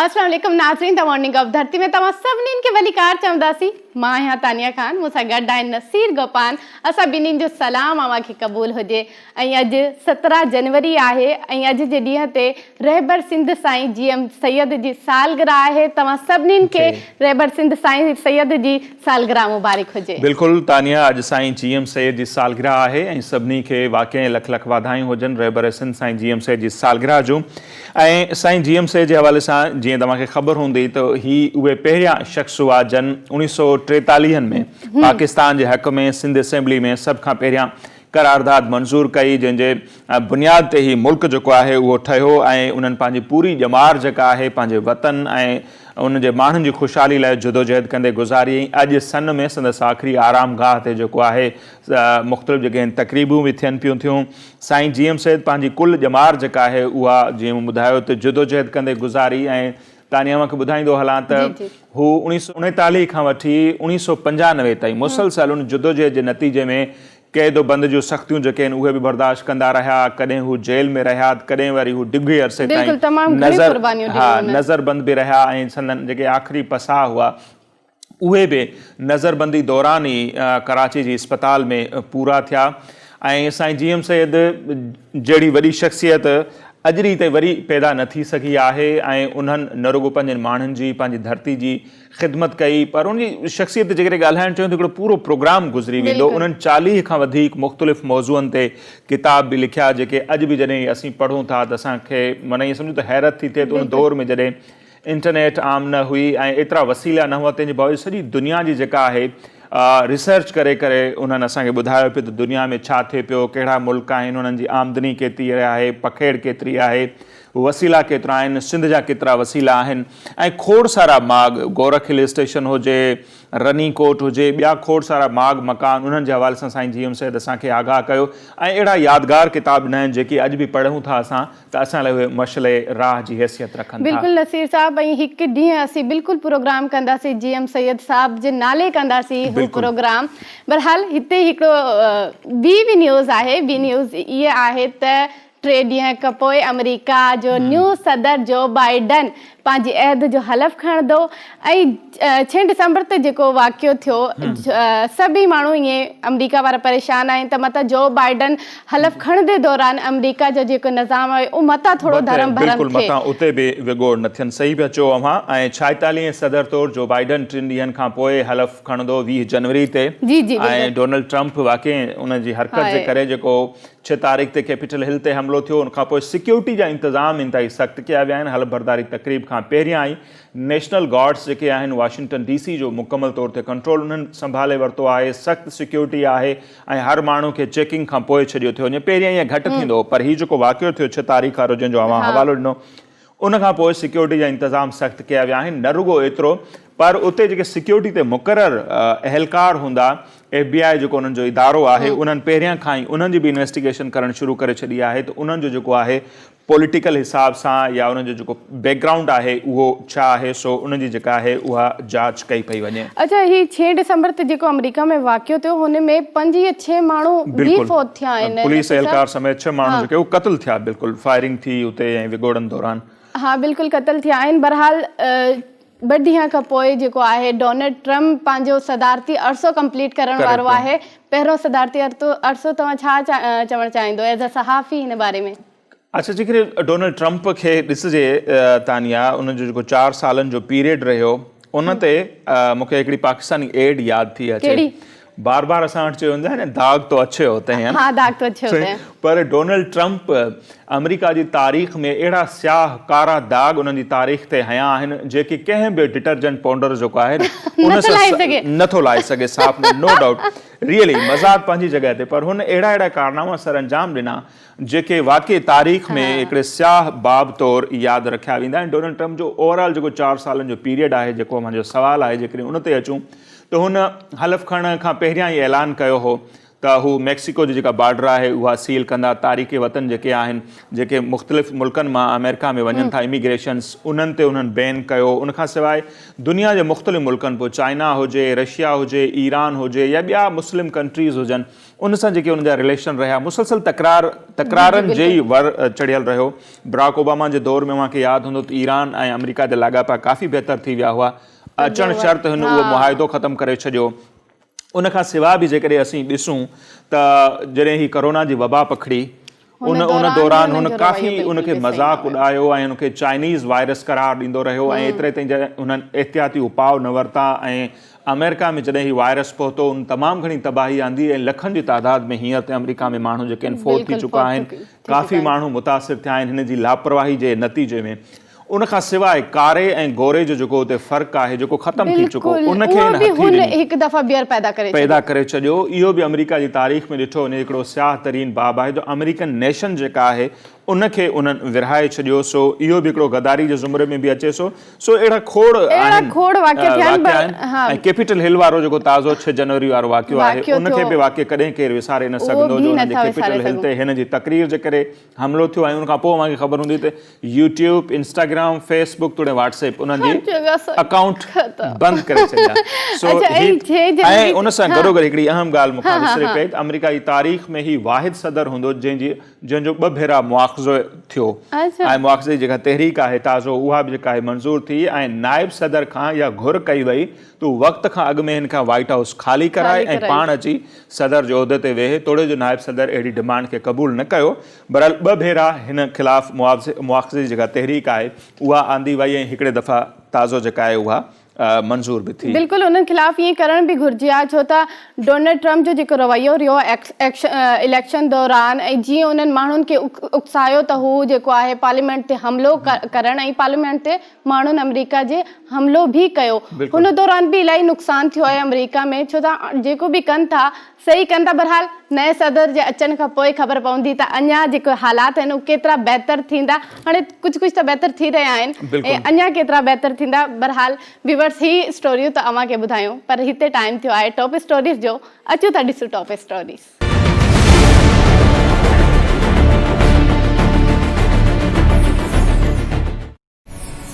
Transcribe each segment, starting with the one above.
السلام عليڪم ناظرين the morning of ڌرتي ۾ توهان سڀني کي ڀليڪار چونداسين. مان آهيان تانيا خان، مون سان گڏ آهن نصير گوپان. اسان ٻنهين جو سلام اوهان کي قبول هجي. ۽ اڄ 17 جنوري آهي ۽ اڄ جي ڏينهن تي رهبر سنڌ سائين جي ايم سيد جي سالگرهه آهي. توهان سڀني کي رهبر سنڌ سائين سيد جي سالگرهه مبارڪ هجي. بلڪل تانيا اڄ سائين جي ايم سيد جي سالگرهه آهي ۽ سڀني کي واقعي لک لک واڌايون هجن رهبر سنڌ سائين جي ايم سيد جي سالگرهه جون. ۽ سائين جي ايم سيد جي حوالي سان جيئن توهان کي خبر هوندي ته هي اهي پهريان شخص هئا جن اوڻيهه سئو ٽيتاليهن ۾ پاڪستان جي حق ۾ سنڌ اسيمبلي ۾ سڀ کان پهريان قرارداد منظور ڪئي جنهن جي بنياد تي هي ملڪ جيڪو آهي اهو ٺهيو ۽ انهن پنهنجي پوري ڄمار جيڪا آهي پنهنجي وطن ۽ ان جي ماڻهن جي خوشحالي لاء جدوجهد ڪندي گذاري ۽ اڄ سن ۾ سندس آخري آرام گاهه تي جيڪو آهي مختلف جيڪي آهن تقريبون به ٿين پيون ٿيون. سائين جي ايم سيد پنهنجي ڪل ڄمار جيڪا آهي اها جيئن مون ٻڌايو ته جدوجهد ڪندي گذاري ۽ تانيا اوهان کي ٻڌائيندو هلان ته هو 1939 کان وٺي 1995 تائين مسلسل ان جدوجهد جي نتيجي ۾ قيد و بند جون سختيون جيڪي آهن اهي به برداشت ڪندا رهيا، ڪڏهن هو جيل ۾ رهيا ته ڪڏهن وري هو ڊگهي عرصي تائين نظر ها نظربند به رهيا ۽ سندن جيڪي آخري پساهه هئا اهي به نظربندي دوران ئي ڪراچي جي اسپتال ۾ پورا ٿيا ۽ سائين جي ايم سيد جهڙي وڏي شخصيت اڄ ڏينهن تائين وري پيدا نه ٿي سگهي آهي ۽ انهن نه رڳو پنهنجن ماڻهن جي پنهنجي ڌرتي جي خدمت ڪئي پر ان جي شخصيت تي جيڪڏهن ڳالهائڻ چاهيون ته هڪڙو پورو پروگرام گذري ويندو انهن 40 کان وڌيڪ مختلف موضوعن تي ڪتاب به لکيا جيڪي اڄ به جڏهن اسين پڙهون ٿا ته اسان کي معنيٰ ائين سمجهو ته حيرت ٿي ٿئي ته ان دور ۾ جڏهن انٽرنيٽ عام نه هئي ۽ ايترا وسيلا نه هئا تنهن جي باوجود سڄي دنيا جي جيڪا آهي ريسرچ ڪري ڪري انهن اسان کي ٻڌايو پيو ته دنيا ۾ ڇا ٿئي پيو ڪهڙا ملڪ آهن انهن جي آمدني ڪيتري آهي پکيڙ ڪيتري آهي وسيلا ڪيترا آهن سنڌ جا ڪيترا وسيلا آهن ۽ کوڙ سارا ماڳ گورک هل اسٽيشن هجي رني ڪوٽ هجي ٻيا کوڙ سارا ماڳ مڪان انهن جي حوالي سان سائين جي ايم سيد اسان کي آگاهه ڪيو ۽ اهڙا يادگار ڪتاب ڏنا آهن جيڪي اڄ به پڙهون ٿا اسان ته اسان لاء اهي مشعل راهه جي حيثيت رکن ٿا. بلڪل نصير صاحب ۽ هڪ ڏينهن اسين بلڪل پروگرام ڪنداسين جي ايم سيد صاحب جي نالي ڪنداسين هو پروگرام بھرحال هتي هڪڙو ٻي به نيوز آهي ٻي نيوز اها آهي ته ٽي ڏينهن کانپوء آمريڪا جو نيو صدر جو بائيڊن پنهنجي عهد جو حلف کڻندو ۽ ڇهين ڊسمبر تي جيڪو واقعو ٿيو سڀئي ماڻهو ائين آمريڪا وارا پريشان آهن ته متان جو بائيڊن حلف کڻندي دوران آمريڪا جو جيڪو نظام آهي اهو متان ٿورو ڌرم ڀرم بلڪل ٿئي. متان اتي به وڳوڙ نه ٿين. صحيح پيا چئو اوهان ۽ ڇائيتاليهين صدر طور جو بائيڊن ٽن ڏينهن کان پوء حلف کڻندو 20 جنوري تي جي جي ۽ بلڪل. ڊونلڊ ٽرمپ واقعي ان جي حرڪت جي ڪري جيڪو ڇهه تاريخ تي ڪيپيٽل هل تي حملو ٿيو ان کان پوء سيڪيورٽي جا انتظام انتهائي سخت ڪيا ويا آهن حلف برداري تقريب کان پهريان ئي نيشنل گارڊز جيڪي آهن واشنگٽن ڊي سي جو مڪمل طور تي ڪنٽرول انهن سنڀالي ورتو آهي سخت سيڪيورٽي آهي ۽ هر ماڻهو کي چيڪنگ کان پوء ڇڏيو ٿيو وڃي پهريان ائين گهٽ ٿيندو هو پر هي جيڪو واقعو ٿيو ڇهه تاريخ وارو جنهن جو اوهان حوالو ڏنو ان کان پوء سيڪيورٽي جا انتظام سخت ڪيا ويا آهن نه رڳو ايترو پر اتي جيڪي سيڪيورٽي تي مقرر اهلڪار هوندا ايف بي آء جيڪو انهن جو ادارو آهي انهن پهريان کان ئي انهن جي به انويسٽيگيشن ڪرڻ شروع ڪري ڇڏي آهي ته انهن جو جيڪو آهي پوليٽيڪل حساب سان يا انهن جو جيڪو بيڪ گرائونڊ آهي اهو ڇا آهي سو ان جي جيڪا آهي اها جاچ ڪئي پئي وڃي. اڇا هي ڇهين ڊسمبر تي جيڪو آمريڪا ۾ واقعو ٿيو هن ۾ پنج يا ڇهه ماڻهو به فوت ٿيا آهن. پوليس اهلڪار سميت ڇهه ماڻهو جيڪي اهي قتل ٿيا بلڪل فائرنگ ٿي اتي ۽ وڳوڙن دوران. ها بلڪل قتل ٿيا آهن بهرحال ٻه ڏينهن کان پوء جيڪو آهي ڊونلڊ ٽرمپ پنهنجو صدارتي عرصو ڪمپليٽ ڪرڻ وارو آهي پهريون صدارتي عرصو توهان ڇا چوڻ چاهيندو ايز اي صحافي هن باري ۾. اڇا جيڪڏهن ڊونلڊ ٽرمپ کي ڏسجي تانيا ان جو جيڪو چار سالن جو پيريڊ رهيو ان تي مون کي هڪڙي پاڪستاني ايڊ ياد ٿي اچي بار بار اسان وٽ چيو ويندو آهي نه داغ تو اڇي هوتي هين ها داغ تو اڇي هوتي هين پر ڊونلڊ ٽرمپ آمريڪا جي تاريخ ۾ اهڙا سياهه ڪارا داغ انهن جي تاريخ تي هنيا آهن جيڪي ڪنهن به ڊٽرجنٽ پائوڊر جيڪو آهي نه ان سان نٿو لاهي سگهي صاف نو ڊائوٽ ريئلي مذاق پنهنجي جڳهه تي پر هن اهڙا اهڙا ڪارناما سر انجام ڏنا جيڪي واقعي تاريخ ۾ هڪڙي سياهه باب طور ياد رکيا ويندا ۽ ڊونلڊ ٽرمپ جو اوور آل جيڪو چار سالن جو پيريڊ آهي جيڪو اوهان جو سوال آهي جيڪڏهن ان تي اچون ته هن حلف کڻڻ کان پهريان ئي اعلان ڪيو هو ته هو ميڪسيڪو جي جيڪا بارڊر آهي اها سيل ڪندا، تاريخ وطن جيڪي آهن جيڪي مختلف ملڪن مان آمريڪا ۾ وڃن ٿا اميگريشنس انهن تي انهن بين ڪيو، ان کان سواء دنيا جي مختلف ملڪن پوء چائنا هجي، رشيا هجي، ايران هجي يا ٻيا مسلم ڪنٽريز هجن ان سان جيڪي انهن جا رليشن رهيا مسلسل تڪرار تڪرارن جي ئي ور چڙهيل رهيو. براڪ اوباما جي دور ۾ اوهان کي ياد هوندو ته ايران ۽ آمريڪا جا لاڳاپا ڪافي بهتر ٿي ويا هئا، اچڻ شرط هن اهو معاهدو ختم ڪري ڇڏيو. ان کان سواء به جيڪڏهن اسين ڏسون ته جڏهن هي ڪورونا جي وبا پکڙي ان ان دوران هن ڪافي ان کي مذاق اڏايو ۽ ان کي چائنيز وائرس قرار ڏيندو رهيو ۽ ايتري تائين جڏهن انهن احتياطي اپاء نه ورتا ۽ آمريڪا ۾ جڏهن هي وائرس پهتو ان تمام گهڻي تباهي آندي ۽ لکن جي تعداد ۾ هينئر تائين آمريڪا ۾ ماڻهو جيڪي آهن فوت ٿي چڪا آهن ڪافي ماڻهو متاثر ٿيا آهن هن جي لاپرواهي جي نتيجي ۾ ان کان سواء ڪاري ۽ گوري جو جيڪو اتي فرق آهي جيڪو ختم ٿي چڪو ان کي هن هٿي ڏني. هڪ دفعا ٻيهر پيدا ڪري ڇڏيو. پيدا ڪري ڇڏيو. اهو به آمريڪا جي تاريخ ۾ ڏٺو وڃي هڪڙو سياهه ترين باب آهي جو آمريڪن نيشن جيڪا آهي ان کي انهن ورهائي ڇڏيو سو اهو به هڪڙو غداري جي زمري ۾ به اچي سو سو اهڙا کوڙ اهڙا کوڙ واقعا ٿيا آهن ۽ ڪيپيٽل هل وارو جيڪو تازو 6 جنوري وارو واقعو آهي ان کي به واقعي ڪڏهن ڪير وساري نه سگهندو جو انهن جي ڪيپيٽل هل تي هن جي تقرير جي ڪري حملو ٿيو ۽ ان کان پوء اوهان کي خبر هوندي ته يوٽيوب، انسٽاگرام، فيس بڪ توڙي واٽس ايپ انهن جي اڪائونٽ بند ڪري ڇڏيا. سو هي ۽ ان سان گڏوگڏ هڪڙي اهم ڳالهه مون کان وسري پئي ته آمريڪا جي تاريخ ۾ هي واحد صدر هوندو جنهن جي جنهن جو ٻه ڀيرا مواخذو ٿيو ۽ مواخذي جي جيڪا تحريڪ آهي تازو اها به جيڪا آهي منظور ٿي ۽ نائب صدر کان اها گهر ڪئي وئي ته هو وقت کان اڳ ۾ هن کان وائيٽ هائوس خالي ڪرائي ۽ پاڻ اچي صدر جي عهدي تي ويهي، توڙي جو نائب صدر اهڙي ڊمانڊ کي قبول نه ڪيو، بهرحال ٻه ڀيرا هن خلاف مواخذي جي جيڪا تحريڪ آهي اها آندي وئي ۽ هڪڙي دفعا تازو جيڪا آهي اها منظور به ٿي. بلڪل انهن خلاف ائين ڪرڻ به گهرجي ها ڇو ته ڊونلڊ ٽرمپ جو جيڪو رويو رهيو اليڪشن دوران ۽ جيئن انهن ماڻهن کي اڪسايو ته هو جيڪو آهي پارليامينٽ تي حملو ڪرڻ ۽ پارليامينٽ تي ماڻهن آمريڪا جي حملو به ڪيو ان دوران به الاهي نقصان ٿيو آهي آمريڪا ۾ ڇو ته جيڪو به ڪن ٿا صحيح ڪن ٿا بهرحال نئين صدر جي اچڻ کان پوء خبر پوندي ته اڃا جيڪو حالات آهن اهي ڪيترا بهتر ٿيندا هاڻي ڪجهه ڪجهه ته بهتر ٿي رهيا آهن ۽ اڃا ڪيترا بهتر ٿيندا بهرحال ويورس هي اسٽوريون ته اوهان کي ٻڌايون پر هتي ٽائيم ٿيو آهي ٽاپ اسٽوريز جو اچو ٿا ڏسون ٽاپ اسٽوريز.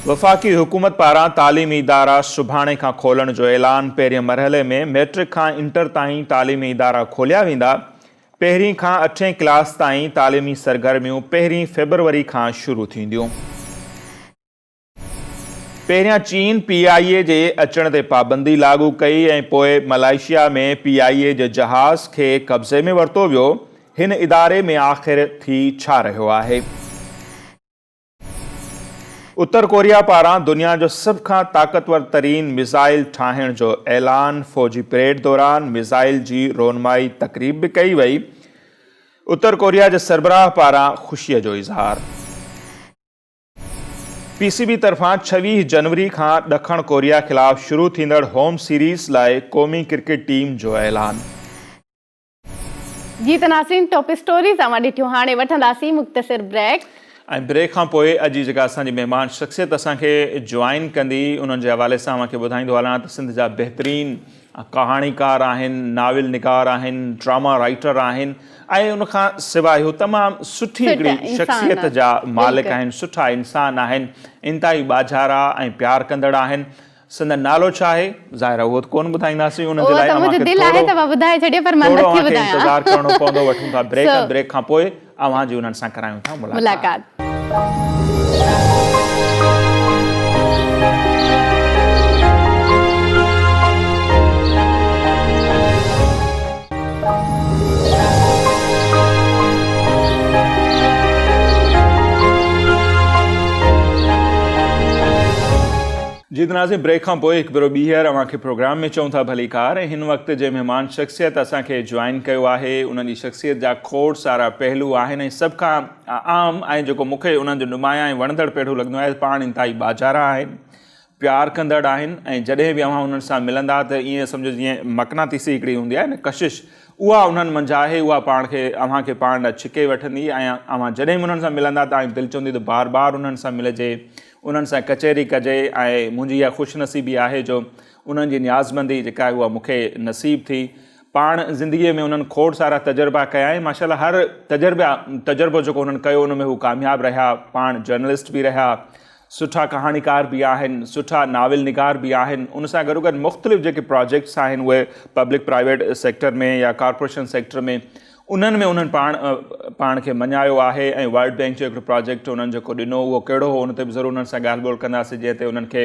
وفاقي حڪومت پاران تعليمي ادارا سڀاڻي کان کولڻ جو اعلان، پهرين مرحلي ۾ ميٽرڪ کان انٽر تائين تعليمي ادارا کوليا ويندا، پهرين کان اٺين ڪلاس تائين تعليمي سرگرميون پهرين فيبروري کان شروع ٿينديون. پهريان چين پي آء اي جي اچڻ تي پابندي لاڳو ڪئي ۽ پوء ملائيشيا ۾ پي آء اي جي جهاز کي قبضي ۾ ورتو ويو، هن اداري ۾ آخر ٿي ڇا رهيو آهي؟ اتر ڪوريا پاران دنيا جو سڀ کان طاقتور ترين ميزائل ٺاهڻ جو اعلان، فوجي پريڊ دوران ميزائل جي رونمائي تقريب به ڪئي وئي، اتر ڪوريا جي سربراهه پاران خوشي جو اظهار. پي سي بي طرفان 26 جنوري کان ڏکڻ ڪوريا خلاف شروع ٿيندڙ هوم سيريز لاء قومي ڪرڪيٽ ٽيم جو اعلان. جي ته ناظرين ٽاپ اسٽوريز اوهان ڏٺيون هاڻي وٺنداسين مختصر بريڪ. ۽ بريڪ کان پوء اڄ جي جيڪا اسان جي مهمان شخصيت اسان کي جوائن ڪندي انهن جي حوالي سان اوهان کي ٻڌائيندو هلان ته سنڌ جا بهترين ڪهاڻيڪار آهن، ناول نگار آهن، ڊراما رائيٽر آهن ۽ ان کان سواء هو تمام سٺي هڪڙي شخصيت جا مالڪ آهن، سٺا انسان آهن، انتهائي ٻاجهارا ۽ پيار ڪندڙ آهن. سندن نالو ڇا آهي؟ ظاهر آهي اهو ته ڪونه ٻڌائينداسين ان جي لاء اوهان کي ٿورو ٿورو اوهان کي انتظار ڪرڻو پوندو وٺون ٿا بريڪ ۽ بريڪ کان پوء اوهان جي انهن سان ڪرايون ٿا ملاقات. جي ته ناظرين بريڪ کان پوء هڪ ڀيرو ٻيهر اوهان کي پروگرام ۾ چئون ٿا ڀليڪار ۽ هن وقت جنهن مهمان شخصيت اسان کي جوائن ڪيو آهي انهن جي شخصيت جا کوڙ سارا پهلو آهن ۽ سڀ کان عام ۽ جيڪو مون کي انهن جو نمايان ۽ وڻندڙ پهلو لڳندو آهي پاڻ انتهائي ٻاجهارا آهن پيار ڪندڙ آهن ۽ جڏهن به اوهان انهن سان ملندا ته ائين سمجهو جيئن مقناطيسي هڪڙي هوندي آهي نه ڪشش اها انهن منجهه آهي اها پاڻ کي اوهان کي پاڻ ڏانهن ڇڪي وٺندي ۽ اوهان جڏهن به انهن سان ملندا ته دل چوندي ته بار بار انهن سان ملجي انهن سان ڪچهري ڪجي ۽ منهنجي اها خوش نصيبي آهي جو انهن جي نيازمندي جيڪا آهي اها مون کي نصيب ٿي. پاڻ زندگيء ۾ انهن کوڙ سارا تجربا ڪيا ۽ ماشاء الله هر تجربا تجربو جيڪو انهن ڪيو ان ۾ هو ڪامياب رهيا. پاڻ جرنلسٽ به رهيا، سٺا ڪهاڻيڪار به آهن، سٺا ناول نگار به آهن، ان سان گڏوگڏ مختلف جيڪي پراجيڪٽس آهن اهي پبلڪ پرائيويٽ سيڪٽر ۾ يا ڪارپوريشن سيڪٽر ۾ انهن ۾ انهن پاڻ پاڻ کي مڃايو آهي ۽ ورلڊ بينڪ جو هڪڙو پراجيڪٽ انهن جيڪو ڏنو اهو ڪهڙو هو ان تي به ضرور انهن سان ڳالهه ٻولهه ڪنداسين جنهن تي انهن کي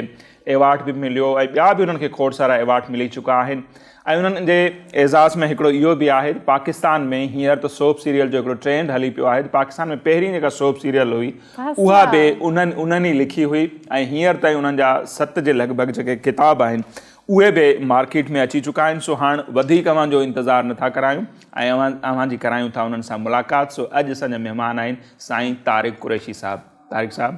ايوارڊ به مليو ۽ ٻيا به انهن کي کوڙ سارا ايوارڊ ملي چڪا آهن ۽ انهن جي اعزاز ۾ هڪڙو اهو به آهي ته پاڪستان ۾ هينئر ته سوپ سيريل جو هڪڙو ٽرينڊ هلي پيو آهي ته پاڪستان ۾ پهرين جيڪا سوپ سيريل هئي اها به انهن انهن ئي لکي هئي ۽ هينئر تائين انهن جا ست جي لڳ ڀڳ جيڪي ڪتاب آهن اهي به مارڪيٽ ۾ اچي چڪا آهن سو هاڻ وڌيڪ اوهان جو انتظار نٿا ڪرايون ۽ اوهان اوهان جي ڪرايون ٿا انهن سان ملاقات سو اڄ اسان جا مهمان آهن سائين طارق قريشي صاحب. طارق صاحب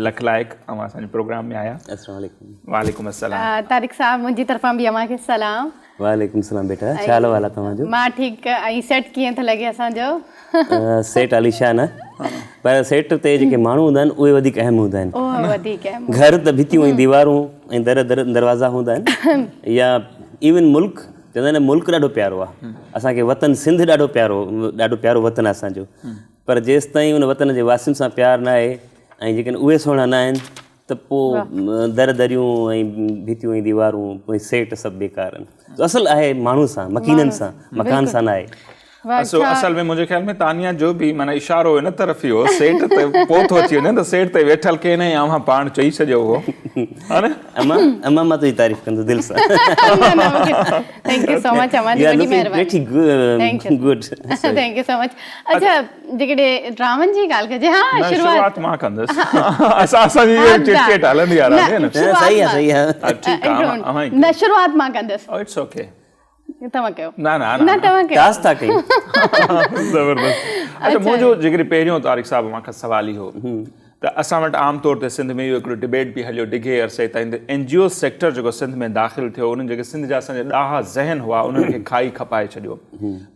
لک لائق اوهان اسان جي پروگرام ۾ آيا. السلام عليڪم. وعليڪم السلام. طارق صاحب منهنجي طرفان به اوهان کي سلام. وعليڪم السلام بيٽا ڇا حال احوال آ توهان جو. مان ٺيڪ ۽ سيٽ ڪيئن ٿو لڳي اسان جو. سيٽ عاليشان آ پر سيٽ تي جيڪي ماڻهو هوندا آهن اهي وڌيڪ اهم هوندا آهن. اهي وڌيڪ اهم. گهر ته ڀتيون ۽ ديوارون ۽ در در دروازا هوندا آهن يا ايون ملڪ چوندا آهن ملڪ ڏاڍو پيارو آ اسان کي وطن سنڌ ڏاڍو پيارو ڏاڍو پيارو وطن آ اسان جو پر جيستائين ان وطن جي واسين سان پيار نه آهي ۽ جيڪڏهن اهي سهڻا نه آهن ته پوء در دريون ۽ ڀتيون ۽ ديوارون ۽ سيٽ سڀ بيڪار آهن. اصل آهي ماڻهن سان، مڪينن سان، مڪان سان نه آهي. اصل ۾ منهنجي خيال ۾ تانيا جو به معنيٰ اشارو ان طرف ئي هو، سيٽ تي پوء ٿو اچي وڃي ته سيٽ تي ويٺل ڪين ۽ اوهان پاڻ چئي ڇڏيو هو. ها نه؟ اما اما مان تنهنجي تعريف ڪندس دل سان. نه نه مونکي thank you سو مچ اوهان جي وڏي مهرباني. You are looking pretty good. Thank you so much. اڇا جيڪڏهن ڊرامن جي ڳالهه ڪجي ها نه شروعات مان ڪندس اسان اسان جي اها چٽ چيٽ هلندي آ راضيه نه صحيح آ صحيح آ ٺيڪ آ اوهان ئي نه شروعات مان ڪندس it's okay توهان ڪيو نه نه نه توهان ڪيو ٽاس ٿا ڪيون زبردست اڇا منهنجو جيڪڏهن پهريون طارق صاحب اوهان کان سوال اهو ته اسان وٽ عام طور تي سنڌ ۾ اهو هڪڙو ڊبيٽ به هليو ڊگهي عرصي تائين ته اين جي او سيڪٽر جيڪو سنڌ ۾ داخل ٿيو انهن جيڪي سنڌ جا اسان جا ڏاها ذهن هئا انهن کي کائي کپائي ڇڏيو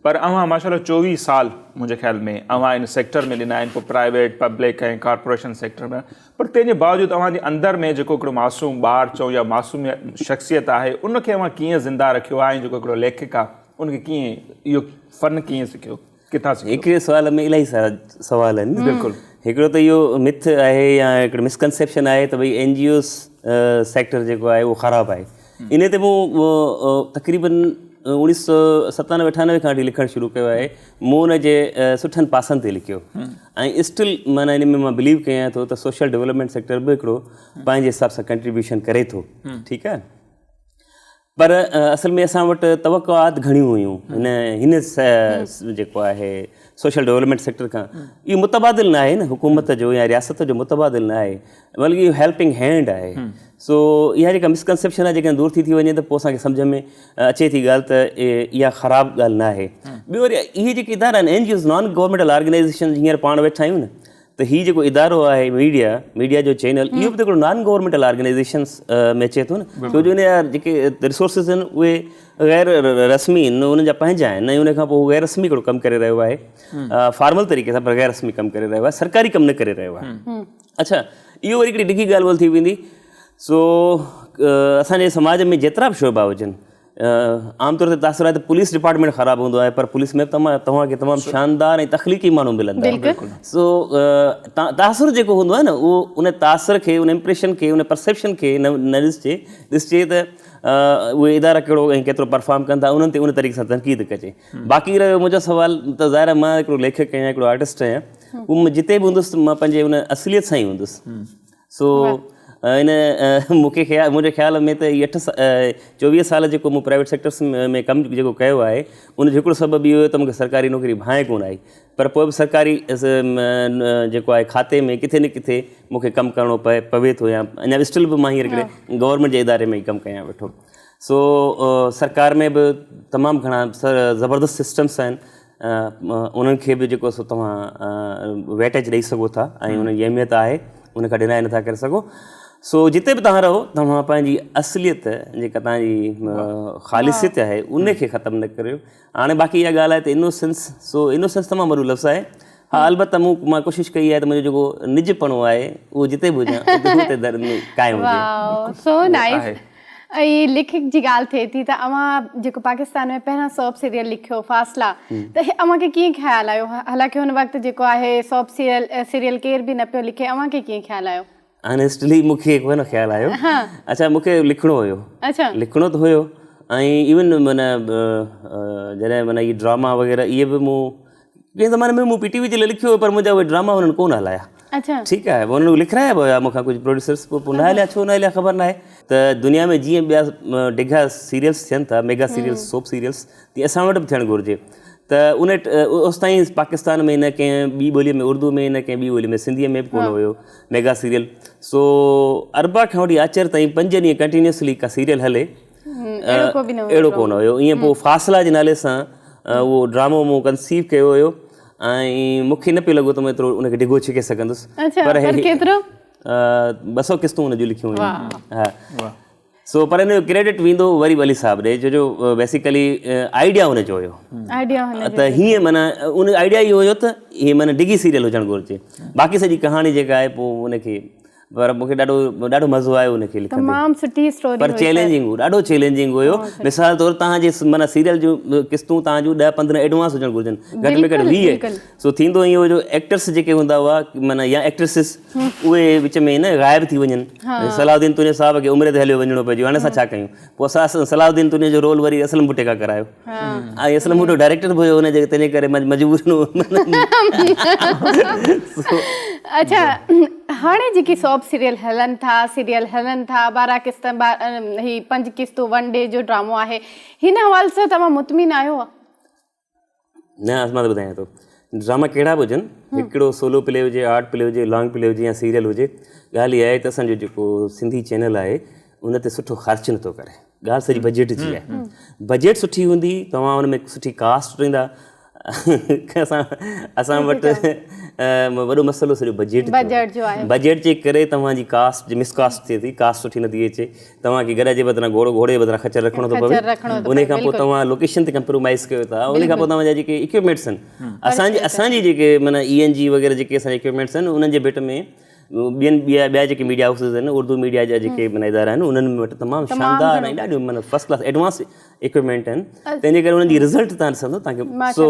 پر اوهان ماشاء الله 24 سال منهنجي خيال ۾ اوهان ان سيڪٽر ۾ ڏنا آهن پوء پرائيويٽ پبلڪ ۽ ڪارپوريشن سيڪٽر ۾ پر تنهن جي باوجود اوهان جي اندر ۾ جيڪو هڪڙو معصوم ٻار چئون يا معصوم شخصيت آهي ان کي اوهان ڪيئن زنده رکيو آهي ۽ جيڪو هڪڙو ليکڪ آهي ان کي ڪيئن اهو فن ڪيئن سکيو ڪٿان سکيو؟ هڪڙي سوال ۾ الاهي سارا سوال آهن. بلڪل. هڪڙو ته اهو مٿ آهي يا هڪڙو مسڪنسيپشن آهي ته ڀئي اين جي اوز سيڪٽر جيڪو آهي اهو خراب آهي. انهي تي مون تقريبن اوڻيهه سو ستانوي اٺانوي کان وٺي لکڻ شروع ڪيو آهي. مون ان جي سٺن پاسن تي لکيو ۽ اسٽل معنيٰ ان ۾ مان بليو ڪيان ٿو ته سوشل ڊولپمينٽ سيڪٽر به هڪڙو پنهنجي حساب سان ڪنٽريبيوشن ڪري ٿو. ٺيڪ آهي. پر اصل ۾ اسان وٽ توقعات گهڻيون هيون هن هن جيڪو آهي سوشل ڊولپمينٽ سيڪٽر کان اهو متبادل نه آهي نه حڪومت جو يا رياست جو متبادل نه آهي بلڪه اهو هيلپنگ هينڊ آهي سو اها جيڪا مسڪنسيپشن آهي جيڪڏهن دور ٿي ٿي وڃي ته پوء اسان کي سمجهه ۾ اچي ٿي ڳالهه ته اها خراب ڳالهه نه آهي ٻيو وري اهي جيڪي ادارا آهن N G Os non governmental organization هينئر پاڻ ويٺا آهيون نه ته هي جيڪو ادارو آهي ميڊيا ميڊيا جو چينل اهو به ته هڪڙو نان گورنمينٽل آرگنائيزيشنس ۾ اچي ٿو نه ڇو جو ان جا جيڪي ريسورسز آهن اهي غير رسمي آهن انهن جا پنهنجا آهن ۽ ان کان پوء هو غير رسمي هڪڙو ڪم ڪري رهيو آهي فارمل طريقي سان پر غير رسمي ڪم ڪري رهيو آهي سرڪاري ڪم نه ڪري رهيو آهي اڇا اهو وري هڪڙي ڊگهي ڳالهه ٻولهه ٿي ويندي سو اسان جي سماج ۾ جيترا به شعبا هجن عام طور تي تاثر آهي ته پوليس ڊپارٽمينٽ خراب هوندو آهي پر پوليس ۾ به توهان کي تمام شاندار ۽ تخليقي ماڻهو ملندا سو تاثر جيڪو هوندو آهي نه اهو ان تاثر کي ان امپريشن کي ان پرسيپشن کي نه ڏسجي ڏسجي ته اهي ادارا ڪهڙو ۽ ڪيترو پرفارم ڪن ٿا انهن تي ان طريقي سان تنقيد ڪجي باقي رهيو منهنجو سوال ته ظاهر آهي مان هڪڙو ليکڪ آهيان هڪڙو آرٽسٽ آهيان اهو جتي به هوندس مان پنهنجي ان اصليت سان ئي هوندس سو ان مون کي خيال منهنجي خيال ۾ ته هي اٺ 24 سال جيڪو مون پرائيويٽ سيڪٽرس ۾ ڪم جيڪو ڪيو آهي ان جو هڪڙو سبب اهو هيو ته مون کي سرڪاري نوڪري ڀانء ڪونه آئي پر پوء به سرڪاري جيڪو آهي کاتي ۾ ڪٿي نه ڪٿي مون کي ڪم ڪرڻو پئي پوي ٿو يا اڃا اسٽل به مان هينئر هڪڙي گورنمينٽ جي اداري ۾ ئي ڪم ڪيان ويٺو سو سرڪار ۾ به تمام گهڻا زبردست سسٽمس آهن انهن کي به جيڪو سو توهان ويٽيج ڏئي سگهو ٿا ۽ انهن جي اهميت آهي ان کان ڊنائي نٿا ڪري سگهو سو جتي به توهان رهو توهان پنهنجي اصليت جيڪا توهان جي خالصيت آهي ان کي ختم نه ڪريو هاڻي باقي اها ڳالهه آهي ته انوسنس سو انوسنس تمام وڏو لفظ آهي ها البته مون مان ڪوشش ڪئي آهي ته منهنجو جيڪو نج پڻو آهي اهو جتي به هجان اتي قائم هجي. واو سو نائس. ۽ ليکڪ جي ڳالهه ٿئي ٿي ته اوهان جيڪو پاڪستان ۾ پهريان سوپ سيريل لکيو فاصلا ته اوهان کي ڪيئن خيال آيو حالانڪه هن وقت جيڪو آهي سوپ سيريل سيريل ڪير به نه پيو لکي اوهان کي ڪيئن خيال آيو؟ آنيسٽلي مون کي ڪونه خيال آيو اڇا مون کي لکڻو هيو اڇا لکڻو ته هيو ۽ ايون معنيٰ جڏهن معنيٰ هي ڊراما وغيره اهي به مون ڪنهن زماني ۾ مون پي ٽي وي جي لاء لکيو هو پر منهنجا اهي ڊراما انهن ڪونه هلايا. اڇا. ٺيڪ آهي انهن لکرايا به هيا مون کان ڪجهه پروڊيوسرس پوء پوء نه هليا ڇو نه هليا خبر ناهي ته دنيا ۾ جيئن ٻيا ڊگها سيريلس ٿين ٿا ميگا سيريلس سوپ سيريلس تيئن اسان وٽ به ٿيڻ گهرجي ته ان اوستائين پاڪستان ۾ نه ڪنهن ٻي ٻولي ۾ اردو ۾ نه ڪنهن ٻي ٻولي ۾ سنڌي ۾ به ڪونه هيو ميگا سيريل سو اربع کان وٺي آچر تائين پنج ڏينهن ڪنٽينيوسلي ڪا سيريل هلي اهڙو ڪو نه هيو ائين پوء فاصلا جي نالي سان اهو ڊرامو مون ڪنسيو ڪيو هيو ۽ مون کي نه پيو لڳو ته مان ايترو ان کي ڊگهو ڇڪي سگهندس پر ڪيترو 200 قسطون ان جون لکيون هيون ها سو پر ان جو ڪريڊٽ ويندو وري به علي صاحب ڏي ڇو جو بيسيڪلي آئيڊيا ان جو هيو ته هيئن معنيٰ ان آئيڊيا اهو هيو ته هي معنيٰ ڊگهي سيريل هجڻ گهرجي باقي سڄي ڪهاڻي جيڪا آهي پوء ان کي پر مون کي ڏاڍو ڏاڍو مزو آيو ان کي لکندي. تمام سٺي اسٽوري پر هئي سر. چئلينجنگ هو ڏاڍو چئلينجنگ هيو مثال طور توهان جي معنيٰ سيريل جون قسطون توهان جون 10 15 ايڊوانس هجڻ گهرجن گهٽ ۾ گهٽ بلڪل 20 بلڪل. سو ٿيندو ائين هو جو ايڪٽرس جيڪي هوندا هئا معنيٰ يا ايڪٽرسز اهي وچ ۾ نه غائب ٿي وڃن صلاح الدين تنيو صاحب کي عمري تي هليو وڃڻو پئجي ويو هاڻي اسان ڇا ڪيون پوء اسان صلاح الدين تنيو جو رول وري اسلم ڀٽي کان ڪرايو ۽ اسلم ڀٽو ڊائريڪٽر به هيو ان جي تنهن ڪري مجبورن اڇا هاڻي جيڪي سوپ سيريل هلن ٿا سيريل هلن ٿا 12 قسط هي پنج قسطون ون ڊي جو ڊرامو آهي هن حوالي سان توهان مطمئن آهيو؟ نه مان ته ٻڌايان ٿو ڊراما ڪهڙا به هجن هڪڙو سولو پلي هجي آرٽ پلي هجي لانگ پلي هجي يا سيريل هجي ڳالهه اها آهي ته اسان جو جيڪو سنڌي چينل آهي ان تي سٺو خرچ نٿو ڪري ڳالهه سڄي بجيٽ جي آهي بجيٽ سٺي هوندي توهان ان ۾ سٺي ڪاسٽ ڏيندا اسان اسان وٽ وڏو مسئلو سڄو بجيٽ بجيٽ جو آهي بجيٽ جي ڪري توهان جي ڪاسٽ مس ڪاسٽ ٿئي ٿي ڪاسٽ سٺي نٿي اچي توهان کي گڏهه جي بدران گهوڙو، گهوڙي جي بدران خچر رکڻو ٿو پوي. انهي کان پوء توهان لوڪيشن تي ڪمپرومائيز ڪيو ٿا. انهي کان پوء توهان جا جيڪي اڪوپمينٽس آهن، اسان جي اسان جي جيڪي معنيٰ اي اين جي وغيره جيڪي اسان جا اڪوپمينٽس آهن انهن جي ڀيٽ ۾ ٻين ٻيا ٻيا جيڪي ميڊيا هائوسز آهن، اردو ميڊيا جا جيڪي معنيٰ ادارا آهن انهن وٽ تمام شاندار ۽ ڏاڍيون معنيٰ فرسٽ ڪلاس ايڊوانس اڪوپمينٽ آهن. تنهن جي ڪري انهن جي رزلٽ توهان ڏسندو توهان کي سو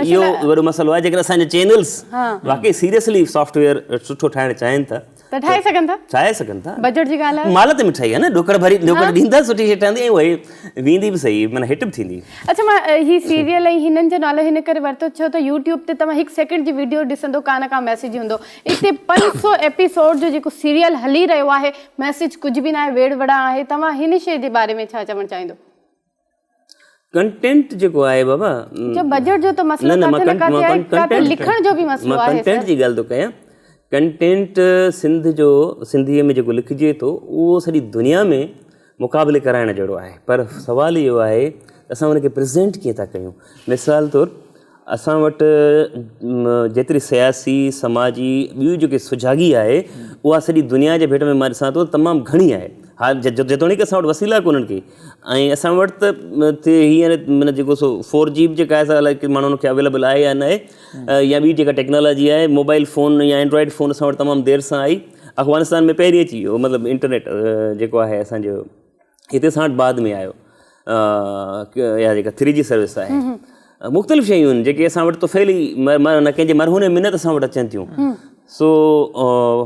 اهو وڏو مسئلو آهي جيڪڏهن اسان جا چينلز واقعي سيريسلي سافٽ ويئر سٺو ٺاهڻ چاهين ٿا ته ٺاهي سگهن ٿا. ٺاهي سگهن ٿا. بجيٽ جي ڳالهه آهي. مال تي مٺائي آهي نه ڏوڪڙ ڀري ڏوڪڙ ڏيندا سٺي شيء ٺهندي ۽ اهي ويندي به صحيح معنيٰ هٽ به ٿيندي. اڇا مان هي سيريل ۽ هنن جو نالو هن ڪري ورتو ڇو ته يوٽيوب تي توهان هڪ سيڪنڊ جي ويڊيو ڏسندو ڪا نه ڪا ميسيج هوندو اتي 500 ايپيسوڊ جو جيڪو سيريل هلي رهيو آهي ميسيج ڪجهه به ناهي ويڙهه وڙهان آهي توهان هن شيء جي باري ۾ ڇا چوڻ چاهيندو. ڪنٽينٽ جيڪو آهي بابا جو بجيٽ جو ته مسئلو ڪاٿي نه ڪاٿي آهي ڪاٿي لکڻ جو به مسئلو آهي مان ڪنٽينٽ جي ڳالهه ٿو ڪيان ڪنٽينٽ سنڌ جو سنڌيء ۾ جيڪو لکجي ٿو اهو سڄي دنيا ۾ مقابلي ڪرائڻ جهڙو آهي پر سوال اهو آهي ته اسان ان کي پريزنٽ ڪيئن ٿا ڪيون مثال طور اسان وٽ جيتري سياسي سماجي ٻيون جيڪي سجاڳي آهي اها سڄي دنيا جي ڀيٽ ۾ مان ڏسان ٿو تمام گهڻي آهي ها جيتوڻيڪ اسان وٽ وسيلا ڪونهن ڪي ۽ اسان وٽ ته ٿئي هينئر معنيٰ جيڪو سو فور جي به جيڪا آهي سا الائي ماڻهن کي اويليبل آهي يا نه آهي يا ٻي جيڪا ٽيڪنالاجي آهي موبائل فون يا اينڊرائڊ فون اسان وٽ تمام دير سان آئي افغانستان ۾ پهرين اچي ويو مطلب انٽرنيٽ جيڪو آهي اسانجو هتي اسان وٽ بعد ۾ آيو اها جيڪا ٿري جي سروس آهي مختلف شيون آهن جيڪي اسان وٽ طفيلي نه ڪنهن جي مرهون منت اسان وٽ اچن ٿيون سو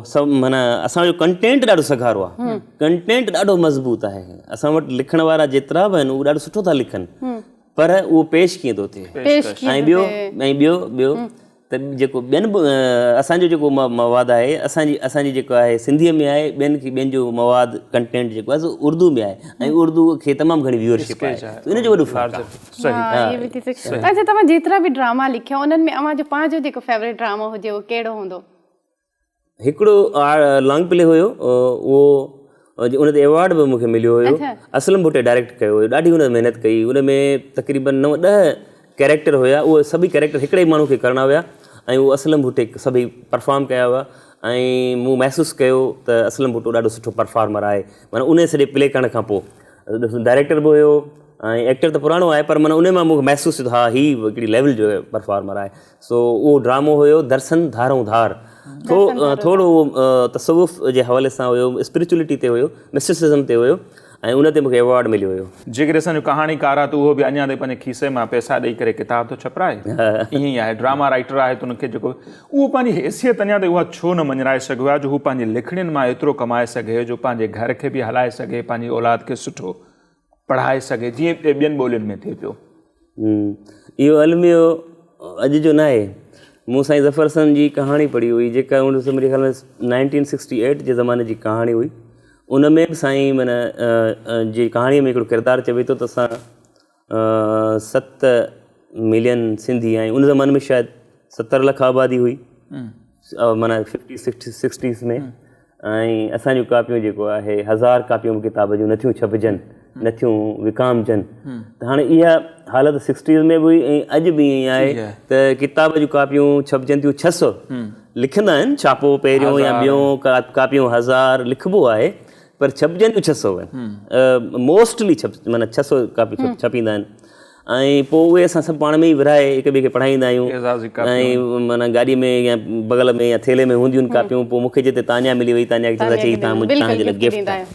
سڀ معنيٰ اسان جو ڪنٽينٽ ڏاڍو سگهارو آهي ڪنٽينٽ ڏاڍو مضبوط آهي اسان وٽ لکڻ وارا جيترا به آهن اهي ڏاڍو سٺو ٿا لکن پر اهو پيش ڪيئن ٿو ٿئي ۽ ٻيو ۽ ٻيو ٻيو ته جيڪو ٻين به اسان جو جيڪو مواد آهي اسان جي اسان جي جيڪو آهي سنڌيء ۾ آهي ٻين کي ٻين جو مواد ڪنٽينٽ جيڪو آهي سو اردو ۾ آهي ۽ اردو کي تمام گهڻي ويورشپ آهي ته ان جو وڏو فرق آهي. ها اهو به ٿي سگهي ٿو. اڇا توهان جيترا به ڊراما لکيا انهن ۾ اوهان جو پنهنجو جيڪو فيورٽ ڊرامو هجي اهو ڪهڙو هوندو؟ هڪڙو لانگ پلي هيو اهو ان تي ايوارڊ به مون کي مليو هيو اسلم ڀٽي ڊائريڪٽ ڪيو هيو ڏاڍي هن محنت ڪئي ان ۾ تقريبن نو ڏهه ڪيريڪٽر هيا اهي سڀئي ڪيريڪٽر هڪڙي ئي ماڻهو کي ڪرڻا هيا ۽ اهو اسلم ڀٽي سڀئي پرفارم ڪيا هيا ۽ مون محسوس ڪيو ته اسلم ڀٽو ڏاڍو سٺو پرفارمر آهي معنيٰ ان سڄي پلي ڪرڻ کان پوء ڊائريڪٽر به هيو ۽ ايڪٽر ته پراڻو آهي پر معنيٰ ان مان مون کي محسوس ٿيو ته ها هي هڪڙي ليول جو پرفارمر آهي سو اهو ڊرامو هيو درسن ڌارئون ڌار ٿورو اهو تصوف جي حوالي سان هيو اسپرچوئلٽي تي هيو مسٽسزم تي هيو ۽ ان تي مون کي ايوارڊ مليو هيو. جيڪڏهن اسان جو ڪهاڻيڪار آهي ته اهو به اڃا تائين پنهنجي کيسي مان پئسا ڏئي ڪري ڪتاب ٿو ڇپرائي. ائين ئي آهي ڊراما رائيٽر آهي ته ان کي جيڪو اهو پنهنجي حيثيت اڃا تائين اها ڇو نه مڃرائي سگهيو آهي جو هو پنهنجي لکڻين مان ايترو ڪمائي سگهي جو پنهنجي گهر کي به هلائي سگهي پنهنجي اولاد کي سٺو پڙهائي سگهي جيئن ٻين ٻولين ۾ ٿئي پيو. اهو الميو اڄ جو ناهي. مون سائين ظفر حسن جي ڪهاڻي پڙهي هئي جيڪا منهنجي خيال ۾ نائنٽين سڪسٽي ايٽ جي زماني جي ڪهاڻي هئي. ان ۾ به سائين معنيٰ جي ڪهاڻيء ۾ هڪڙو ڪردار چوي ٿو ته اسان ست ملين سنڌي آهيون ان زماني ۾ شايد 70 لک آبادي هئي معنيٰ ففٽي سڪسٽيز ۾ ۽ اسان جون ڪاپيون جيڪو آهي هزار ڪاپيون به ڪتاب جون نٿيون ڇپجن نٿيون وڪامجن ته هاڻي اها حالت سڪسٽيز ۾ به هئي ۽ اڄ به ائين ئي آهي ته ڪتاب جون ڪاپيون ڇپجن ٿيون 600 لکندا آهن ڇاپو پهريون يا ٻيون ڪاپيون هزار لکبو آهي پر ڇپجن ٿيون 600 آهن موسٽلي ڇپ معنيٰ 600 ڪاپيون ڇپيندا آهن ۽ پوء اهي اسان سڀ پاڻ ۾ ئي ورهائي هڪ ٻئي کي پڙهائيندا آهيون ۽ معنيٰ گاڏي ۾ يا بغل ۾ يا ٿيلهي ۾ هونديون آهن ڪاپيون پوء مون کي جتي تانيا ملي وئي تانيا کي چوندا چئي تان تان جي لاء گفٽ آهي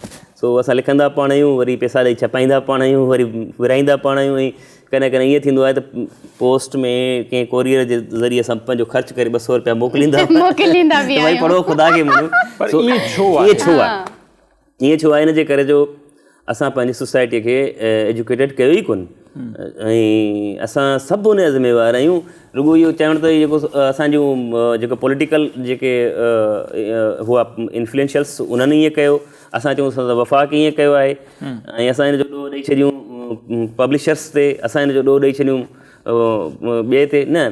سو اسان لکندا پاڻ آهيون وري پئسا ڏئي ڇپائيندا پاڻ آهيون وري ورهائيندا پاڻ آهيون ۽ ڪڏهن ڪڏهن ائين ٿيندو آهي ته پوسٽ ۾ ڪنهن ڪوريئر جي ذريعي اسان پنهنجو خرچ ڪري 200 روپيا موڪليندا موڪليندا به آهيون پڙهو خدا کي مڃو پر ائين ڇو آهي ائين ڇو آهي ائين ڇو آهي ان جي ڪري جو اسان پنهنجي سوسائٽي کي ايجوڪيٽيڊ ڪيو ئي ڪون ۽ اسان سڀ ان جا ذميوار آهيون رڳو اهو چوڻ ته جيڪو اسان جون جيڪو پوليٽيڪل جيڪي هئا انفلوئنشلس انهن ائين ڪيو اسان چئون ٿا ته وفاق ائين ڪيو آهي ۽ اسان ان جو ڏوهه ڏئي ڇڏيون پبلشرس تي اسان ان جو ڏوهه ڏئي ڇڏيون ٻئي تي نه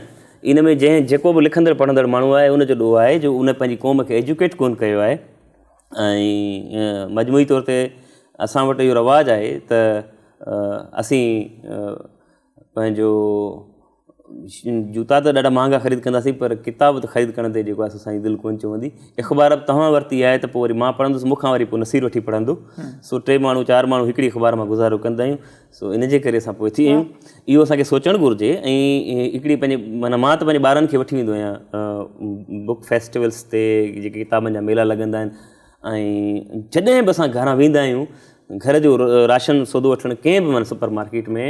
ان ۾ جنهن جيڪو به لکندڙ پڙهندڙ ماڻهو آهي ان جو ڏوهه آهي جو ان پنهنجي قوم کي ايجوڪيٽ ڪونه ڪيو آهي ۽ مجموعي طور تي اسان وٽ اهو رواج آهي ته اسين پنهنجو جوتا ته ڏاڍا مهانگا خريد ڪنداسين پر ڪتاب ته خريد ڪرڻ تي جيڪو آهي سو سائين دل ڪونه چوندي. اخبار به توهان ورتي آهي ته پوء وري مان پڙهندس مون کان وري پوء نصير وٺي پڙهندو. سو ٽي ماڻهو چار ماڻهو هڪڙي اخبار مان گذارو ڪندا آهيون. سو ان جي ڪري اسان پوئتي آهيون. اهو اسان کي سوچڻ گهرجي ۽ هڪڙي پنهنجي معنيٰ مان ته پنهنجي ٻارن کي وٺي ويندو آهيان بڪ فيسٽيولس تي جيڪي ڪتابن جا ميلا لڳندا آهن ۽ جڏهن به اسان گهران ويندا آهيون گهر جو راشن سودو وٺڻ ڪنهن به معنيٰ سپر مارڪيٽ ۾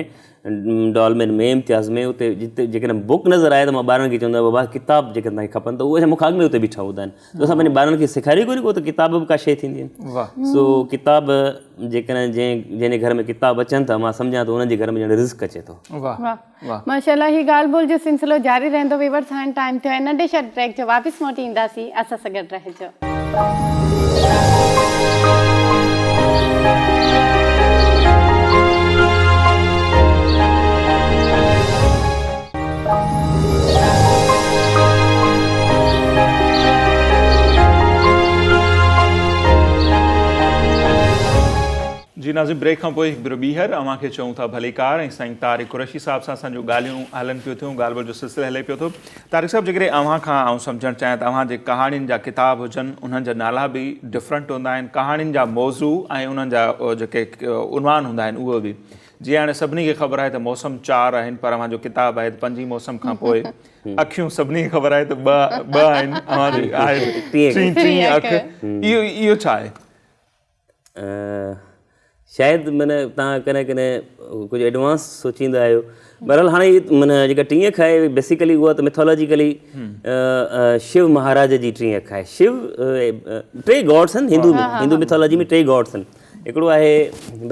ڊالمين ۾ امتياز ۾ اتي جتي جيڪڏهن بڪ نظر آئي ته مان ٻارن کي چوندو آهيان بابا ڪتاب جيڪڏهن توهان کي کپن ته اهي مون کان اڳ ۾ اتي بيٺا هوندا آهن ته اسان پنهنجي ٻارن کي سيکاريو ڪونهي ڪو ته ڪتاب به ڪا شيء ٿيندي آهي سو ڪتاب جيڪڏهن جنهن جنهن جي گهر ۾ ڪتاب اچن ٿا مان سمجهان ٿو انهن جي گهر ۾ ڄڻ رزق اچي ٿو. واهه واهه ماشاءالله هي ڳالهه ٻولهه جو سلسلو جاري رهندو ويورس هاڻ ٽائيم ٿيو آهي ننڍي شارٽ بريڪ جو واپس موٽي اينداسين اسان سان گڏ رهجو. جي ناظرين بريڪ کان پوء هڪ ڀيرو ٻيهر اوهان کي چئون ٿا ڀليڪار ۽ سائين طارق قريشي صاحب سان اسان جون ڳالهيون هلن پيون ٿيون ڳالهه ٻولهه جو سلسلو هلي پيو ٿو طارق صاحب جيڪڏهن اوهان کان آئون سمجهڻ چاهيان ته اوهان جي ڪهاڻين جا ڪتاب هجن انهن جا نالا به ڊفرنٽ هوندا آهن ڪهاڻين جا موضوع ۽ انهن جا جيڪي عنوان هوندا آهن اهي به جيئن هاڻي سڀني کي خبر آهي ته موسم چار آهن پر اوهان جو ڪتاب آهي ته پنجين موسم کان پوء اکيون سڀني کي خبر آهي ته ٻه ٻه آهن اوهان جي آهي ٽين ٽين اک اهو اهو ڇا آهي؟ شايد معنيٰ توهان ڪڏهن ڪڏهن ڪجهه ايڊوانس سوچيندا آهيو بهرحال هاڻي معنيٰ جيڪا ٽين اک آهي بيسيڪلي اها ته ميٿالاجيڪلي شو مهاراج جي ٽين اک آهي شو ٽي گاڊس آهن هندو ۾ هندو ميٿالاجي ۾ ٽي گاڊس آهن هڪڙو آهي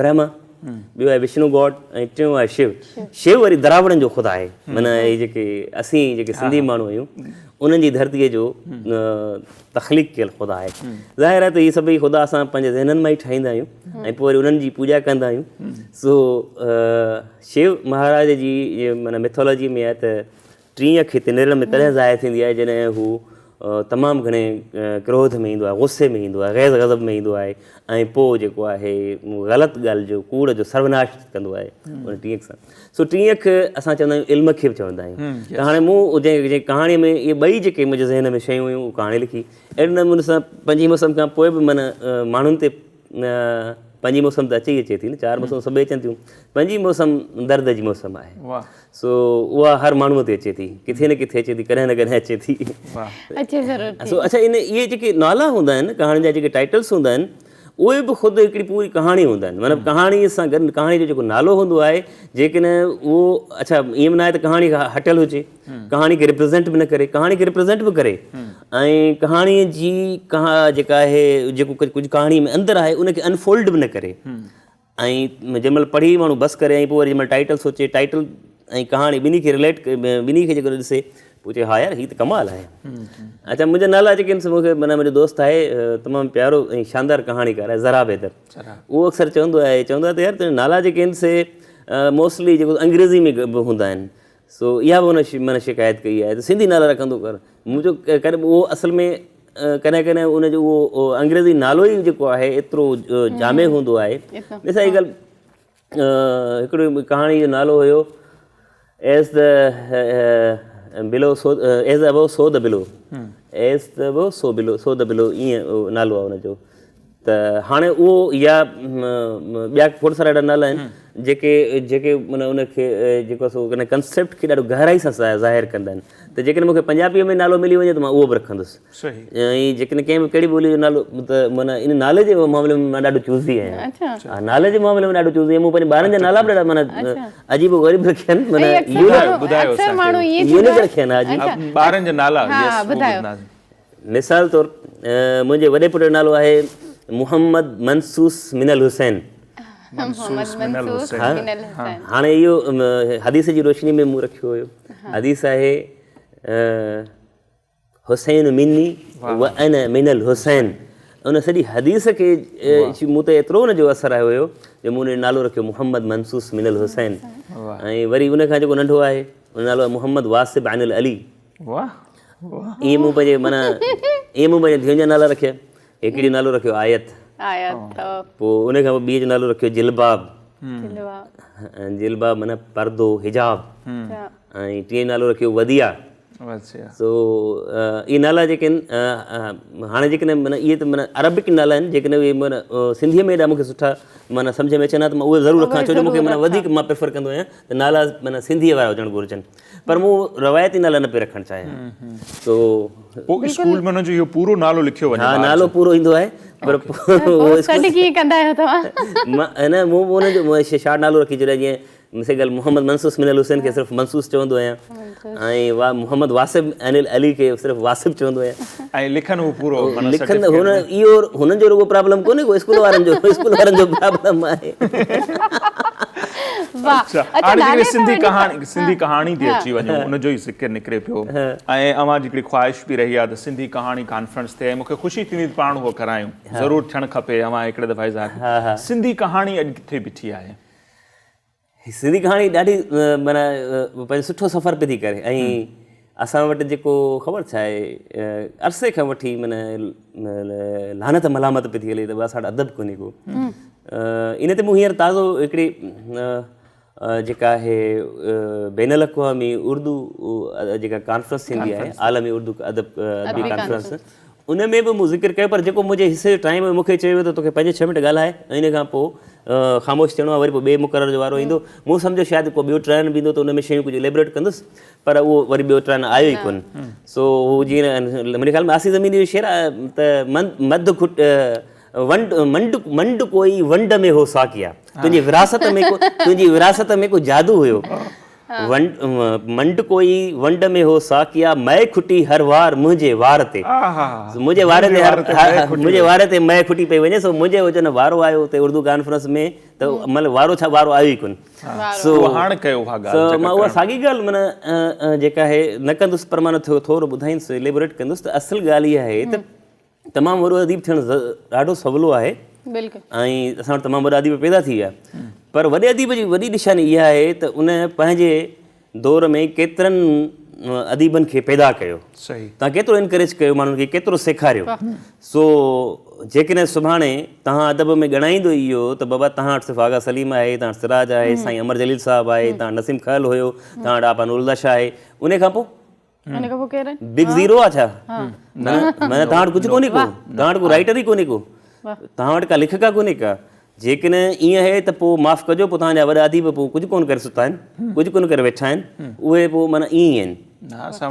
برهما ٻيو آهي وشنو گاڊ ۽ ٽيون آهي شو شو وري دراوڙن جو خدا آهي معنيٰ هي جيڪي اسين جيڪي سنڌي ماڻهو آهيون انهن جي ڌرتيء جو تخليق ڪيل خدا آهي. ظاهر آهي ته هي سڀئي خدا اسان پنهنجي ذهنن مان ئي ٺاهيندا آهيون ۽ پوء وري انهن جي پوڄا ڪندا آهيون. سو شو مهاراج جي معنيٰ ميٿالاجي ۾ آهي ته ٽين اک هتي نرڙ ۾ تڏهن ظاهر ٿيندي آهي جڏهن هو تمام گهڻي ڪروڌ ۾ ايندو آهي، غصي ۾ ايندو آهي، غيظ غضب ۾ ايندو آهي ۽ پوء جيڪو آهي غلط ڳالهه جو ڪوڙ جو سروناش ڪندو آهي ان ٽين اک سان. سو ٽين اک اسان چوندا آهيون علم کي به چوندا آهيون ته هاڻي مون جنهن ڪهاڻي ۾ اهي ٻئي جيڪي منهنجي ذهن ۾ شيون هيون اهو ڪهاڻي لکي اهڙي نموني سان پنجين موسم کان پوء به معنيٰ ماڻهن تي پنجين موسم ته اچي ئي اچي ٿي نه چار موسم سڀئي اچن ٿيون پنجين موسم درد جي موسم آهي سو اها هر ماڻهوء تي اچي ٿي ڪٿي نه ڪٿي اچي ٿي ڪڏهن نه ڪڏهن اچي ٿي اچي ضرور سو اڇا ان اهي جيڪي نالا هوندا آهن ڪهاڻين جا جيڪي ٽائٽلس هوندا آهن اهي به خود هڪڙي پوري ڪهاڻي هوندا آهن معنيٰ ڪهاڻي سان گڏ ڪهاڻي جو جيڪو نالو هوندو آهي جيڪڏهن اهو اڇا ائين به ناهي ته ڪهاڻي کان هٽيل هجي ڪهاڻي کي ريپريزنٽ به نه ڪري ڪهاڻي کي ريپريزنٽ به ڪري ۽ ڪهاڻي جي جيڪا آهي جيڪو ڪجهه ڪهاڻي ۾ اندر آهي ان کي انفولڊ به نه ڪري ۽ جنهن مهل پڙهي ماڻهو بس ڪري ۽ پوء وري جنهن مهل ٽائيٽل سوچي ٽائيٽل ۽ ڪهاڻي ٻنهي کي رليٽ ٻنهي کي جيڪو ڏسي پوء چئي ها يار هي ته ڪمال آهي. اڇا منهنجا نالا جيڪي آهن سي مون کي معنيٰ منهنجو دوست آهي تمام پيارو ۽ شاندار ڪهاڻيڪار آهي زراب حيدر اهو اڪثر چوندو آهي چوندو آهي ته يار تنهنجا نالا جيڪي آهن سي موسٽلي جيڪو انگريزي ۾ به هوندا آهن سو اها به هن معنيٰ شڪايت ڪئي آهي ته سنڌي نالا رکندو ڪر مون چيو ڪڏهن اهو اصل ۾ ڪڏهن ڪڏهن ان جو اهو انگريزي نالو ئي جيڪو آهي ايترو جامع هوندو آهي ڏس هي ڳالهه هڪڙي ڪهاڻي جو نالو هيو as the below so as above so the below as the above so below so the below ائين نالو آهي ان جو ته هاڻي اهو يا ٻيا کوڙ سارا اهڙا نالا آهن جيڪي جيڪي معنيٰ ان کي جيڪو سو ان ڪنسيپٽ کي ڏاڍو گهرائي سان ظاهر ڪندا آهن ته جيڪڏهن مون کي پنجابيء ۾ نالو ملي وڃي ته مان اهو به رکندس ۽ جيڪڏهن ڪنهن به ڪهڙي ٻولي جو نالو ته معنيٰ ان نالي جي معاملي ۾ مان ڏاڍو چوزي آهيان ها نالي جي معاملي ۾ ڏاڍو چوزي آهيان مون پنهنجي ٻارن جا نالا به ڏاڍا معنيٰ عجيب و غريب رکيا آهن معنيٰ يونيڪ رکيا آهن ها جي ٻارن جا نالا يس ٻڌايو مثال طور منهنجي وڏي پٽ جو نالو آهي محمد منسوس من الحسين. منسوس من الحسين. هاڻي اهو حديث جي روشني ۾ مون رکيو هيو. حديث آهي حسين مني وانا من الحسين. ان سڄي حديث کي مون تي ايترو ان جو اثر آيو هيو جو مون ان جو نالو رکيو محمد منسوس من الحسين. ۽ وري ان کان جيڪو ننڍو آهي ان جو نالو آهي محمد واصب عن العلي. واه واه. ائين مون پنهنجي معنيٰ ائين مون پنهنجي ڌيئن جا نالا رکيا. هڪڙي جو نالو رکيو آيت. آيت. پوء ان کان پوء ٻي جو نالو رکيو جلباب. جلباب. جلباب معنيٰ پردو حجاب. ۽ ٽئين جو نالو رکيو وديع. سو اهي نالا جيڪي آهن هاڻي جيڪڏهن معنيٰ اهي ته معنيٰ عربڪ نالا آهن جيڪڏهن اهي معنيٰ سنڌيء ۾ ايڏا مون کي سٺا معنيٰ سمجهه ۾ اچن ها ته مان اهي ضرور رکان ڇو جو مون کي معنيٰ وڌيڪ مان پريفر ڪندو آهيان ته نالا معنيٰ سنڌيء وارا هجڻ گهرجن. پر مون روايتي نالا نه پئي رکڻ چاهيا سو پوء اسڪول ۾ ان جو اهو پورو نالو لکيو وڃي ها نالو پورو ايندو آهي پر پوء سڏ ڪيئن ڪندا آهيو توهان نه مون ان جو شارٽ نالو رکي ڇڏيو جيئن مثال ڳالهه محمد منسوس من الحسين کي صرف منسوس چوندو آهيان ۽ محمد واصب عن العلي کي صرف واصب چوندو آهيان ۽ لکن هو پورو لکن هن اهو هنن جو رڳو پرابلم ڪونهي ڪو اسڪول وارن جو اسڪول وارن جو پرابلم آهي. واھ اڇا هاڻي جيڪڏهن سنڌي ڪهاڻي سنڌي ڪهاڻي تي اچي وڃون ان جو ئي ذڪر نڪري پيو ۽ اوهان جي هڪڙي خواهش به رهي آهي ته سنڌي ڪهاڻي ڪانفرنس ٿئي ۽ مون کي خوشي ٿيندي ته پاڻ اهو ڪرايون ضرور ٿيڻ کپي اوهان هڪڙي دفعا اظهار سنڌي ڪهاڻي اڄ ڪٿي بيٺي آهي؟ سنڌي ڪهاڻي ڏاڍي معنيٰ پنهنجو سٺو سفر پئي ٿي ڪري ۽ اسان وٽ جيڪو خبر ڇا آهي عرصي کان وٺي معنيٰ لعنت ملامت پئي ٿي هلي ته اسان وٽ ادب ڪونهي ڪو ان تي مون هينئر تازو هڪڙي جيڪا آهي بين الاقوامي اردو جيڪا ڪانفرنس ٿيندي آهي عالمي اردو ادب ادبي ڪانفرنس ان ۾ به مون ذڪر ڪيو پر جيڪو منهنجي حصي جو ٽائيم هيو مون کي چيو ويو ته توکي پنج ڇهه منٽ ڳالهائي ۽ ان کان پوء خاموش ٿيڻو آهي وري پوء ٻئي مقرر جو وارو ايندو مون سمجهيو شايد ڪو ٻيو ٽرن به ايندو ته ان ۾ شيون ڪجهه اليبريٽ ڪندس پر اهو وري ٻيو ٽرن آيو ئي ڪونه سو هو جيئن منهنجي خيال ۾ آسي زميني جو شعر آهي ته مند کٽ ونڊ منڊ منڊ ڪوئي ونڊ ۾ هو ساقيا تنهنجي وراثت ۾ ڪو تنهنجي وراثت ۾ ڪو جادو هيو ونڊ منڊ ڪوئي ونڊ ۾ هو ساقيا مئي کٽي هر وار منهنجي وار تي منهنجي وار تي هر منهنجي وار تي مئي کٽي پئي وڃي سو منهنجي هو جن وارو آيو اتي اردو ڪانفرنس ۾ ته مطلب وارو ڇا وارو آيو ئي ڪون سو هاڻ ڪيو اها ڳالهه سو مان اها ساڳي ڳالهه معنيٰ جيڪا آهي نه ڪندس پر معنيٰ ٿورو ٻڌائيندس اليبوريٽ ڪندس ته اصل ڳالهه اها آهي ته تمام وڏو اديب ٿيڻ ڏاڍو سولو آهي بلڪل ۽ اسان وٽ تمام وڏا اديب پيدا ٿي ويا پر وڏي اديب جي وڏي نشاني اها آهي ته ان پنهنجي دور ۾ ڪيترن اديبن کي پيدا ڪيو صحيح تان ڪيترو انڪريج ڪيو ماڻهن کي ڪيترو سيکاريو سو جيڪڏهن سڀاڻي تهان ادب ۾ ڳڻائيندو ئي اهو ته بابا تهان وٽ صرف آغا سليم آهي تهان وٽ سراج آهي سائين امر جليل صاحب آهي تهان وٽ نسيم کهل هيو تهان وٽ آپا نورالهديٰ شاهه آهي ان کان پوء ان کان پوء ڪير آهن؟ بگ زيرو آ ڇا؟ معنيٰ توهان وٽ ڪجهه ڪونهي ڪو؟ توهان وٽ ڪو رائيٽر ئي ڪونهي ڪو؟ توهان وٽ ڪا ليکڪا ڪونهي ڪا؟ جيڪڏهن ائين آهي ته پوء معاف ڪجو پوء توهان جا وڏا اديب پوء ڪجهه ڪونه ڪري ستا آهن، ڪجهه ڪونه ڪري ويٺا آهن، اهي پوء معنيٰ ائين ئي آهن.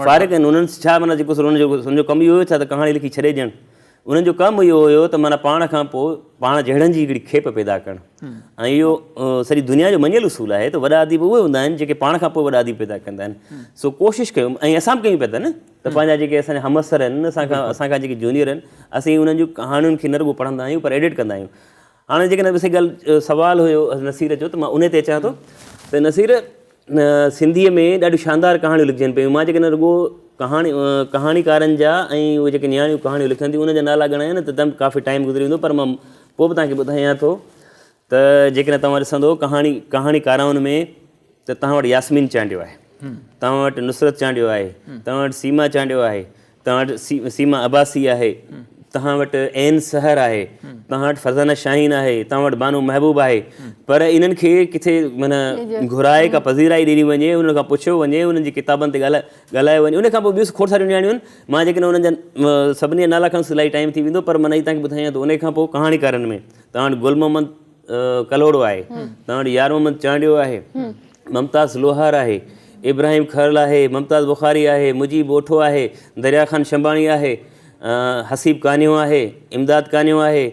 فارغ آهن، انهن ڇا معنيٰ جيڪو سو انهن جو ڪم اهو هيو ڇا ته ڪهاڻي لکي ڇڏي ڏيڻ. انهن جو ڪم اهو هيو ته معنيٰ پاڻ کان پوء پاڻ جهڙن جي هڪڙي کيپ پيدا ڪرڻ ۽ اهو سڄي دنيا جو مڃيل اصول آهي ته وڏا اديب اهي هوندا آهن جيڪي پاڻ کان پوء وڏا اديب پيدا ڪندا آهن. سو ڪوشش ڪيو ۽ اسان به ڪيون پيا ٿا نه ته پنهنجا جيڪي اسان جا همعصر آهن، اسان کان اسان کان جيڪي جونيئر آهن، اسين انهن جون ڪهاڻين کي نه رڳو پڙهندا آهيون پر ايڊٽ ڪندا آهيون. هاڻي جيڪڏهن بس هڪ ڳالهه سوال هيو نصير جو ته مان انهي تي اچان ٿو ته نصير سنڌيء ۾ ڏاڍيون شاندار ڪهاڻيون لکجن پيون مان جيڪڏهن رڳو ڪهاڻي ڪهاڻيڪارن جا ۽ اهي جيڪي نياڻيون ڪهاڻيون لکن ٿيون انهن جا نالا ڳڻايان نه ته تم ڪافي ٽائيم گذري ويندو پر مان پوء به توهان کي ٻڌايان ٿو ته جيڪڏهن توهان ڏسندو ڪهاڻي ڪهاڻيڪارائن ۾ ته توهان وٽ ياسمين چانڊيو آهي توهان وٽ نصرت چانڊيو آهي توهان وٽ سيما چانڊيو آهي توهان وٽ سيما عباسي آهي، توهان وٽ عين سحر آهي، توهان وٽ فرزانه شاهين آهي، توهان وٽ بانو محبوب آهي پر انهن کي ڪٿي معنيٰ گهرائي ڪا پذيرائي ڏني وڃي، انهن کان پڇيو وڃي، انهن جي ڪتابن تي ڳالهايو وڃي. ان کان پوء ٻيون کوڙ ساريون نياڻيون آهن، مان جيڪڏهن انهن جا سڀني جا نالا کڻندس الاهي ٽائيم ٿي ويندو پر معنيٰ هي توهان کي ٻڌايان ٿو ان کان پوء ڪهاڻيڪارن ۾ توهان وٽ گل محمد ڪلهوڙو آهي، توهان وٽ يار محمد چانڊيو آهي، ممتاز لوهار آهي، ابراهيم کرل آهي، ممتاز بخاري آهي، مجيب اوٺو آهي، دريا خان شنباڻي آهي، حسيب ڪانيو آهي، امداد ڪانيو آهي،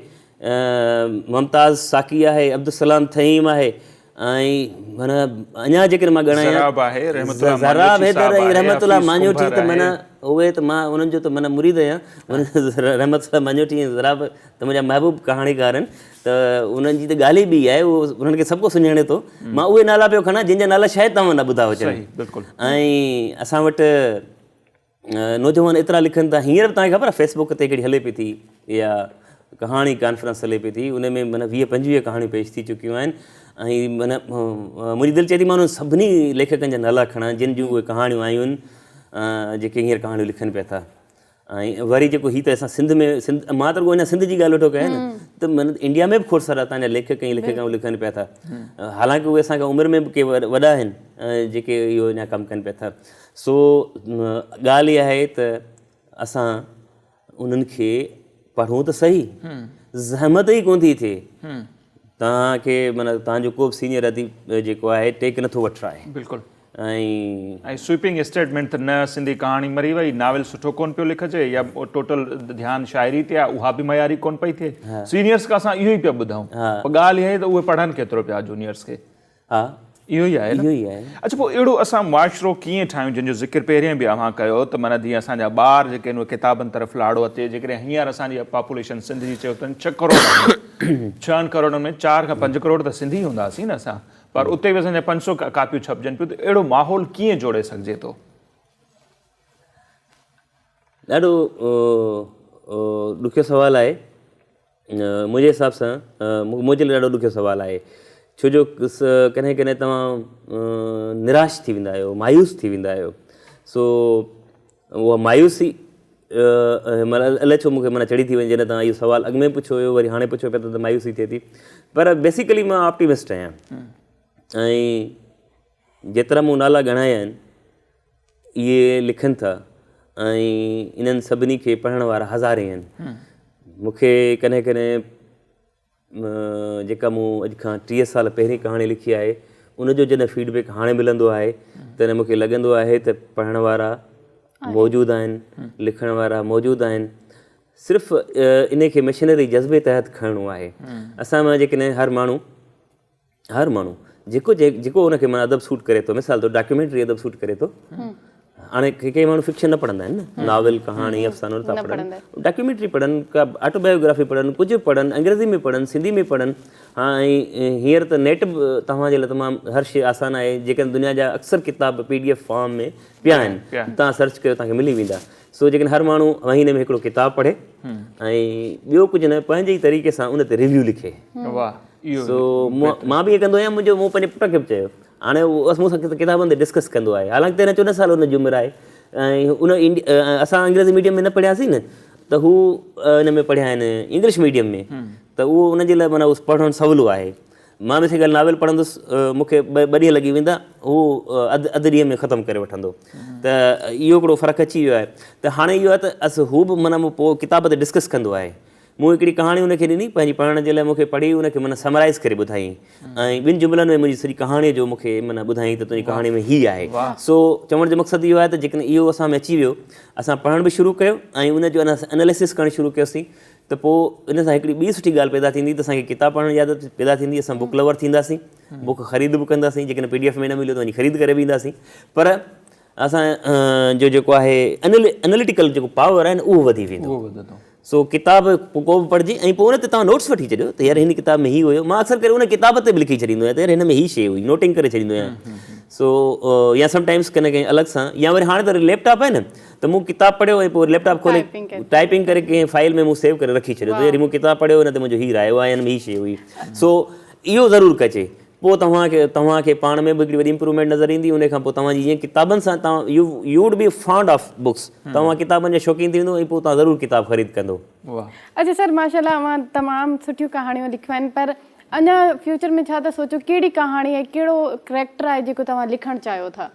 ممتاز ساقي آهي، عبدالسلام ٿهيم آهي ۽ معنيٰ اڃا جيڪڏهن مان ڳڻايان زراب آهي، رحمت الله زراب ماڃوٺي حيدر صاحب ۽ آهي، رحمت الله حفيظ ماڃوٺي ڪنڀر ته آهي. معنيٰ اهي ته مان انهن جو ته معنيٰ مريد آهيان رحمت الله ماڃوٺي ۽ زراب ته منهنجا محبوب ڪهاڻيڪار آهن ته انهن جي ته ڳالهه ئي ٻي آهي اهو انهن کي سڀ ڪو سڃاڻي ٿو مان اهي نالا پيو کڻان جن جا نالا شايد توهان نه ٻڌا هجن بلڪل ۽ اسان وٽ نوجوان ايترا لکن ٿا هينئر به توهان کي خبر آهي فيس بڪ تي هڪڙي هلي پئي ٿي اها ڪهاڻي ڪانفرنس هلي پئي ٿي ان ۾ معنيٰ 20 25 ڪهاڻيون پيش ٿي چڪيون آهن ۽ معنيٰ منهنجي دل چئي ٿي مان انهن سڀني ليکڪن جا نالا کڻان جن جون اهي ڪهاڻيون آيون آهن جيڪي هينئر ڪهاڻيون لکن پيا ٿا ۽ وري جيڪو هي ته اسان سنڌ ۾ سنڌ مان ته رڳو اڃا سنڌ جي ڳالهه ويٺو ڪيان نه ته معنيٰ انڊيا ۾ به کوڙ سارا تان جا ليکڪ ۽ ليکڪائون لکن پيا ٿا حالانڪه اهي اسان کان عمر ۾ به ڪي وڏا آهن جيڪي اهو اڃا ڪم ڪن پيا ٿا سو ڳالهه اها آهي ته اسان انهن کي پڙهون ته صحيح زحمت ئي ڪونه ٿي ٿئي توهان کي معنيٰ توهان جو ڪو به سينئر اديب جيڪو آهي ٽيڪ نٿو وٺرائي بلڪل ۽. ۽ سوئپنگ اسٽيٽمينٽ ته نه سنڌي ڪهاڻي مري وئي، ناول سٺو ڪونه پيو لکجي يا ٽوٽل ڌيان شاعري تي آهي اها به معياري ڪونه پئي ٿئي. سينيئرس کان اسان اهو ئي پيا ٻڌون پر ڳالهه اها آهي ته اهي پڙهن ڪيترو پيا جونيئرس کي. اهو ئي آهي نه. اڇا پوء اهڙو اسان معاشرو ڪيئن ٺاهيون جنهن جو ذڪر پهرين به اوهان ڪيو ته معنيٰ جيئن اسان جا ٻار جيڪي آهن اهي ڪتابن طرف لاڙو اچي جيڪڏهن هينئر اسان جي پاپوليشن سنڌ جي چيو ته ڇهه ڪروڙ آهي ڇهن ڪروڙن ۾ چار کان پنج ڪروڙ ته سنڌي هونداسين نه اسان پر اتي به اسان جا 500 ڪاپيون ڇپجن پيون ته اهڙو ماحول ڪيئن جوڙي سگهجي ٿو؟ ڏاڍو ڏکيو سوال آهي منهنجي حساب سان منهنجي لاء ڏاڍو ڏکيو سوال آهي ڇو جو ڪڏهن ڪڏهن توهان نراش ٿي ويندا آهيو مايوس ٿي ويندا آهيو سو اها مايوسي معنيٰ الائي ڇو مون کي معنيٰ چڙهي ٿي وڃي جڏهن توهان اهو سوال اڳ ۾ پڇيو هيو وري هاڻي پڇيو پيا ٿا ته مايوسي ٿئي ٿي پر بيسيڪلي مان آپٽيمسٽ آهيان ۽ جيترا مون نالا ڳڻايا آهن اهي لکن ٿا ۽ انهن سڀني کي پڙهڻ وارا هزارين آهن مون کي ڪڏهن ڪڏهن جيڪا مون اڄ کان 30 سال پهرين ڪهاڻي لکي آهي ان جو جڏهن فيڊ بيڪ هاڻي ملندو آهي تڏهن مون کي لڳندو آهي ته پڙهڻ وارا موجود آهن لکڻ وارا موجود آهن صرف ان کي مشنري جذبي تحت کڻڻو آهي اسان مان جيڪڏهن هر ماڻهو هر ماڻهو جيڪو جيڪو ان کي معنيٰ ادب سوٽ ڪري ٿو مثال طور ڊاڪيومينٽري ادب سوٽ ڪري ٿو هاڻي ڪي ڪي ماڻهو فڪشن نه پڙهندا آهن نه ناول ڪهاڻي افسانو نٿا پڙهن ڊاڪيومينٽري پڙهن ڪا آٽو بايوگرافي پڙهن ڪجهه پڙهن انگريزي ۾ پڙهن سنڌي ۾ پڙهن ها ۽ هينئر ته نيٽ به توهان جي لاء تمام هر شي آسان آهي جيڪڏهن دنيا جا اڪثر ڪتاب پي ڊي ايف فارم ۾ پيا آهن توهان سرچ ڪيو توهان کي ملي ويندا سو جيڪڏهن هر ماڻهو مهيني ۾ هڪڙو ڪتاب پڙهي ۽ ٻيو ڪجهه نه پنهنجي ئي طريقي سان ان تي ريويو لکي واهه سو مان به ائين ڪندو آهيان منهنجو مون پنهنجي پٽ کي به چيو هاڻي هو مون سان ڪتابن تي ڊسڪس ڪندو آهي حالانڪه تيرهن چوڏهن سال ان جي عمر آهي ۽ ان اسان انگريزي ميڊيم ۾ نه پڙهياسين نه ته هو ان ۾ پڙهيا آهن انگلش ميڊيم ۾ ته اهو ان جي لاء معنيٰ پڙهڻ سولو آهي مان به ڳالهه ناول پڙهندس مون کي ٻه ڏينهن لڳي ويندا هو اڌ اڌ ڏينهن ۾ ختم ڪري وٺندو ته اهو هڪڙو فرق اچي ويو آهي ته هاڻي اهو آهي ته هو به معنيٰ پوء ڪتاب تي ڊسڪس ڪندو آهي مون هڪڙي ڪهاڻي ان کي ڏني پنهنجي پڙهڻ جي لاء مون کي پڙهي ان کي معنيٰ سمرائيز ڪري ٻڌايائين ۽ ٻن جملن ۾ منهنجي سڄي ڪهاڻيء جو مون کي معنيٰ ٻڌايائين ته تنهنجي ڪهاڻي ۾ هي آهي سو چوڻ جو مقصد اهو آهي ته جيڪڏهن اهو اسان ۾ اچي ويو اسان پڙهڻ به شروع ڪيو ۽ ان جو اناليسس ڪرڻ شروع ڪيوسين ته پوء ان سان هڪڙي ٻي سٺي ڳالهه پيدا ٿيندي ته اسان کي ڪتاب پڙهڻ جي عادت پيدا ٿيندي، اسان بڪ لور ٿينداسين، بڪ خريد به ڪنداسين، جيڪڏهن پي ڊي ايف ۾ نه مليو ته وڃي خريد ڪري به اينداسين، پر اسان جو جيڪو آهي اناليٽيڪل جيڪو پاور آهي نه اهو وڌي ويندو. سو ڪتاب ڪو به پڙهجي ۽ پوء ان تي توهان نوٽس وٺي ڇڏيو ته يار هن ڪتاب ۾ هي هيو، مان اڪثر ڪري ان ڪتاب تي به لکي ڇڏيندو آهيان ته يار هن ۾ هي شيء هئي، نوٽنگ ڪري ڇڏيندو آهيان. سو يا سم ٽائمس ڪنهن ڪنهن الڳ سان، يا وري هاڻي ته ليپ ٽاپ آهي نه ته مون ڪتاب پڙهيو ۽ پوء ليپ ٽاپ کولي ٽائپنگ ڪري ڪنهن فائل ۾ مون سيو ڪري رکي ڇڏيو ته يار هي مون ڪتاب پڙهيو ان تي منهنجو هي رايو آهي هن ۾ هي شيء هئي. سو اهو ضرور ڪجي، پوء توهان کي توهان کي پاڻ ۾ به هڪڙي وڏي امپروومينٽ نظر ايندي، ان کان پوء توهان جي جيئن ڪتابن سان توهان you you would be fond of books, توهان ڪتابن جا شوقين ٿي ويندو ۽ پوء توهان ضرور ڪتاب خريد ڪندو. اڇا سر ماشاء الله اوهان تمام سٺيون ڪهاڻيون لکيون آهن پر اڃا فيوچر ۾ ڇا ٿا سوچو ڪهڙي ڪهاڻي ۽ ڪهڙو ڪريڪٽر آهي جيڪو توهان لکڻ چاهيو ٿا؟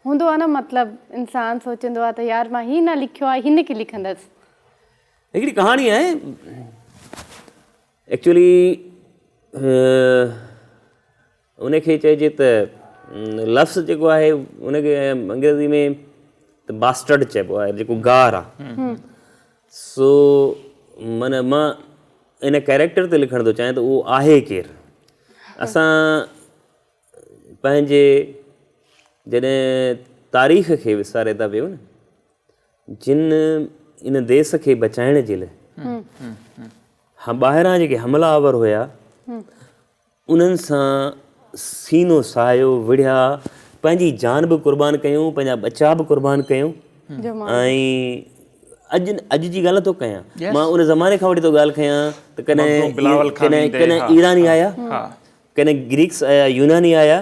هوندو آهي نه مطلب انسان سوچيندو آهي ته يار مان هي نه لکيو آهي هن کي لکندس. هڪڙي ڪهاڻي آهي ايڪچولي ان کي چئجي ته لفظ جيڪو آهي ان کي انگريزي ۾ ته باسٽرڊ چئبو آهي جيڪو گار آهي سو من مان ان ڪيريڪٽر تي لکڻ ٿو چاهيان ته اهو آهي ڪير. اسان پنهنجي جڏهن تاريخ کي وساري ٿا ويون نه، جن ان ديس کي بچائڻ جي لاء ٻاهران جيڪي حمله آور هيا انهن سان سينو ساهيو، وڙهيا، پنهنجي جان به قربان ڪيون، پنهنجا ٻچا به قربان ڪيون ۽ اڄ اڄ جي ڳالهه نٿو ڪيان، مان ان زماني کان وٺي ٿو ڳالهه ڪيان ته ڪڏهن ڪڏهن ايراني آيا، ڪڏهن گريڪس آيا، يوناني آيا،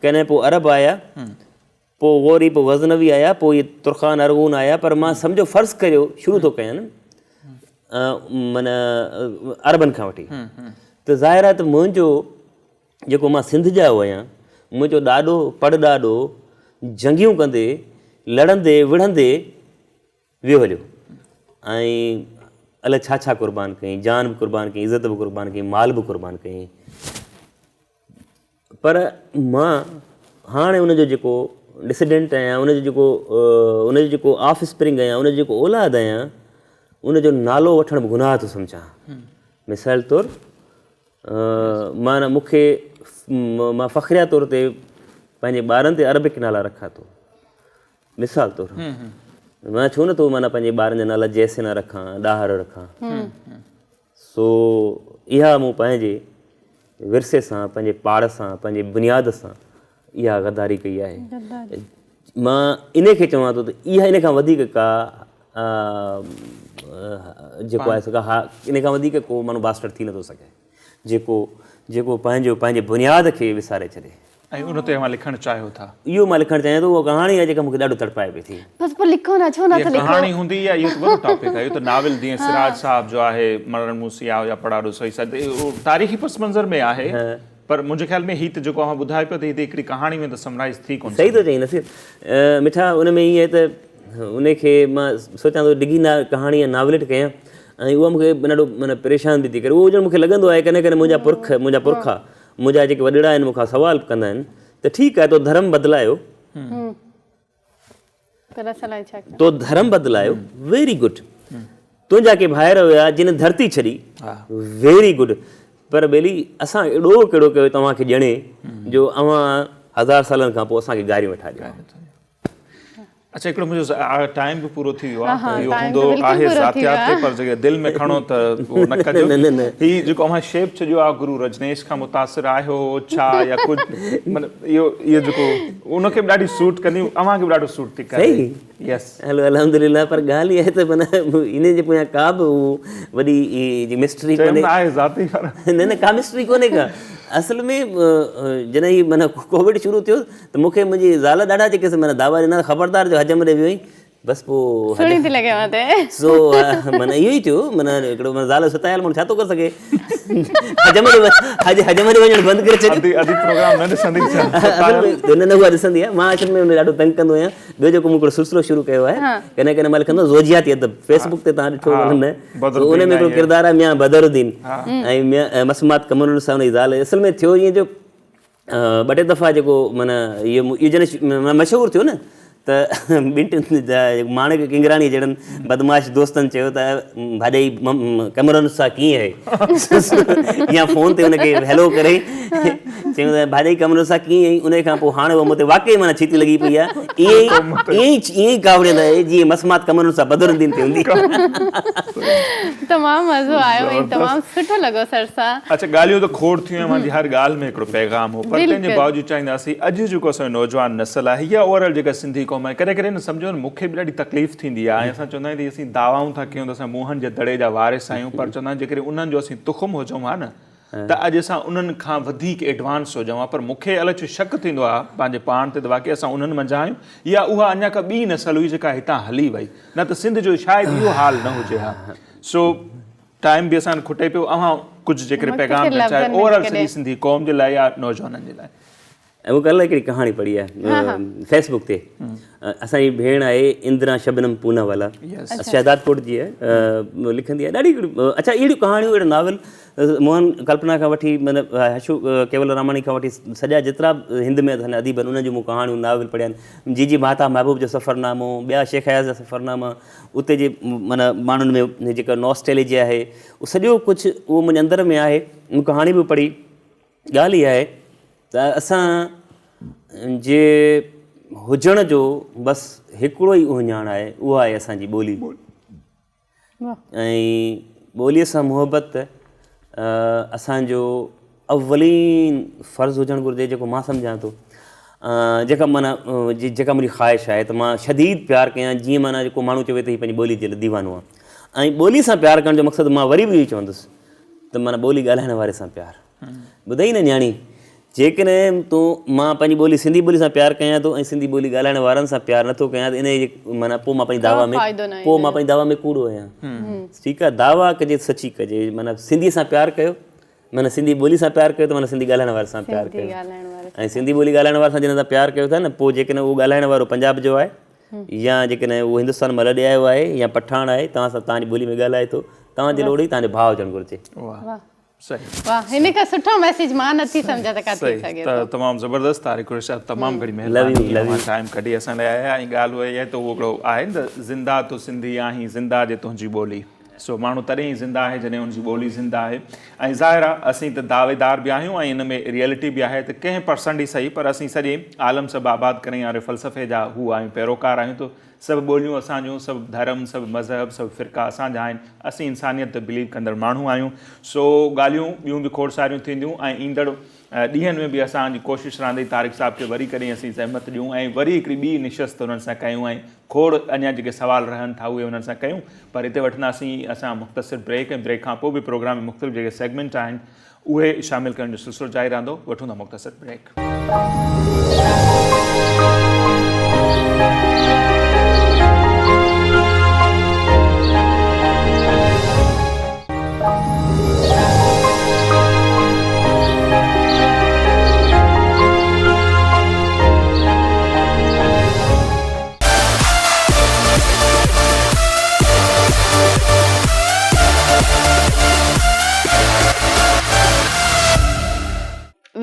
ڪڏهن پوء عرب آيا، پوء غوري، پوء غزنوي آيا، پوء اهي ترخان ارغون آيا، پر مان سمجهو فرض ڪريو شروع ٿو ڪيان معنيٰ عربن کان وٺي ته ظاهر آهي ته منهنجو جيڪو مان سنڌ ڄائو آهيان، منهنجو ڏاڏو پڙ ڏاڏو جنگيون ڪندي، لڙندي وڙهندي ويو هليو ۽ الائي ڇا ڇا قربان ڪيائين، جان به قربان ڪيائين، عزت به قربان ڪيائين، مال به قربان ڪيائين. پر مان هاڻي ان جو جيڪو ڊسيڊنٽ آهيان، ان جو جيڪو ان جو جيڪو آف اسپرنگ آهيان، ان جو جيڪو اولاد آهيان، ان جو نالو وٺڻ به گناهه ٿو سمجهان. مثال طور مان مون کي مان فخريه طور تي پنهنجي ٻارن تي عربڪ نالا رکان ٿو. مثال طور مان ڇو نٿو معنيٰ پنهنجي ٻارن جا نالا جيسينا رکان، ڏاهر رکان. سو اها مون پنهنجي ورثي سان، پنهنجي پاڙ سان، پنهنجي بنياد سان اها غداري ڪئي آهي. مان انهي کي چوان ٿو ته اها ان کان وڌيڪ ڪا جيڪو آهي سو ڪا ان کان وڌيڪ ڪو ماڻهو باسٽرڊ ٿي نٿو سگهي. جيڪو جيڪو پنهنجو پنهنجي بنياد کي وساري ڇڏي. ۽ ان تي اوهان لکڻ چاهيو ٿا. اهو مان لکڻ چاهيان ٿو، اها ڪهاڻي آهي جيڪا مون کي ڏاڍو تڙپائي پئي ٿي. بس پوء لکو نه، ڇو نه ٿا اها لکو. ڪهاڻي هوندي يا اهو ته وڏو ٽاپڪ آهي، اهو ته ناول جيئن سراج صاحب جو آهي مرڻ مون سياهه يا پڙاڏو سهي سڏ، اهو تاريخي پس منظر ۾ آهي پر منهنجي خيال ۾ هي ته جيڪو اوهان ٻڌايو پيو ته هي ته هڪڙي ڪهاڻي ۾ ته سمرائيز ٿي ڪونه صحيح ٿو چئين نصير مٺا، ان ۾ ائين آهي ته ان کي مان سوچان ٿو ڊگهي ڪهاڻي يا ناوليٽ ڪيان ۽ اها مون کي ڏاڍو معنيٰ پريشان به ٿي ڪري. اهو ڄڻ مون کي لڳندو آهي ڪڏهن ڪڏهن منهنجا پرک، منهنجا پرکا، منهنجا جيڪي وڏڙا آهن مون کان سوال به ڪندا آهن ته ٺيڪ آهي تو ڌرم بدلايو، تو ڌرم بدلايو ويري گڊ، تنهنجا ڪي ڀائر هيا جن ڌرتي ڇڏي ويري گڊ، پر ٻيلي اسان اهڙو ڪهڙو ڪيو توهان کي ڄڻي جو اوهان هزار سالن کان پوء اسان کي گاريون ويٺا ڏيو. اڇا هڪڙو منهنجو ٽائيم به پورو ٿي ويو آهي اهو هوندو آهي ذاتيات تي پر جيڪڏهن دل ۾ کڻو ته اهو نه ڪجو هي جيڪو اوهان شيپ ڇڏيو آهي گرو رجنيش کان متاثر آهيو ڇا يا ڪجهه مطلب اهو اهو جيڪو ان کي به ڏاڍي سوٽ ڪندي اوهان کي به ڏاڍو سوٽ ٿي ڪري. يس هلو الحمدلله پر ڳالهه اها آهي ته معنيٰ انهي جي پويان ڪا به وڏي جي مسٽري ڪونهي. چيم نه آهي ذاتي پر. نه نه ڪا مسٽري ڪونهي ڪا اصل ۾ جڏهن هي معنيٰ ڪووڊ شروع ٿيو ته مون کي منهنجي زال ڏاڍا جيڪي سي معنيٰ دعويٰ ڏنا ته خبردار جو حجم ڏي ويو آهين بس پوء سهڻي ٿي لڳي اوهان تي. سو معنيٰ اهو ئي ٿيو معنيٰ هڪڙو معنيٰ زال ستايل ماڻهو ڇا ٿو ڪري سگهي حجم ڏي حج حجم ڏي وڃڻ بند ڪري ڇڏيو. ادي ادي پروگرام نه ڏسندي ڇا؟ اصل ۾ نه نه اها ڏسندي آهي مان اصل ۾ ان کي ڏاڍو تنگ ڪندو آهيان. ٻيو جيڪو مون هڪڙو سلسلو شروع ڪيو آهي ڪڏهن ڪڏهن مان لکندو آهيان زوجياتي ادب فيس بڪ تي توهان ڏٺو هوندو نه سو ان ۾ هڪڙو ڪردار آهي ميان بدر الدين ۽ ميان مسمات قمر النساء ان جي زال اصل ۾ ٿيو ائين جو ٻه ٽي دفعا جيڪو معنيٰ اهو جڏهن مشهور ٿيو نه ته ٻن ٽن ماڻڪ ڪنگراڻي جهڙن بدمعاش دوستن چيو ته ڀاڄائي قمرالنساء ڪيئن آهي يا فون تي ان کي هيلو ڪري چيو ته ڀاڄائي قمرالنساء ڪيئن آهي ان کان پوء هاڻي مون تي واقعي معنيٰ ڇيتي لڳي پئي آهي ائين ائين ائين ئي ڪاوڙيل آهي جيئن مسمات قمرالنساء بدرالدين تي هوندي. تمام مزو آيو ۽ تمام سٺو لڳو سر سان. اڇا ڳالهيون ته کوڙ ٿيون ۽ اوهان جي هر ڳالهه ۾ هڪڙو پيغام هو پر تنهن جي باوجود چاهينداسين اڄ جيڪو اسان جو نوجوان نسل آهي يا اوور آل جيڪا سنڌي قوم آهي ڪڏهن ڪڏهن نه سمجهو نه مون کي به ڏاڍي تڪليف ٿيندي آهي ۽ اسان چوندا آهيون ته اسين دعوائون ٿا ڪيون ته اسان موهن جي دڙي جا وارث آهيون پر چوندا آهن جيڪڏهن انهن جو اسين تخم هجون ها نه ته اڄ اسان انهن کان وڌيڪ ايڊوانس هجون ها پر مون کي الائي ڇو شڪ ٿيندو آهي پنهنجي پاڻ تي ته واقعي اسان انهن منجهان آهيون يا اها اڃا ڪا ٻي نسل هئي جيڪا هتان هلي وئي نه ته سنڌ جو شايد اهو حال نه هجي ها سو ٽائيم به اسان کٽي پيو اوهان ڪجهه جيڪڏهن پيغام ڏيڻ چاهيو اوور آل سڄي سنڌي قوم جي لاء يا نوجوانن جي لاء. ۽ مون ڪلهه هڪڙي ڪهاڻي پڙهي آهي فيس بڪ تي اسان جي ڀيڻ آهي اندرا شبنم پونا والا شهداد ڪوٽ جي آهي لکندي آهي ڏاڍي اڇا اهڙيون ڪهاڻيون اهڙا ناول موهن ڪلپنا کان وٺي مطلب حشو ڪيول راماڻي کان وٺي سڄا جيترا هند ۾ اسان جا اديب آهن انهن جون مون ڪهاڻيون ناول پڙهيا آهن جي جي مهتا محبوب جو سفرنامو ٻيا شيخ اياز جا سفرناما اتي جي معنيٰ ماڻهن ۾ جيڪا نوسٽيلجيا آهي اهو سڄو ڪجهه اهو منهنجي اندر ۾ آهي مون ڪهاڻي به پڙهي ڳالهه اها آهي ته اسان جي هجڻ جو بس هڪڙو ئي اهڃاڻ آهي اهو آهي اسان جي ٻولي ۽ ٻوليء سان محبت اسان جو اولين فرض هجڻ گهرجي جيڪو مان سمجهان ٿو جيڪا معنيٰ جيڪا منهنجي خواهش آهي ته مان شديد پيار ڪيان جيئن معنيٰ جيڪو ماڻهو چوي ته هي پنهنجي ٻولي جي لاء ديوانو آهي ۽ ٻولي سان پيار ڪرڻ جو مقصد مان وري به اهو ئي چوندس ته معنيٰ ٻولي ڳالهائڻ واري سان پيار ٻڌئي نه نياڻي جيڪڏهن تون مان پنهنجي ٻولي سنڌي ٻولي سان پيار ڪيان ٿو ۽ سنڌي ٻولي ڳالهائڻ وارن سان پيار نٿو ڪيان ته انهيء جي معنيٰ پوء مان پنهنجي دعويٰ ۾ پوء مان پنهنجي دعويٰ ۾ ڪوڙو آهيان ٺيڪ آهي دعويٰ ڪجي ته سچي ڪجي معنيٰ سنڌي سان پيار ڪيو معنيٰ سنڌي ٻولي سان پيار ڪيو ته معنيٰ سنڌي ڳالهائڻ واري سان پيار ڪيو ۽ سنڌي ٻولي ڳالهائڻ واري سان جنهن سان پيار ڪيو ٿا نه پوء جيڪڏهن اهو ڳالهائڻ وارو پنجاب جو آهي يا جيڪڏهن اهو هندستان مان لڏي آيو آهي يا پٺاڻ آهي توهان سان توهان جي ٻولي ۾ ڳالهائي ٿو توهان جي لوڙ ئي توهان جو ڀاء هجڻ گهرجي. واهه صحيح. واھ هن کان سٺو ميسيج مان نه ٿي سمجهان ته ڪا ٿي سگهي ٿو. تمام زبردست طارق قريشي صاحب تمام گهڻي مهرباني اوهان ٽائيم ڪڍي اسان لاء آيا ۽ ڳالهه اها ئي آهي ته اهو هڪڙو آهي نه ته زنده تو سنڌي آهين زنده جي تنهنجي ٻولي سو ماڻهو تڏهن ئي زنده آهي جڏهن ان جي ٻولي زنده آهي ۽ ظاهر آهي اسين ته دعويدار به آهيون ۽ ان ۾ ريئلٽي به آهي ته ڪنهن پرسنٽ ئي سهي پر اسين سڄي عالم سڀ آباد ڪرڻ واري فلسفي جا هو آهيون پيروڪار آهيون ته سڀ ٻوليون اسان جون، سڀ ڌرم، سڀ مذهب، سڀ فرقا اسان جا آهن. اسين انسانيت تي بليو ڪندڙ ماڻهو آهيون. سو ڳالهيون ٻيون به کوڙ ساريون ٿينديون ۽ ايندڙ ڏينهن ۾ به اسان جي ڪوشش رهندي طارق صاحب کي وري ڪڏهن اسين زحمت ڏيون ۽ وري هڪڙي ٻي نشست انهن سان ڪيون ۽ کوڙ اڃا جيڪي سوال رهن ٿا اهي انهن سان ڪيون پر هتي وٺنداسين اسان مختصر بريڪ ۽ بريڪ کان پوء به پروگرام ۾ مختلف جيڪي سيگمينٽ آهن اهي شامل ڪرڻ جو سلسلو جاري رهندو، وٺون ٿا مختصر بريڪ.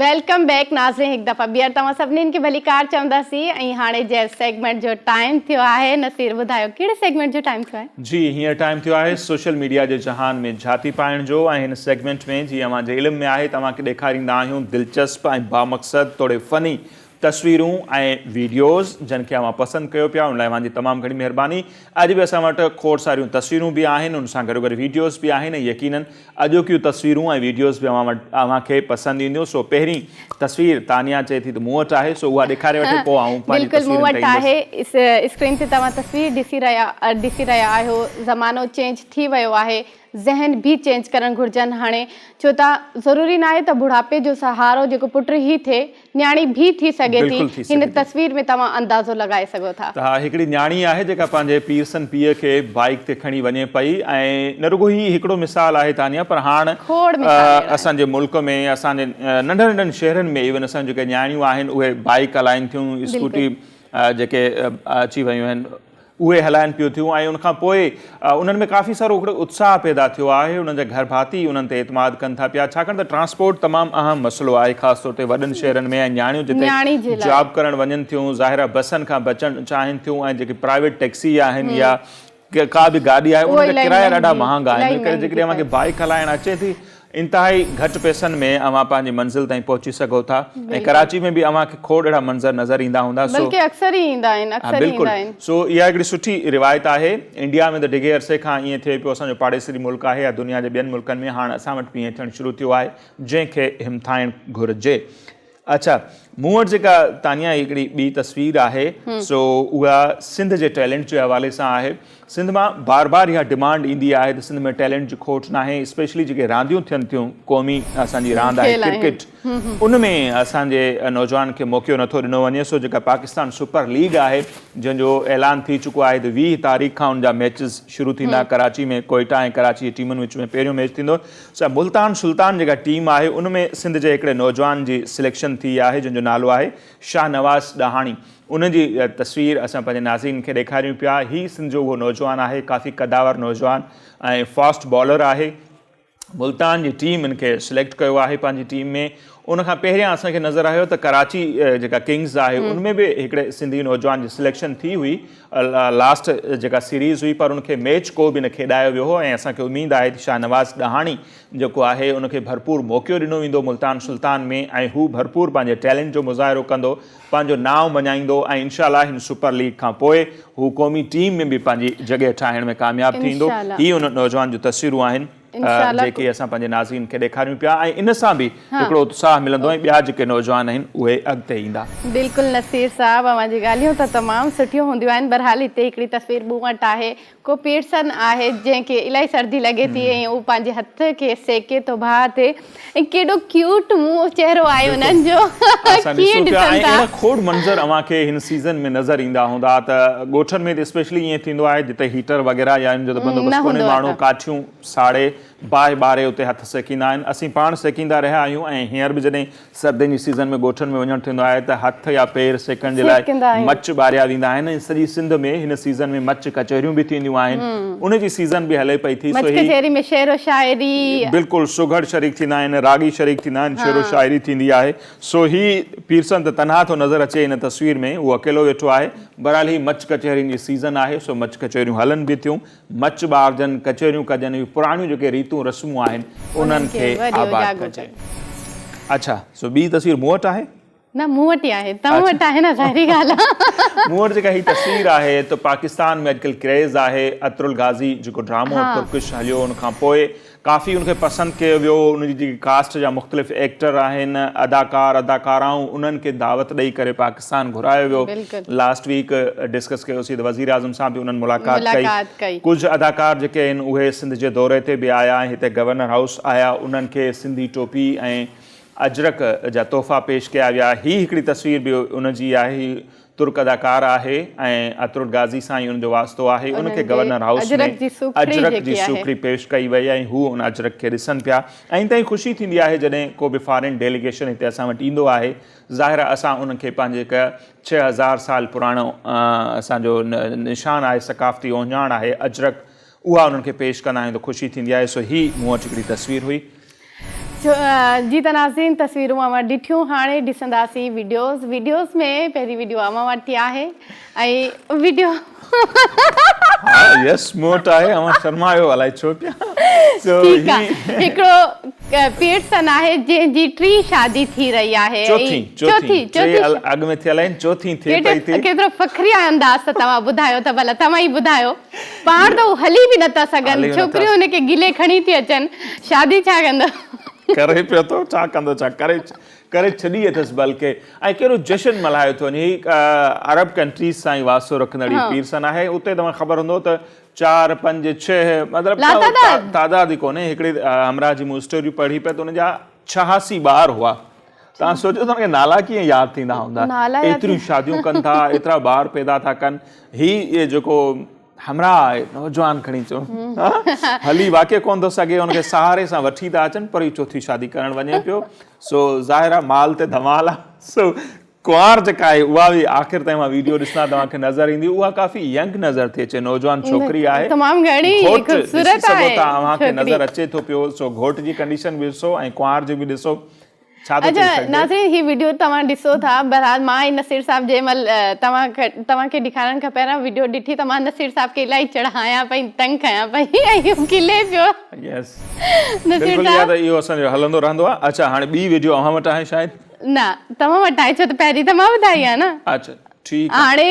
Welcome back ناظرين هڪ دفعا ٻيهر توهان سڀنين کي ڀليڪار چونداسين ۽ هاڻي جنهن سيگمينٽ جو ٽائيم ٿيو آهي نصير ٻڌايو ڪهڙي سيگمينٽ جو ٽائيم ٿيو آهي. جي هينئر ٽائيم ٿيو آهي سوشل ميڊيا جي جهان ۾ جهاتي پائڻ جو ۽ هن سيگمينٽ ۾ جيئن اوهان جي علم ۾ آهي توهان کي ڏيکاريندا آهيون دلچسپ ۽ بامقصد توڙي فني تصويرون ۽ ويڊيوز جن کي اوهان پسند ڪيو پيا ان لاء اوهان جي تمام گهڻي مهرباني اڄ به اسان وٽ کوڙ ساريون تصويرون به آهن ان سان گڏوگڏ ويڊيوز به آهن ۽ يقينن اڄوڪيون تصويرون ۽ ويڊيوز به اوهان وٽ اوهان کي پسند اينديون سو پهرين تصوير تانيا چئي ٿي ته مون وٽ آهي سو اها ڏيکاري وٺي پوء آئون پنهنجي بلڪل مون تصويرن وٽ تي ايندس. آهي اسڪرين تي توهان تصوير ڏسي رهيا ڏسي رهيا آهيو زمانو چينج ٿي ويو آهي ذهن به چينج ڪرڻ گهرجن هاڻي ڇو ته ضروري ناهي ته بڙهاپي جو سهارو جيڪو پٽ ئي ٿئي نياڻي به ٿي سگهي ٿي، بلڪل ٿي هن سگهي ٿي. تصوير ۾ توهان اندازو لڳائي سگهو ٿا. ته ها هڪڙي نياڻي آهي جيڪا پنهنجي پيرسن پيء کي بائيڪ تي کڻي وڃي پئي ۽ نه رڳو هي هڪڙو مثال آهي تانيا پر هاڻ کوڙ مثال اهڙا آهن. اسان جي ملڪ ۾ اسان جي ننڍن ننڍن شهرن ۾ ايون اسان جون جيڪي نياڻيون آهن اهي بائيڪ هلائين ٿيون اسڪوٽي بلڪل. جيڪي اچي ويون آهن. اهي هلائن پيون ٿيون ۽ ان کان پوء انهن ۾ ڪافي سارو هڪڙو اتساهه پيدا ٿيو آهي انهن جا گهر ڀاتي انهن تي اعتماد ڪن ٿا پيا ڇاڪاڻ ته ٽرانسپورٽ تمام اهم مسئلو آهي خاص طور تي وڏن شهرن ۾ ۽ نياڻيون جتي جاب ڪرڻ وڃن ٿيون ظاهر آهي بسن کان بچڻ چاهين ٿيون ۽ جيڪي پرائيويٽ ٽيڪسي آهن يا ڪا به گاڏي آهي ان جا ڪرايا ڏاڍا مهانگا آهن ان ڪري جيڪڏهن اوهان کي بائيڪ هلائڻ اچي ٿي انتهائي گهٽ پئسن ۾ اوهان پنهنجي منزل تائين پهچي سگهو ٿا ۽ ڪراچي ۾ به اوهان کي کوڙ اهڙا منظر نظر ايندا هوندا سو بلڪه اڪثر ئي ايندا آهن اڪثر ئي ايندا آهن. سو اها هڪڙي سٺي روايت آهي انڊيا ۾ ته ڊگهي عرصي کان ائين ٿئي پيو اسان جو پاڙيسري ملڪ آهي يا دنيا جي ٻين ملڪن ۾ هاڻ اسان وٽ به ائين ٿيڻ شروع ٿيو آهي جنهن کي همٿائڻ گهرجي. اڇا مون وٽ جيڪا تانيا هڪڙي ٻي تصوير آهي سو اها سنڌ جي ٽيلنٽ جي حوالي سان آهي سنڌ مان بار بار اها ڊمانڊ ايندي آهي ته سنڌ ۾ ٽيلنٽ جي کوٽ ناهي اسپيشلي جيڪي رانديون ٿين ٿيون قومي اسان جي راند آهي ڪرڪيٽ ان ۾ اسان جي نوجوان کي موقعو نٿو ڏنو وڃي سو جيڪا پاڪستان سپر ليگ آهي جنهن جو اعلان ٿي چڪو آهي ته 20 تاريخ کان ان جا ميچز شروع ٿيندا ڪراچي ۾ ڪوئيٽا ۽ ڪراچي جي ٽيمن وچ ۾ پهريون ميچ ٿيندو سا ملتان سلطان جيڪا ٽيم آهي ان ۾ سنڌ جي هڪڙي نوجوان جي سليڪشن ٿي آهي جنهن جو نالو آهي شاهنواز ڏاهاڻي ان جي تصوير اسان پنهنجي ناظرين کي ڏيکاريون پيا هي سنڌ جو اهو نوجوان آهي ڪافي قداور نوجوان ۽ فاسٽ بالر آهي ملتان جي ٽيم ان کي سليڪٽ ڪيو آهي پنهنجي ٽيم ۾ ان کان پهريان اسان کي نظر آيو ته ڪراچي جيڪا ڪنگز آهي ان ۾ به هڪڙي سنڌي نوجوان جي سليڪشن ٿي هئي لاسٽ جيڪا سيريز هئي پر ان کي ميچ ڪو به نه کيڏايو ويو هو ۽ اسان کي اميد آهي ته شاهنواز ڏاهاڻي جيڪو آهي ان کي ڀرپور موقعو ڏنو ويندو ملتان سلطان ۾ ۽ هو ڀرپور پنهنجي ٽيلنٽ جو مظاهرو ڪندو پنهنجو نانء مڃائيندو ۽ انشاء الله هن سپر ليگ کان پوء هو قومي ٽيم ۾ به پنهنجي جڳهه ٺاهڻ ۾ ڪامياب ٿيندو هي ان نوجوان جون تصويرون آهن جيڪي اسان پنهنجي ناظرين کي ڏيکاريون پيا ۽ ان سان به هڪڙو اتساهه ملندو ۽ ٻيا جيڪي نوجوان آهن اهي اڳتي ايندا. بلڪل نصير صاحب اوهان جي ڳالهيون ته تمام سٺيون هونديون آهن بھرحال هتي هڪڙي تصوير مون وٽ آهي ڪو پيرسن آهي جنهن کي الاهي سردي لڳي ٿي ۽ هو پنهنجي هٿ کي سيڪي ٿو باھ تي ۽ ڪيڏو ڪيوٽ منهن چهرو آهي انهن جو اسان ڏسون پيا ۽ اهڙا کوڙ منظر اوهان کي هن سيزن ۾ نظر ايندا هوندا ته ڳوٺن ۾ ته اسپيشلي ائين ٿيندو آهي جتي هيٽر وغيره يا ان جو ته بندوبست ڪونهي ماڻهو ڪاٺيون ساڙي باهه ٻاري اتي هٿ سيڪيندا آهن اسين پاڻ سيڪيندا رهيا آهيون ۽ هينئر به جڏهن سردين جي سيزن ۾ ڳوٺن ۾ وڃڻ ٿيندو آهي ته هٿ يا پير سيڪڻ جي لاء مچ ٻاريا ويندا آهن ۽ سڄي سنڌ ۾ هن سيزن ۾ مچ ڪچهريون به ٿينديون آهن ان جي سيزن به هلي پئي ٿي سو هي مچ ڪچهري ۾ شعر و شاعري بلڪل سگهڙ شريڪ ٿيندا آهن راڳي شريڪ ٿيندا آهن شعر و شاعري ٿيندي آهي سو هي پيرسن ته تنها ٿو نظر اچي هن تصوير ۾ هو اڪيلو ويٺو آهي بهرحال هي مچ ڪچهرين جي سيزن آهي سو مچ ڪچهريون هلن به ٿيون مچ ٻارجن، ڪچهريون ڪجن، اهي پراڻيون جيڪي ريتون رسمون آهن انهن کي آباد ڪجي. اڇا سو ٻي تصوير مون وٽ آهي؟ نه مون وٽ ئي آهي، توهان وٽ آهي نه ظاهري ڳالهه آهي. مون وٽ جيڪا هي تصوير آهي ته پاڪستان ۾ اڄڪلهه ڪريز آهي اطرالغازي جيڪو ڊرامو ترڪش هليو ان کان پوء ڪافي ان کي پسند ڪيو ويو ان جي جيڪي ڪاسٽ جا مختلف ايڪٽر آهن اداڪار اداڪارائون انهن کي دعوت ڏئي ڪري پاڪستان گهرايو ويو لاسٽ ويڪ ڊسڪس ڪيوسين ته وزير اعظم سان به انهن ملاقات ڪئي ڪجهه اداڪار جيڪي آهن اهي سنڌ جي دوري تي به آيا ۽ هتي گورنر هائوس آيا انهن کي سنڌي ٽوپي ۽ اجرڪ جا تحفا پيش ڪيا ويا هي هڪڙي تصوير به ان جي آهي هي ترڪ اداڪار آهي ۽ اطرل غازي سان ئي ان جو واسطو آهي ان کي گورنر هائوس ۾ اجرڪ جي سوکڙي پيش ڪئي وئي ۽ هو ان اجرڪ کي ڏسن پيا ۽ انتهائي خوشي ٿيندي آهي جڏهن ڪو به فارين ڊيليگيشن هتي اسان وٽ ايندو آهي ظاهر آهي اسان انهن کي پنهنجي هڪ 6000 سال پراڻو اسان جو نشان آهي ثقافتي اهڃاڻ آهي اجرڪ اها انهن کي پيش ڪندا آهيون ته خوشي ٿيندي آهي سو هي مون وٽ هڪڙي تصوير هئي. جي ته ناظرين تصويرون اوهان ڏٺيون هاڻي ڏسنداسين وڊيوز وڊيوز ۾ پهرين وڊيو اوهان وٽ آهي ۽ وڊيو ها يس مون وٽ آهي اوهان شرمايو الائي ڇو پيا سو ٺيڪ آ هڪڙو پيرسن آهي جنهن جي ٽي شادي ٿي رهي آهي چوٿين چوٿين ٽي اڳ ۾ ٿيل آهن چوٿين ٿئي پئي ٿي ڪيترو فخريه انداز سان توهان ٻڌايو ته ڀلا توهان ئي ٻڌايو پاڻ ته هو هلي به نٿا سگهن، ڇوڪريون هن کي گهلي کڻي ٿي اچن، شادي ڇا ڪندو؟ ڪري پيو ٿو ڇا ڪندو ڇا ڪري ڪري ڇڏي اٿس بلڪه ۽ ڪهڙو جشن ملهايو ٿو وڃي هي عرب ڪنٽريز سان ئي واسطو رکندڙ هي پيرسن آهي اتي توهان خبر هوندو ته چار پنج ڇهه مطلب تعداد ئي ڪونهي هڪڙي همراهه جي مون اسٽوري پڙهي پئي ته ان جا 86 ٻار هئا توهان سوچيو ته ان کي نالا ڪيئن ياد ٿيندا هوندا ايتريون شاديون ڪن ٿا ايترا ٻار پيدا ٿا ڪن هي جيڪو همراهه آهي نوجوان کڻي چئو هلي واقعي ڪون ٿو سگهي ان کي سهاري سان وٺي ٿا اچن پر هي چوٿي شادي ڪرڻ وڃي پيو سو ظاهر آهي مال تي ڌمال آهي سو ڪنوار جيڪا آهي اها به آخر تائين اوهان ويڊيو ڏسندا توهان کي نظر ايندي اها ڪافي ينگ نظر ٿي اچي نوجوان ڇوڪري آهي تمام گهڻي گهوٽ ڏسي خوبصورت سگهو آهي ٿا اوهان کي ڇوڪري. نظر اچي ٿو پيو سو گهوٽ جي ڪنڊيشن به ڏسو ۽ ڪنوار جي به ڏسو ڇا ٿو اچا چئي سگهجي. ناظرين هي ويڊيو توهان ڏسو ٿا بهرحال مان ۽ نصير صاحب جنهن مهل توهان توهان کي ڏيکارڻ کان پهريان ويڊيو ڏٺي ته مان نصير صاحب کي الاهي چڙهايان پئي تنگ ڪيان پئي ۽ هو کلي پيو. يس نصير بلڪل اها صاحب ته اهو اسان جو هلندو رهندو آهي اچا هاڻي ٻي ويڊيو اوهان وٽ آهي شايد. نه توهان وٽ آهي ڇو ته پهرين ته مان ٻڌائي آهي نه. اچا ٺيڪ آهي. هاڻي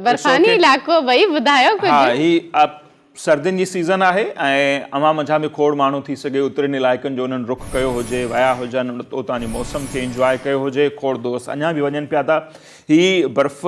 برفاني علائقو ڀئي ٻڌايو ها ڪجهه. هي سردين جي سيزن آهي ۽ اوهان منجهان به کوڙ ماڻهو ٿي سگهي اترين علائقن جو انهن رخ ڪيو هجي ويا هجن اتان جي موسم کي انجواء ڪيو هجي کوڙ دوست اڃا به وڃن پيا ٿا هي برف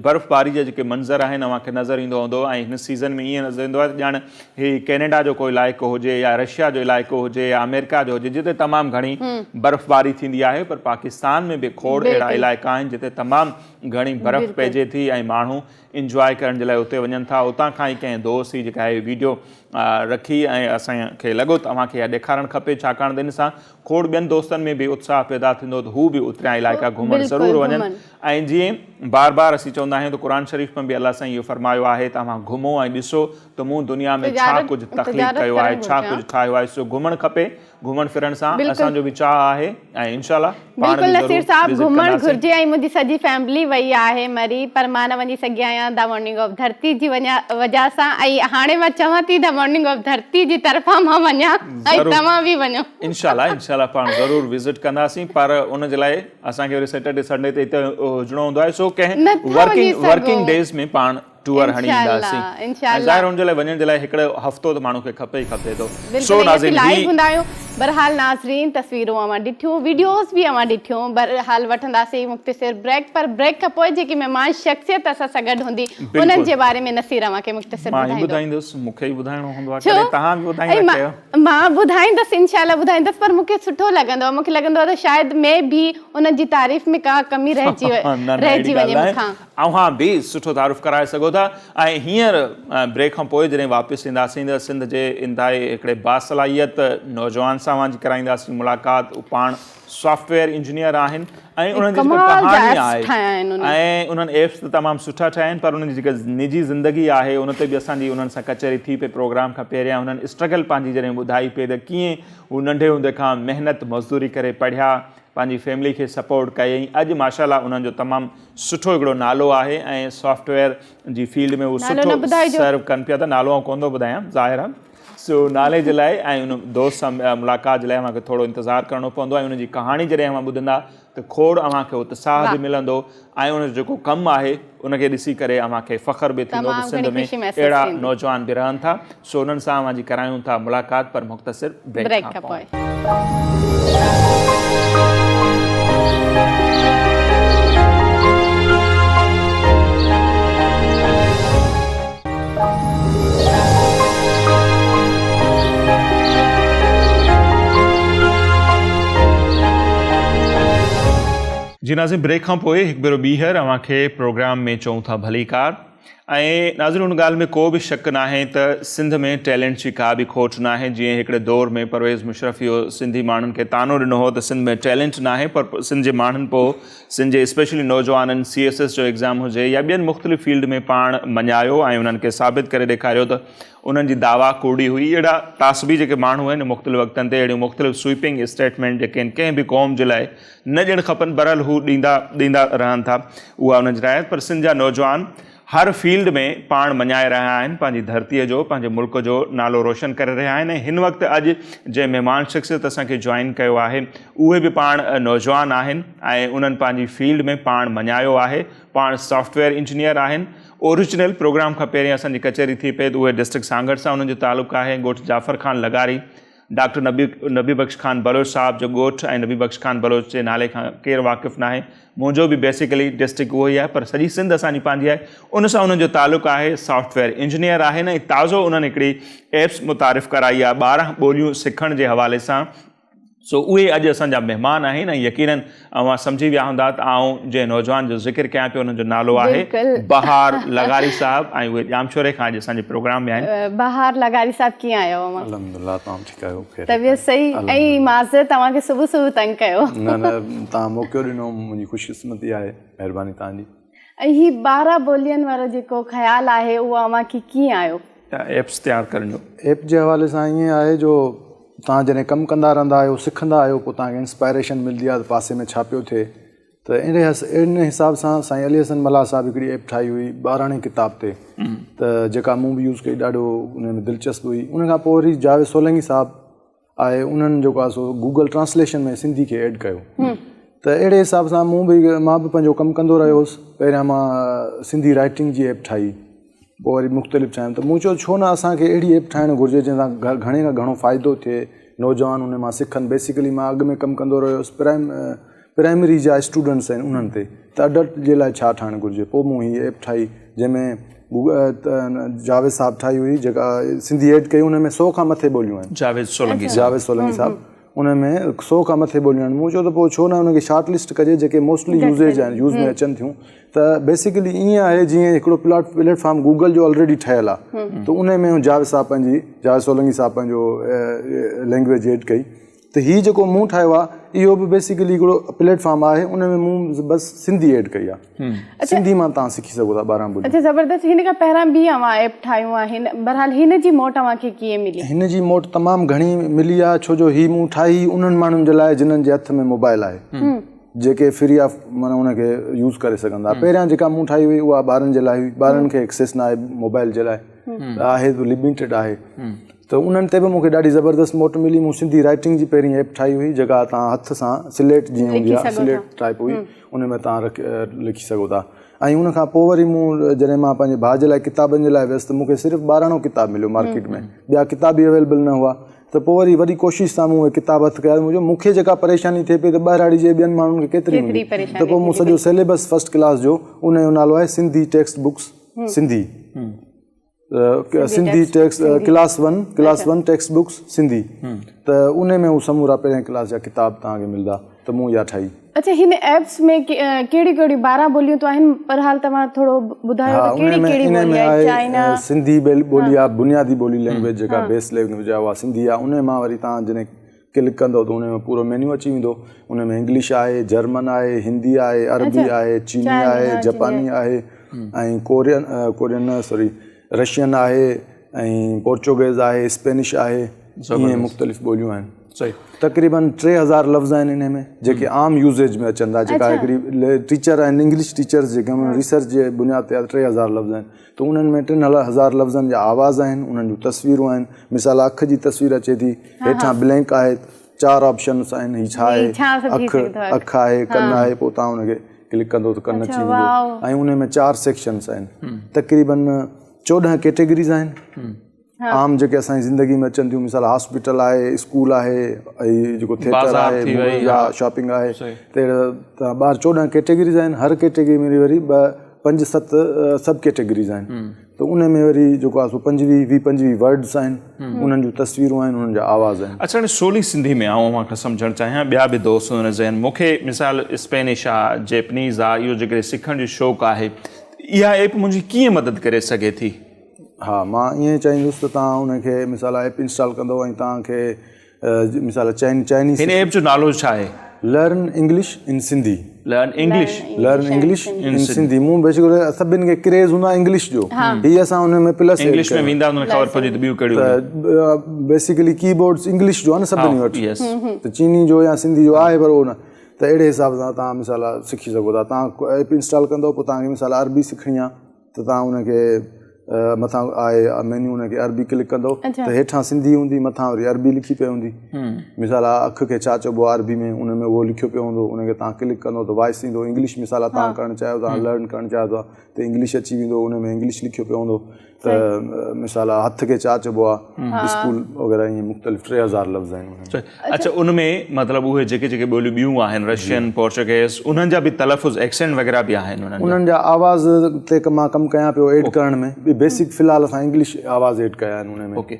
برفباري جا جيڪي منظر آهن اوهان کي نظر ايندو هوندو ۽ هن سيزن ۾ ائين نظر ايندو آهي ته ڄڻ هي ڪينيڊا جو ڪو علائقو هجي يا رشيا جو علائقو هجي يا آمريڪا جو هجي جتي تمام گهڻي برفباري ٿيندي آهي پر پاڪستان ۾ به کوڙ اهڙا علائقا آهن جتي تمام گهڻي برف پئجي ٿي ۽ ماڻهو انجواء ڪرڻ جي لاء اتي وڃن ٿا اتان کان ئي ڪنهن دوست هي جيڪا هي ويڊيو رکي ۽ اسان کي لڳو ته اوهان کي اها ڏيکارڻ کپي ڇاڪاڻ ته ان سان کوڙ ٻين دوستن ۾ به اتساهه پيدا ٿيندو ته هو به اتريان علائقا گهمڻ ضرور وڃن ۽ جيئن بار بار اسين چوندا آهيون ته قرآن شريف ۾ به الله سائين اهو فرمايو آهي ته اوهان گهمو ۽ ڏسو ته مون دنيا ۾ ڇا ڪجهه تخليق ڪيو آهي ڇا ڪجهه ٺاهيو آهي سو گهمڻ کپي گهمڻ ڦرڻ سان اسان جو به چاهه آهي ۽ انشاء الله پاڻ بلڪل به نصير ضرور صاحب وزٽ گهمڻ ڪنداسين. گهرجي ۽ منهنجي سڄي فيملي وئي آهي مري پر مان نه وڃي سگهي آهيان the morning of ڌرتي جي وجه سان ۽ هاڻي مان چوان ٿي the morning of ڌرتي جي طرفان مان وڃان ۽ ضرور توهان به وڃو. انشاء الله انشاء الله پاڻ ضرور وزٽ ڪنداسين پر ان جي لاء اسان کي وري سيٽرڊي سنڊي تي هتي هجڻو هوندو آهي سو ڪنهن نٿا وڃي ورڪنگ سگهو. ورڪنگ ڊيز ۾ پاڻ ٽوئر هڻي اينداسين ۽ ظاهر ان جي لاء وڃڻ جي لاء هڪڙو هفتو ته ماڻهو کي کپي ئي کپي ٿو سو ناظرين هي لائيو هوندا آهيون بهرحال ناظرين تصويرون اوهان ڏٺيون ويڊيوز به اوهان ڏٺيون بهرحال وٺنداسين مختصر بريڪ پر بريڪ کان پوء جيڪي مهمان شخصيت اسان سان گڏ هوندي انهن جي باري ۾ نصير اوهان کي مختصر مان ئي ٻڌائيندو ٻڌائيندس مون کي ئي ٻڌائڻو هوندو آهي ڇو ڪڏهن توهان به ٻڌائيندا ڪيو مان ٻڌائيندس انشاء الله ٻڌائيندس پر مون کي سٺو لڳندو آهي مون کي لڳندو آهي ته شايد مي بي انهن جي تعريف ۾ ڪا ڪمي رهجي نه نه رهجي اهڙي وڃي ڳالهه مون ناهي کان اوهان به سٺو تعارف ڪرائي سگهو ٿا ۽ هينئر بريڪ کان پوء جڏهن واپس اينداسين ته سنڌ جي انتهائي هڪڙي باصلاحيت نوجوان سان اوهان جي ڪرائينداسين ملاقات هو پاڻ سافٽ ويئر انجنيئر آهن ۽ انهن جي جيڪا ڪهاڻي آهي ۽ انهن ايپس ته تمام سٺا ٺاهيا آهن پر انهن جي جيڪا نجي زندگي آهي ان تي به اسان جي انهن سان ڪچهري ٿي پئي پروگرام کان پهريان انهن اسٽرگل پنهنجي جڏهن ٻڌائي پئي ته ڪيئن هو ننڍي هوندي کان محنت مزدوري ڪري پڙهيا پنهنجي فيملي کي سپورٽ ڪيائين اڄ ماشاء الله انهن جو تمام سٺو هڪڙو نالو آهي ۽ سافٽ ويئر جي فيلڊ ۾ هو سٺو سرو ڪن پيا ته نالو آئون ڪونه ٿو ٻڌايان ظاهر آهي سو نالي جي لاء ۽ ان دوست سان ملاقات جي لاء اوهان کي ٿورو انتظار ڪرڻو پوندو ۽ ان جي ڪهاڻي جڏهن اوهان ٻڌندا ته کوڙ اوهان کي اتساهه به ملندو ۽ ان جو جيڪو ڪم آهي ان کي ڏسي ڪري اوهان کي فخر به ٿيندو ته سنڌ ۾ اهڙا نوجوان به رهن ٿا سو انهن سان اوهان جي ڪرايون ٿا ملاقات پر مختصر بريڪ کان پوء. جي ناظرين بريڪ کان پوء هڪ ڀيرو ٻيهر اوهان کي پروگرام ۾ چئون ٿا ڀليڪار. ۽ ناظرين ان ڳالهه ۾ ڪو به شڪ ناهي ته سنڌ ۾ ٽيلنٽس جي ڪا به کوٽ ناهي جيئن هڪڙي دور ۾ پرويز مشرف اهو سنڌي ماڻهن کي طعنو ڏنو هو ته سنڌ ۾ ٽيلنٽ ناهي پر سنڌ جي ماڻهن پوء سنڌ جي اسپيشلي نوجوانن سي ايس ايس جو ايگزام هجي يا ٻين مختلف فيلڊ ۾ پاڻ مڃايو ۽ انهن کي ثابت ڪري ڏيکاريو ته انهن جي دعويٰ ڪوڙي هئي اهڙا تعصبي جيڪي ماڻهو آهن مختلف وقتن تي اهڙيون مختلف سوئپنگ اسٽيٽمينٽ جيڪي آهن ڪنهن به قوم جي لاء نه ڏيڻ کپن بهرحال هو ڏيندا ڏيندا رهن ٿا اها انهن جي راء پر سنڌ جا نوجوان هر فيلڊ ۾ پاڻ مڃائي رهيا آهن پنهنجي ڌرتيء جو پنهنجي ملڪ جو نالو روشن ڪري رهيا آهن ۽ هن وقت اڄ جنهن مهمان شخصيت اسان کي جوائن ڪيو آهي اهي به پاڻ نوجوان آهن ۽ انهن پنهنجي فيلڊ ۾ پاڻ مڃايو آهي پاڻ سافٽ ويئر انجنيئر آهن اوريجنل پروگرام کان پهرين اسان جي ڪچهري ٿي پئي ته اهي ڊسٽرڪٽ سانگهڙ سان انهن جو تعلق آهي ڳوٺ جعفر خان لغاري ڊاڪٽر نبي بخش خان بلوچ صاحب جو ڳوٺ ۽ نبي بخش خان بلوچ جي نالي کان ڪير واقف ناهي منهنجو به بيسيڪلي ڊسٽرڪٽ اهو ئي آهي پر سڄي سنڌ اسان جي پنهنجي آهي ان سان انهن جو تعلق آهي سافٽ ويئر انجنيئر آهن ۽ تازو انهن هڪڙي ايپس متعارف ڪرائي آهي 12 ٻوليون سکڻ جي حوالي سان سو اهي اڄ اسان جا مهمان آهن ۽ يقينن اوهان سمجهي ويا هوندا ته آئون جنهن نوجوان جو ذڪر ڪيان پيو انهن جو نالو آهي بهار لغاري صاحب ۽ اهي ڄامشوري کان اڄ اسان جي پروگرام ۾ آهن. بهار لغاري صاحب ڪيئن آهيو اوهان؟ الحمدلله توهان ٺيڪ آهيو خير طبيعت صحيح ۽ معذرت توهان کي صبح صبح تنگ ڪيو. نه نه توهان موقعو ڏنو منهنجي خوش قسمتي آهي مهرباني توهان جي. ۽ هي 12 ٻولين وارو جيڪو خيال آهي اهو اوهان کي ڪيئن آيو؟ ايپس تيار ڪرڻ جو. ايپ جي حوالي سان ائين آهي جو توهان جڏهن ڪم ڪندا رهندا آهيو سکندا آهيو پوء توهان کي انسپائريشن ملدي آهي ته پاسي ۾ ڇا پيو ٿئي ته اهڙي ان حساب سان سائين علي حسن ملاح صاحب هڪڙي ايپ ٺاهي هئي ٻاراڻي ڪتاب تي ته جيڪا مون به يوز ڪئي ڏاڍو ان ۾ دلچسپ هئي ان کان پوء وري جاويد سولنگي صاحب آهي انهن جيڪو آهي سو گوگل ٽرانسليشن ۾ سنڌي کي ايڊ ڪيو ته اهڙي حساب سان مون به مان به پنهنجو ڪم ڪندو رهيو هوس پهريان مان سنڌي رائٽنگ جي ايپ ٺاهي پوء وري مختلف ٺاهيم ته مون چيو ڇو نه اسانکي اهڙي ايپ ٺاهڻ گهرجي جنهن سان گهڻي کان گهڻو فائدو ٿئي نوجوان ان مان سکن بيسڪلي مان اڳ ۾ ڪم ڪندو رهيو هوس پرائم پرائمري جا اسٽوڊنٽس آهن انهن تي ته اڊلٽ جي لاء ڇا ٺاهڻ گهرجي پوء مون هي ايپ ٺاهي جنهن ۾ جاويد صاحب ٺاهي هئي جيڪا سنڌي ايڊ ڪئي ان ۾ سو کان مٿي ٻوليون آهن جاويد سولنگي صاحب جاويد سولنگي صاحب ان ۾ سو کان مٿي ٻوليون آهن مون چيو ته پوء ڇو نه ان کي شارٽ لسٽ ڪجي جيڪي موسٽلي يوزيج آهن يوز ۾ اچن ٿيون ته بيسيڪلي ائين آهي جيئن هڪڙو پلاٽ پليٽ فارم گوگل جو آلريڊي ٺهيل آهي ته ان ۾ جاويد صاحب پنهنجي جاويد سولنگي صاحب پنهنجو لينگويج ايڊ ڪئي ته هي جيڪو مون ٺاهيو آهي اهو به بيسيڪلي هڪڙو پليٽ فارم آهي ان ۾ مون بس سنڌي ايڊ ڪئي آهي سنڌي مان توهان سکي سگهو ٿا 12 ٻوليون. اڇا زبردست هن کان پهريان به اوهان ايپ ٺاهيون آهن بهرحال هن جي موٽ اوهان کي ڪيئن ملي؟ هن جي موٽ تمام گهڻي ملي آهي ڇو جو هي مون ٺاهي انهن ماڻهن جي لاء جنن جي هٿ ۾ موبائل آهي جيڪي فري آف معنيٰ ان کي يوز ڪري سگهن ٿا پهريان جيڪا مون ٺاهي هئي اها ٻارن جي لاء هئي ٻارن کي ايڪسيس نه آهي موبائل جي لاء آهي ته لميٽيڊ آهي ته انهن تي به مون کي ڏاڍي زبردست موٽ ملي. مون سنڌي رائٽنگ جي پهرين ايپ ٺاهي هئي جيڪا توهان هٿ سان سليٽ جيئن هوندي آهي سليٽ ٽائپ هئي ان ۾ توهان لکي سگهو ٿا ۽ ان کان پوء وري مون جڏهن مان پنهنجي ڀاء جي لاء ڪتابن جي لاء ويس ته مون کي صرف ٻاراڻو ڪتاب مليو مارڪيٽ ۾ ٻيا ڪتاب ئي اويليبل نه هئا ته پوء وري وڏي ڪوشش سان مون اهي ڪتاب هٿ ڪيا مون چيو مون کي جيڪا پريشاني ٿئي پئي ته ٻهراڙي جي ٻين ماڻهن کي ڪيتري هوندي ته پوء مون سڄو سيليبس فرسٽ ڪلاس جو ان جو نالو آهي Sindhi text books Sindhi Sindhi text class one class one text books Sindhi ته ان ۾ هو سمورا پهرين ڪلاس جا ڪتاب توهان کي ملدا ته مون اها ٺاهي. اڇا هن ايپس ۾ ڪهڙيون ڪهڙيون 12 ٻوليون ته آهن پر حال توهان ٿورو ٻڌايو ته ڪهڙي ڪهڙي ٻولي آهي چائنا سنڌي ٻولي آهي بنيادي ٻولي لينگويج جيڪا بيس لينگويج آهي اها سنڌي آهي ان مان وري توهان جڏهن ڪلڪ ڪندو ته ان ۾ پورو مينيو اچي ويندو ان ۾ انگلش آهي جرمن آهي هندي آهي عربي آهي چيني آهي جپاني آهي ۽ ڪورين ڪورين نه سوري رشين آهي ۽ پورچوگيز آهي اسپينش آهي ائين مختلف ٻوليون آهن تقريبن 3000 لفظ آهن ان ۾ جيڪي عام يوزيج ۾ اچن ٿا جيڪا هڪڙي ٽيچر آهن انگلش ٽيچرز جيڪي آهن ريسرچ جي بنياد تي 3000 لفظ آهن ته انهن ۾ ٽن هزار لفظن جا آواز آهن، انهن جون تصويرون آهن، مثال اک جي تصوير اچي ٿي، هيٺان بلينڪ آهي، چار آپشنس آهن، هي ڇا آهي، اک، اک آهي، ڪن آهي، پوء توهان ان کي ڪلڪ ڪندو ته ڪن اچي ويندو ۽ ان ۾ چار سيڪشنس آهن، تقريبن 14 ڪيٽيگريز آهن، عام جيڪي اسان جي زندگي ۾ اچن ٿيون مثال هاسپيٽل آهي، اسڪول آهي ۽ جيڪو ٿيٽر آهي، موويز آهي، شاپنگ آهي ته اهڙا ٻار 14 ڪيٽيگريز آهن، هر ڪيٽيگري ۾ وري ٻه پنج ست سب ڪيٽيگريز آهن ته ان ۾ وري جيڪو آهي سو پنجويهه ويهه پنجويهه ورڊس آهن انهن جون تصويرون آهن انهن جا آواز آهن. اڇا هاڻي سولي سنڌي ۾ آئون اوهان کان سمجهڻ چاهيان ٻيا به دوست هن ذهن مون کي مثال اسپينش آ جيپنيز آ اهو جيڪڏهن سکڻ جو شوق آهي اها ايپ منهنجي ڪيئن مدد ڪري سگهي ٿي؟ ها مان ائين چاهيندس ته توهان ان کي مثال ايپ انسٽال ڪندو ۽ توهان کي مثال چائن چائنيز هن ايپ جو نالو ڇا آهي؟ Learn English in Sindhi. Learn English. Learn English in Sindhi مون بيسيڪلي سڀن کي ڪريز هوندو آهي انگلش جو هي اسان ان ۾ پلس انگلش ۾ ويندا انهن کي خبر پوندي ته ٻيون ڪهڙيون ته بيسيڪلي ڪي بورڊز انگلش جو آهي نه سڀني وٽ ته چيني جو يا سنڌي جو آهي پر اهو نه ته اهڙي حساب سان توهان مثال سکي سگهو ٿا توهان ايپ انسٽال ڪندو پوء توهان کي مثال عربي سکڻي آهي ته توهان ان کي مٿان آهي مينيو ان کي عربي ڪلڪ ڪندو ته هيٺان سنڌي هوندي مٿان وري عربي لکي پئي هوندي مثال اک کي ڇا چئبو آهي عربي ۾ ان ۾ اهو لکيو پيو هوندو ان کي توهان ڪلڪ ڪندو ته وائس ايندو انگلش مثال توهان ڪرڻ چاهيو ٿا لرن ڪرڻ چاهيو ٿا ته انگلش اچي ويندو ان ۾ انگلش لکيو پيو هوندو ته مثال هٿ کي ڇا چئبو آهي اسڪول وغيره ائين مختلف 3000 لفظ آهن ان ۾. اڇا ان ۾ مطلب اهي جيڪي جيڪي ٻوليون ٻيون آهن رشين پورچوگيز انهن جا به تلفظ ايڪسينٽ وغيره به آهن انهن جا. انهن جا آواز تي مان ڪم ڪيان پيو ايڊ ڪرڻ ۾ بيسڪ في الحال اسان انگلش آواز ايڊ ڪيا آهن ان ۾ اوڪي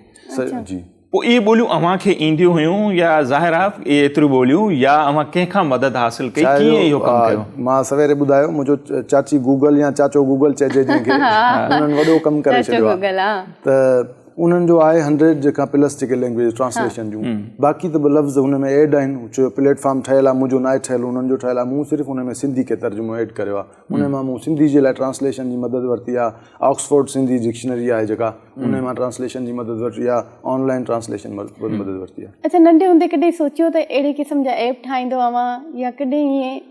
جي. پوء اهي ٻوليون اوهان کي اينديون هيون يا ظاهر آهي اهي ايتريون ٻوليون يا اوهان ڪنهن کان مدد حاصل ڪئي ڪيئن اهو ڪم ڪيو؟ مان سويري ٻڌايو منهنجو چاچي گوگل يا چاچو گوگل چئجي جنهن کي انهن وڏو ڪم ڪري ڇڏيو آهي ته انهن جو آهي هنڊريڊ جي کان پلس جيڪي لينگويج ٽرانسليشن جون باقي ته به لفظ هن ۾ ايڊ آهن ڇو جو پليٽ فارم ٺهيل آهي منهنجو ناهي ٺهيل انهن جو ٺهيل آهي مون صرف ان ۾ سنڌي کي ترجمو ايڊ ڪريو آهي ان مان مون سنڌي جي لاء ٽرانسليشن جي مدد ورتي آهي آڪسفورڊ سنڌي ڊڪشنري آهي جيڪا ان مان ٽرانسليشن جي مدد ورتي آهي آن لائن ٽرانسليشن مدد ورتي آهي. اڇا ننڍي هوندي ڪڏهن سوچيو ته اهڙي قسم جا ايپ ٺاهيندو اوهان يا ڪڏهن ائين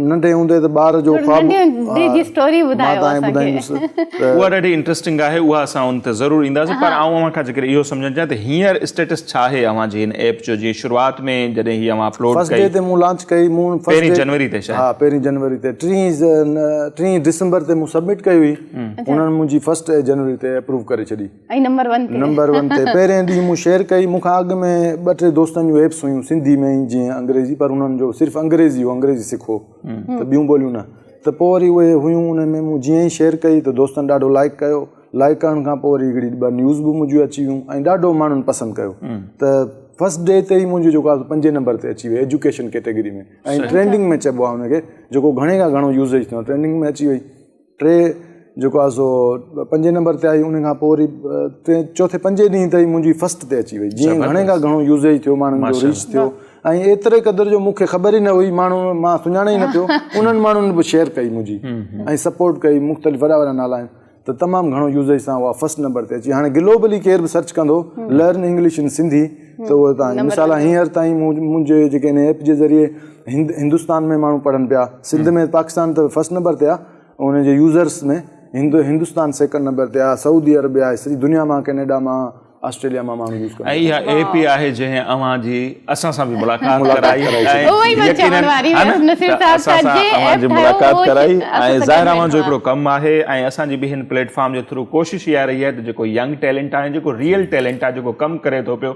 ننڍي هوندي ته ٻار جو خواب ننڍي هوندي جي اسٽوري ٻڌايو اسان کي. اها ڏاڍي انٽريسٽنگ آهي اها اسان ان تي ضرور اينداسين پر آئون اوهان کان جيڪڏهن اهو سمجهڻ چاهيان ته هينئر اسٽيٽس ڇا آهي اوهان جي هن ايپ جو جيئن شروعات ۾ جڏهن هي اوهان اپلوڊ فرسٽ ڊي تي مون لانچ ڪئي مون پهرين جنوري تي شايد ها پهرين جنوري تي ٽين ڊسمبر تي مون سبمٽ ڪئي هئي انهن منهنجي فرسٽ جنوري تي اپروو ڪري ڇڏي. ۽ نمبر ون تي. نمبر ون تي پهرين ڏينهن مون شيئر ڪئي مون کان اڳ ۾ ٻه ٽي دوستن جون ايپس هيون سنڌي ۾ ئي جيئن انگريزي پر انهن جو صرف انگريزي هو انگريزي سکو ته ٻيون ٻوليون نه ته پوء وري اهي هيون ان ۾ مون جيئن ئي شيئر ڪئي ته دوستن ڏاڍو لائڪ ڪيو لائڪ ڪرڻ کان پوء وري هڪڙي ٻه نيوز به منهنجون اچي ويون ۽ ڏاڍو ماڻهن پسند ڪيو ته فرسٽ ڊي تي ئي منهنجو جيڪو آهي پنجين نمبر تي اچي وئي ايجوڪيشن ڪيٽيگري ۾ ۽ ٽرينڊنگ ۾ چئبو آهي ان کي جيڪو گهڻي کان گهڻو يوزيج ٿيندو ٽرينڊنگ ۾ اچي وئي ٽي جيڪو آهي سو پنجين نمبر تي آئي ان کان پوء وري ٽي چوٿين پنجين ڏينهن تائين منهنجي فرسٽ تي اچي وئي جيئن گهڻي کان گهڻو يوزيج ٿيو ماڻهن جو ريچ ٿيو ۽ ايتري قدر جو مونکي خبر ئي نه هئي ماڻهو مان سڃاڻي ئي نه پيو انهن ماڻهن به شيئر ڪئي منهنجي ۽ سپورٽ ڪئي مختلف وڏا وڏا نالا آهن ته تمام گهڻو يوزيج سان اها فرسٽ نمبر تي اچي هاڻي گلوبلي ڪير به سرچ ڪندو لرن انگلش ان سنڌي ته اهو تان مثال هينئر تائين منهنجي جيڪي ان ايپ جي ذريعي هند هندستان ۾ ماڻهو پڙهن پيا سنڌ ۾ پاڪستان ته فرسٽ نمبر تي آهي ان جي users ۾ Hind Hindustan second number تي آهي سعودي عرب آهي سڄي دنيا مان ڪينيڊا مان آسٽريليا مان ماڻهو يوز ڪن ۽ اها ايپ ئي آهي جنهن اوهان جي اسان سان به ملاقات ڪرائي اهو ئي مان چوڻ واري هيس نصير صاحب اسان سان اوهان جي ملاقات ڪرائي ۽ ظاهر اوهان جو هڪڙو ڪم آهي ۽ اسان جي به هن پليٽ فارم جي ٿرو ڪوشش اها رهي آهي ته جيڪو ينگ ٽيلنٽ آهي جيڪو ريئل ٽيلنٽ آهي جيڪو ڪم ڪري ٿو پيو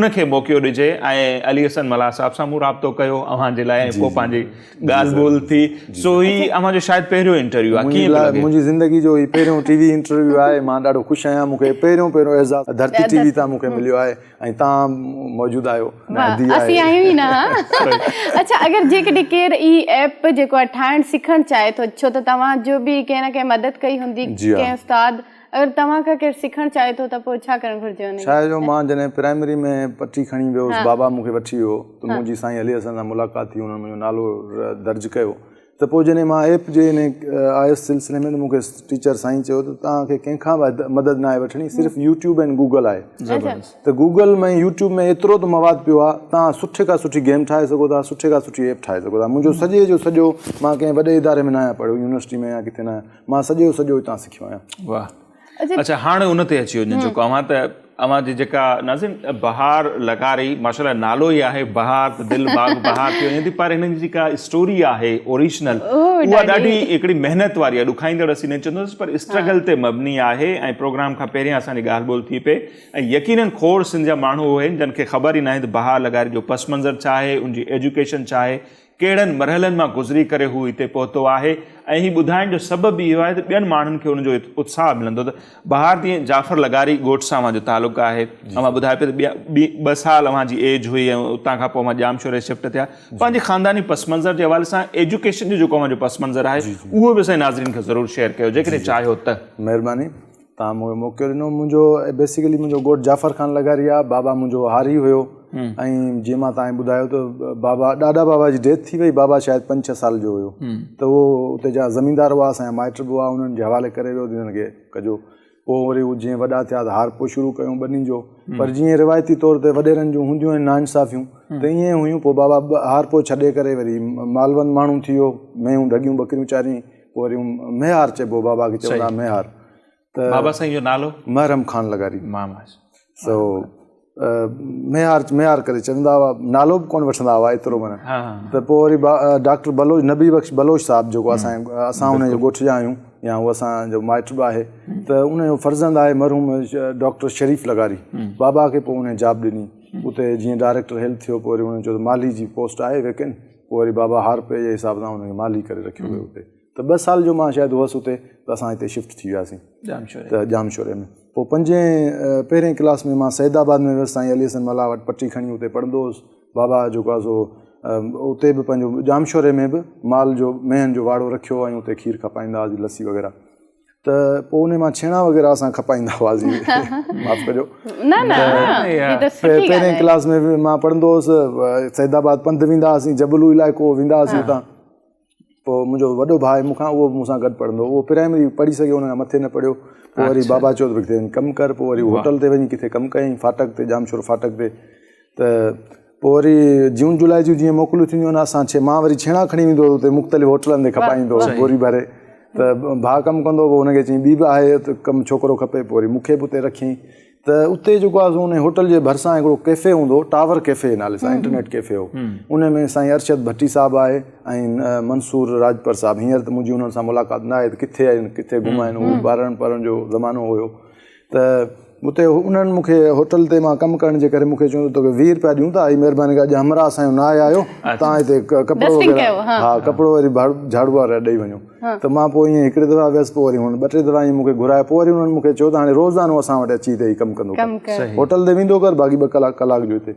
ان کي موقعو ڏجي ۽ علي حسن ملاح صاحب سان مون رابطو ڪيو اوهان جي لاء ۽ پوء پنهنجي ڳالهه ٻولهه ٿي سو هي اوهان جو شايد پهريون انٽرويو آهي ڪيئن پيو لڳي؟ منهنجي زندگي جو هي پهريون ٽي وي انٽرويو آهي مان ڏاڍو خوش آهيان مون کي پهريون پهريون اعزاز ڌرتي ٽي وي تان مون کي مليو آهي ۽ توهان موجود آهيو واهه اسين آهيون ئي نه اڇا اگر جيڪڏهن ڪير هي ايپ جيڪو آهي ٺاهڻ سکڻ چاهي ٿو ڇو ته توهان جو به ڪنهن نه ڪنهن مدد ڪئي هوندي ڪنهن استاد اگر توهان کان ڪير سکڻ چاهي ٿو ته پوء ڇا ڪرڻ گهرجي ان کي؟ ڇا جو مان جڏهن پرائمري ۾ پٽي کڻي ويو هوس بابا مون کي وٺي ويو ته منهنجي سائين علي حسن سان ملاقات ٿي انهن منهنجو نالو درج ڪيو ته پوء جڏهن مان ايپ جي ان آيس سلسلي ۾ ته مون کي ٽيچر سائين چيو ته توهان کي ڪنهن کان به مدد ناهي وٺڻي صرف يوٽيوب ۽ گوگل آهي ته گوگل ۾ يوٽيوب ۾ ايترو ته مواد پيو آهي توهان سٺي کان سٺي گيم ٺاهي سگهو ٿا سٺي کان سٺي ايپ ٺاهي سگهو ٿا منهنجو سڄي جو سڄو مان ڪنهن وڏي اداري ۾ ناهيان پڙهيو يونيورسٽي ۾ يا ڪٿي ناهيان مان سڄو سڄو اتان سکيو آهيان. واھ اڇا هاڻ ان تي اچي وڃو جيڪو اوهان ته اوهان جي جيڪا ناظرين بهار لغاري ماشاءالله نالو ئي آهي بهار ته دل باغ بهار ٿي وڃي ٿي پر هنن جي جيڪا اسٽوري آهي اوريجنل اها ڏاڍي هڪڙي محنت واري آهي ڏکائيندڙ اسين نه چونداسين پر اسٽرگل تي مبني آهي ۽ پروگرام کان پهريان اسان جي ڳالهه ٻولهه ٿي پئي ۽ يقينن کوڙ سنڌ جا ماڻهو اهي آهن جن کي خبر ئي ناهي ته بهار لغاري جو پس منظر ڇا آهي ان جي ايجوڪيشن ڇا آهي ڪهڙن مرحلن مان گذري ڪري هو هتي پهتو آهي ۽ هي ٻڌائڻ جو سبب به اهو آهي ته ٻين ماڻهن کي ان جو اتساهه ملندو ته بهار جيئن جعفر لغاري ڳوٺ سان اوهان جو تعلق آهي اوهان ٻڌايو پيا ته ٻه سال اوهان جي ايج هئي ۽ اتان کان پوء اوهان ڄامشوري شفٽ ٿيا پنهنجي خانداني پس منظر جي حوالي سان ايجوڪيشن جو جيڪو اوهان جو پس منظر آهي اهو به اسان جي ناظرين کي ضرور شيئر ڪيو جيڪڏهن چاهيو ته. مهرباني توهان مون کي موقعو ڏنو منهنجو بيسيڪلي منهنجو ڳوٺ جعفر خان لغاري آهي بابا منهنجو هاري هيو ۽ جيئن مان توهان کي ٻڌايو ته بابا ڏاڏا بابا جي ڊيٿ ٿي وئي بابا شايد پنج ڇهه سال جو هيو ته اهو اتي جا زميندار هئا اسان جا مائٽ به هئا انهن جي حوالي ڪري ويو ته انهن کي ڪجو پوء وري هو جيئن وڏا ٿيا ته هارپو شروع ڪيو ٻنين جو پر جيئن روايتي طور تي وڏيرن جون هونديون آهن ناانصافيون ته ائين هيون پوء بابا هارپو ڇڏي ڪري وري مالوند ماڻهو ٿي ويو مينهون ڍڳيون ٻڪريون چاريائين پوء وري ميهار چئبو بابا کي چوندا ميهار ته بابا سائين جو نالو محرم خان لغاري ماما سو ميهار ميهار ڪري چوندا هئا نالو به ڪونه وٺندا هئا ايترو معنی ته پوء وري ڊاڪٽر بلوچ نبي بخش بلوچ صاحب جيڪو اسان اسان ان جو ڳوٺ جا آهيون يا هو اسان جو مائٽ به آهي ته ان جو فرزند آهي مرحوم ڊاڪٽر شريف لغاري بابا کي پوء ان جاب ڏني اتي جيئن ڊائريڪٽر هيلٿ ٿيو پوء وري ان چيو ته مالهي جي پوسٽ آهي ويڪنٽ پوء وري بابا هارپي جي حساب سان ان کي مالهي ڪري رکيو ويو اتي. ته ٻه سال جو مان شايد هئس اتي ته اسان هتي شفٽ ٿي وياسين ته ڄامشوري ۾ پوء پنجين پهرين ڪلاس ۾ مان سيد آباد ۾ ويس سائين علي حسن ملاح وٽ پٽي کڻي اتي پڙهندو هوس بابا جيڪو آهي سو اتي به پنهنجو ڄامشوري ۾ به مال جو مينهن جو واڙو رکيو ۽ اتي کير کپائيندا هئاسين لسي وغيره ته پوء ان مان ڇيڻا وغيره اسان کپائيندا هئاسين معاف ڪجو نه نه هي ته سٺي ڳالهه پهرين ڪلاس ۾ به مان پڙهندو هوس سيد آباد پنڌ ويندا هئاسين جبلو علائقو ويندا هئاسين اتان پوء منهنجو وڏو ڀاء مون کان اهو به مون سان گڏ پڙهندو هو اهو پرائمري پڙهي سگهيو ان کان مٿي نه پڙهيو پوء وري بابا چيو ته ڪٿي وڃي ڪم ڪر پوء وري هوٽل تي وڃي ڪٿي ڪم ڪيائين ڦاٽڪ تي ڄامشورو ڦاٽڪ تي ته پوء وري جون جولاء جون جيئن موڪلون ٿينديون آهن اسان ڇي مان وري ڇيڻا کڻي ويندو هوس اتي مختلف هوٽلن تي کپائيندو هوس ٻوري ڀري ته ڀاء ڪم ڪندو هو پوء هن کي چيائين ٻي به آهي ته ڪم ڇوڪرو کپي پوء وري مون کي به اتي رکيائين ته اتي جيڪو آهي سو ان هوٽل جي ڀرسان هڪڙو ڪيفي هوندو هو ٽاور ڪيفي جي نالي سان انٽرنيٽ ڪيفي هو ان ۾ سائين ارشد ڀٽي صاحب آهي ۽ منصور راڄپر صاحب هينئر ته منهنجي انهن سان ملاقات نه آهي ته ڪٿي آهن ڪٿي گم آهن هو ٻارڙن پرن جو زمانو هيو ته اتي انهن مون کي هوٽل تي مان ڪم ڪرڻ جي ڪري مون کي چيو ته توکي 20 روپيا ڏيون ٿا هي مهرباني ڪري اڄ همراهه اسان جو نه آيا آهيو تان هتي ڪپڙو وغيره ها ڪپڙو وري جهاڙو وارا ڏئي وڃو ته مان پوء ائين هڪڙي دفعا ويس پوء وري هن ٻه ٽي دفعا ائين مون کي گهرايو پوء وري انهن مون کي چيو ته هاڻي روزانو اسان وٽ اچي هتي هي ڪم ڪندو ڪر هوٽل تي ويندو ڪر باقي ٻه ڪلاڪ ڪلاڪ جو هتي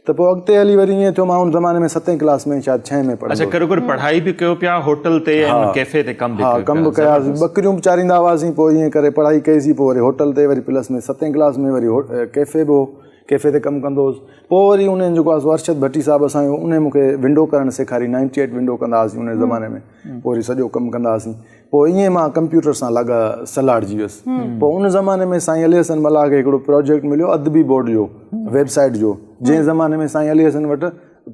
ته پوء اڳتي هلي وري ائين ٿيو مان ان زماني ۾ ستين ڪلاس ۾ شايد ڇهين ۾ پڙهندو اڇا ڪرو ڪرو پڙهائي به ڪيو پيا هوٽل تي ۽ ڪيفي تي ڪم به ڪيو ڪم به ڪياسين ٻڪريون به چاريندا هئاسين پوء ائين ڪري پڙهائي ڪئيسين پوء وري هوٽل تي وري پلس ۾ ستين ڪلاس ۾ وري ڪيفي به هو ڪيفي تي ڪم ڪندو هوس پوء وري انهن جيڪو آهي ارشد ڀٽي صاحب اسان جو انهي مون کي ونڊو ڪرڻ سيکاري نائنٽي ايٽ ونڊو ڪندا هئاسين ان زماني ۾ پوء وري سڄو ڪم ڪندا هئاسين پوء ائين مان ڪمپيوٽر سان لڳ سلهاڙجي ويس پوء ان زماني ۾ سائين علي حسن ملاح کي هڪڙو پروجيڪٽ مليو ادبي بورڊ جو ويب سائيٽ جو جنهن زماني ۾ سائين علي حسن وٽ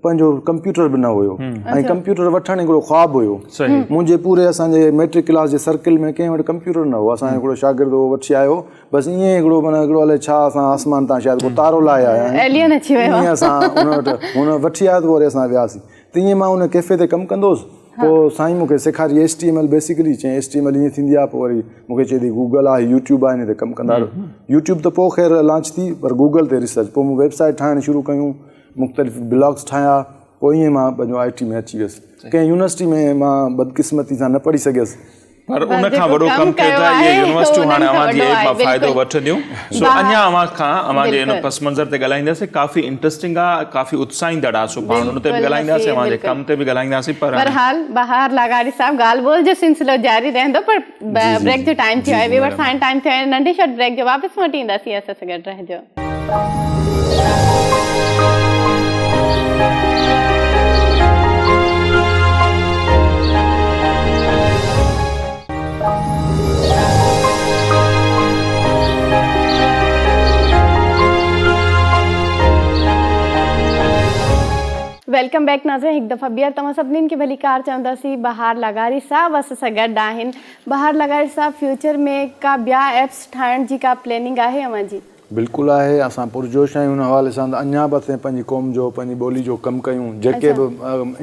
پنهنجو ڪمپيوٽر به نه هيو ۽ ڪمپيوٽر وٺڻ هڪڙو خواب هيو منهنجي پوري اسان جي ميٽرڪ ڪلاس جي سرڪل ۾ ڪنهن وٽ ڪمپيوٽر نه هو اسان جو هڪڙو شاگرد هو وٺي آيو بس ائين هڪڙو معنيٰ هڪڙو الائي ڇا اسان آسمان تان شايد ڪو تارو لاهي آيا آهيون ايلين اچي ويو ائين اسان ان وٽ هن وٺي آيو ته وري اسان وياسين تيئن مان ان ڪيفي تي ڪم ڪندو هوس پوء سائين مون کي سيکاري H T M L basically چيائين ايڇ ٽي ايم ايل ائين ٿيندي آهي پوء وري مون کي چئي ٿي گوگل آهي يوٽيوب آهي ان تي ڪم ڪندا رهو يوٽيوب ته پوء خير لانچ ٿي پر گوگل تي ريسرچ پوء مون ويب سائيٽ ٺاهڻ شروع ڪيون مختلف بلاگس ٺاهيا پوء ائين مان پنهنجو آء ٽي ۾ اچي ويس ڪنهن يونيورسٽي ۾ مان بدقسمتي سان نه پڙهي سگهيس پر ان کان وڏو ڪم ڪيو ته اهي يونيورسٽيون هاڻي اوهان جي ايپ مان فائدو وٺنديون سو اڃا اوهان کان اوهان جي ان پس منظر تي ڳالهائينداسين ڪافي انٽرسٽنگ آ ڪافي اتساهيندڙ آ سو پاڻ ان تي به ڳالهائينداسين اوهان جي ڪم تي به ڳالهائينداسين پر بهرحال بهار لغاري صاحب ڳالهه ٻولهه جو سلسلو جاري رهندو پر بريڪ جو ٽائيم ٿيو آهي ويورس هاڻي ٽائيم ٿيو آهي ننڍي شارٽ بريڪ جو واپس موٽي اينداسين اسان سان گڏ رهجو. Welcome back ناظرين هڪ دفعا ٻيهر توهان سڀني کي ڀليڪار چونداسين بهار لغاري صاحب اسان سان گڏ آهن بهار لغاري صاحب فيوچر ۾ ڪا ٻيا ايپس ٺاهڻ جي ڪا پلاننگ آهي اوهان جي؟ بلڪل آهي اسان پرجوش آهيون ان حوالي سان ته اڃا به اسين پنهنجي قوم جو پنهنجي ٻولي جو ڪم ڪيون جيڪي به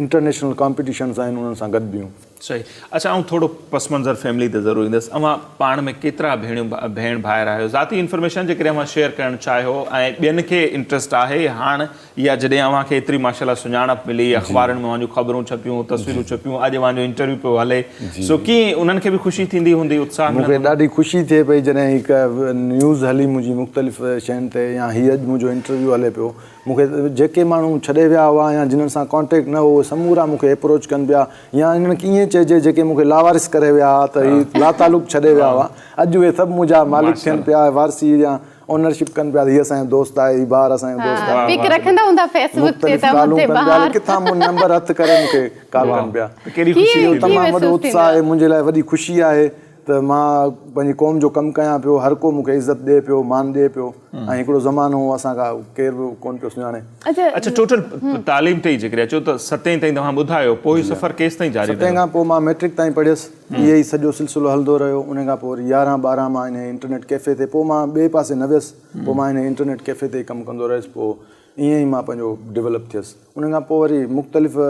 انٽرنيشنل ڪامپيٽيشنس آهن انهن سان گڏ بيهون. صحيح اڇا آئون ٿورو پس منظر فيملي تي ضرور ايندس اوهان پاڻ ۾ ڪيترا ڀيڻيون ڀيڻ ڀائر آهيو ذاتي انفارميشن جيڪڏهن اوهان شيئر ڪرڻ چاهيو ۽ ٻين کي انٽرسٽ آهي هاڻ يا جڏهن اوهان کي ايتري ماشاءالله سڃاڻپ ملي، اخبارن ۾ اوهان جون خبرون ڇپيون، تصويرون ڇپيون، اڄ اوهان جو انٽرويو پيو هلي، سو ڪيئن انهن کي به خوشي ٿيندي هوندي، اتساهه مون کي ملندو هوندو؟ ڏاڍي خوشي ٿئي پئي جڏهن هڪ نيوز هلي منهنجي مختلف شين تي يا هي اڄ منهنجو انٽرويو هلي پيو مون کي جيڪي ماڻهو ڇڏي ويا هئا يا جنن سان ڪانٽيڪٽ نه هو اهي سمورا مون کي ايپروچ ڪن پيا يا انهن کي ائين چئجي جيڪي مون کي لاوارث ڪري ويا هئا ته هي لاتعلق ڇڏي ويا هئا اڄ اهي سڀ منهنجا مالڪ ٿين پيا وارثي يا اونرشپ ڪن پيا ته هي اسان جو دوست آهي هي بهار اسان جو دوست آهي. پڪ رکندا هوندا فيس بڪ تي مختلف ته ڪالون مٿي ڪن پيا بهار. ڪٿان مون نمبر هٿ ڪري مون کي ڪال ڪن پيا. ڪيڏي خوشي اهو ٿيندي. تمام وڏو اتساهه آهي منهنجي لاء وڏي خوشي آهي ته مان پنهنجي قوم جو ڪم ڪيان پيو هر ڪو مون کي عزت ڏئي پيو مان ڏئي پيو ۽ هڪڙو زمانو هو اسان کان ڪير به ڪونه پيو سڃاڻي. اڇا ٽوٽل تعليم تي ئي جيڪڏهن اچو ته ستين تائين توهان ٻڌايو پوء هي سفر ڪيستائين جاري رهيو؟ ستين کان پوء مان ميٽرڪ تائين پڙهيس. اهي ئي سڄو سلسلو هلندو رهيو ان کان پوء وري يارهن ٻارهن مان انهي انٽرنيٽ ڪيفي تي پوء مان ٻئي پاسي نه ويس پوء مان انهي انٽرنيٽ ڪيفي تي ئي ڪم ڪندو رهيس پوء ائين ئي مان پنهنجو ڊولپ ٿيس ان کان پوء وري مختلف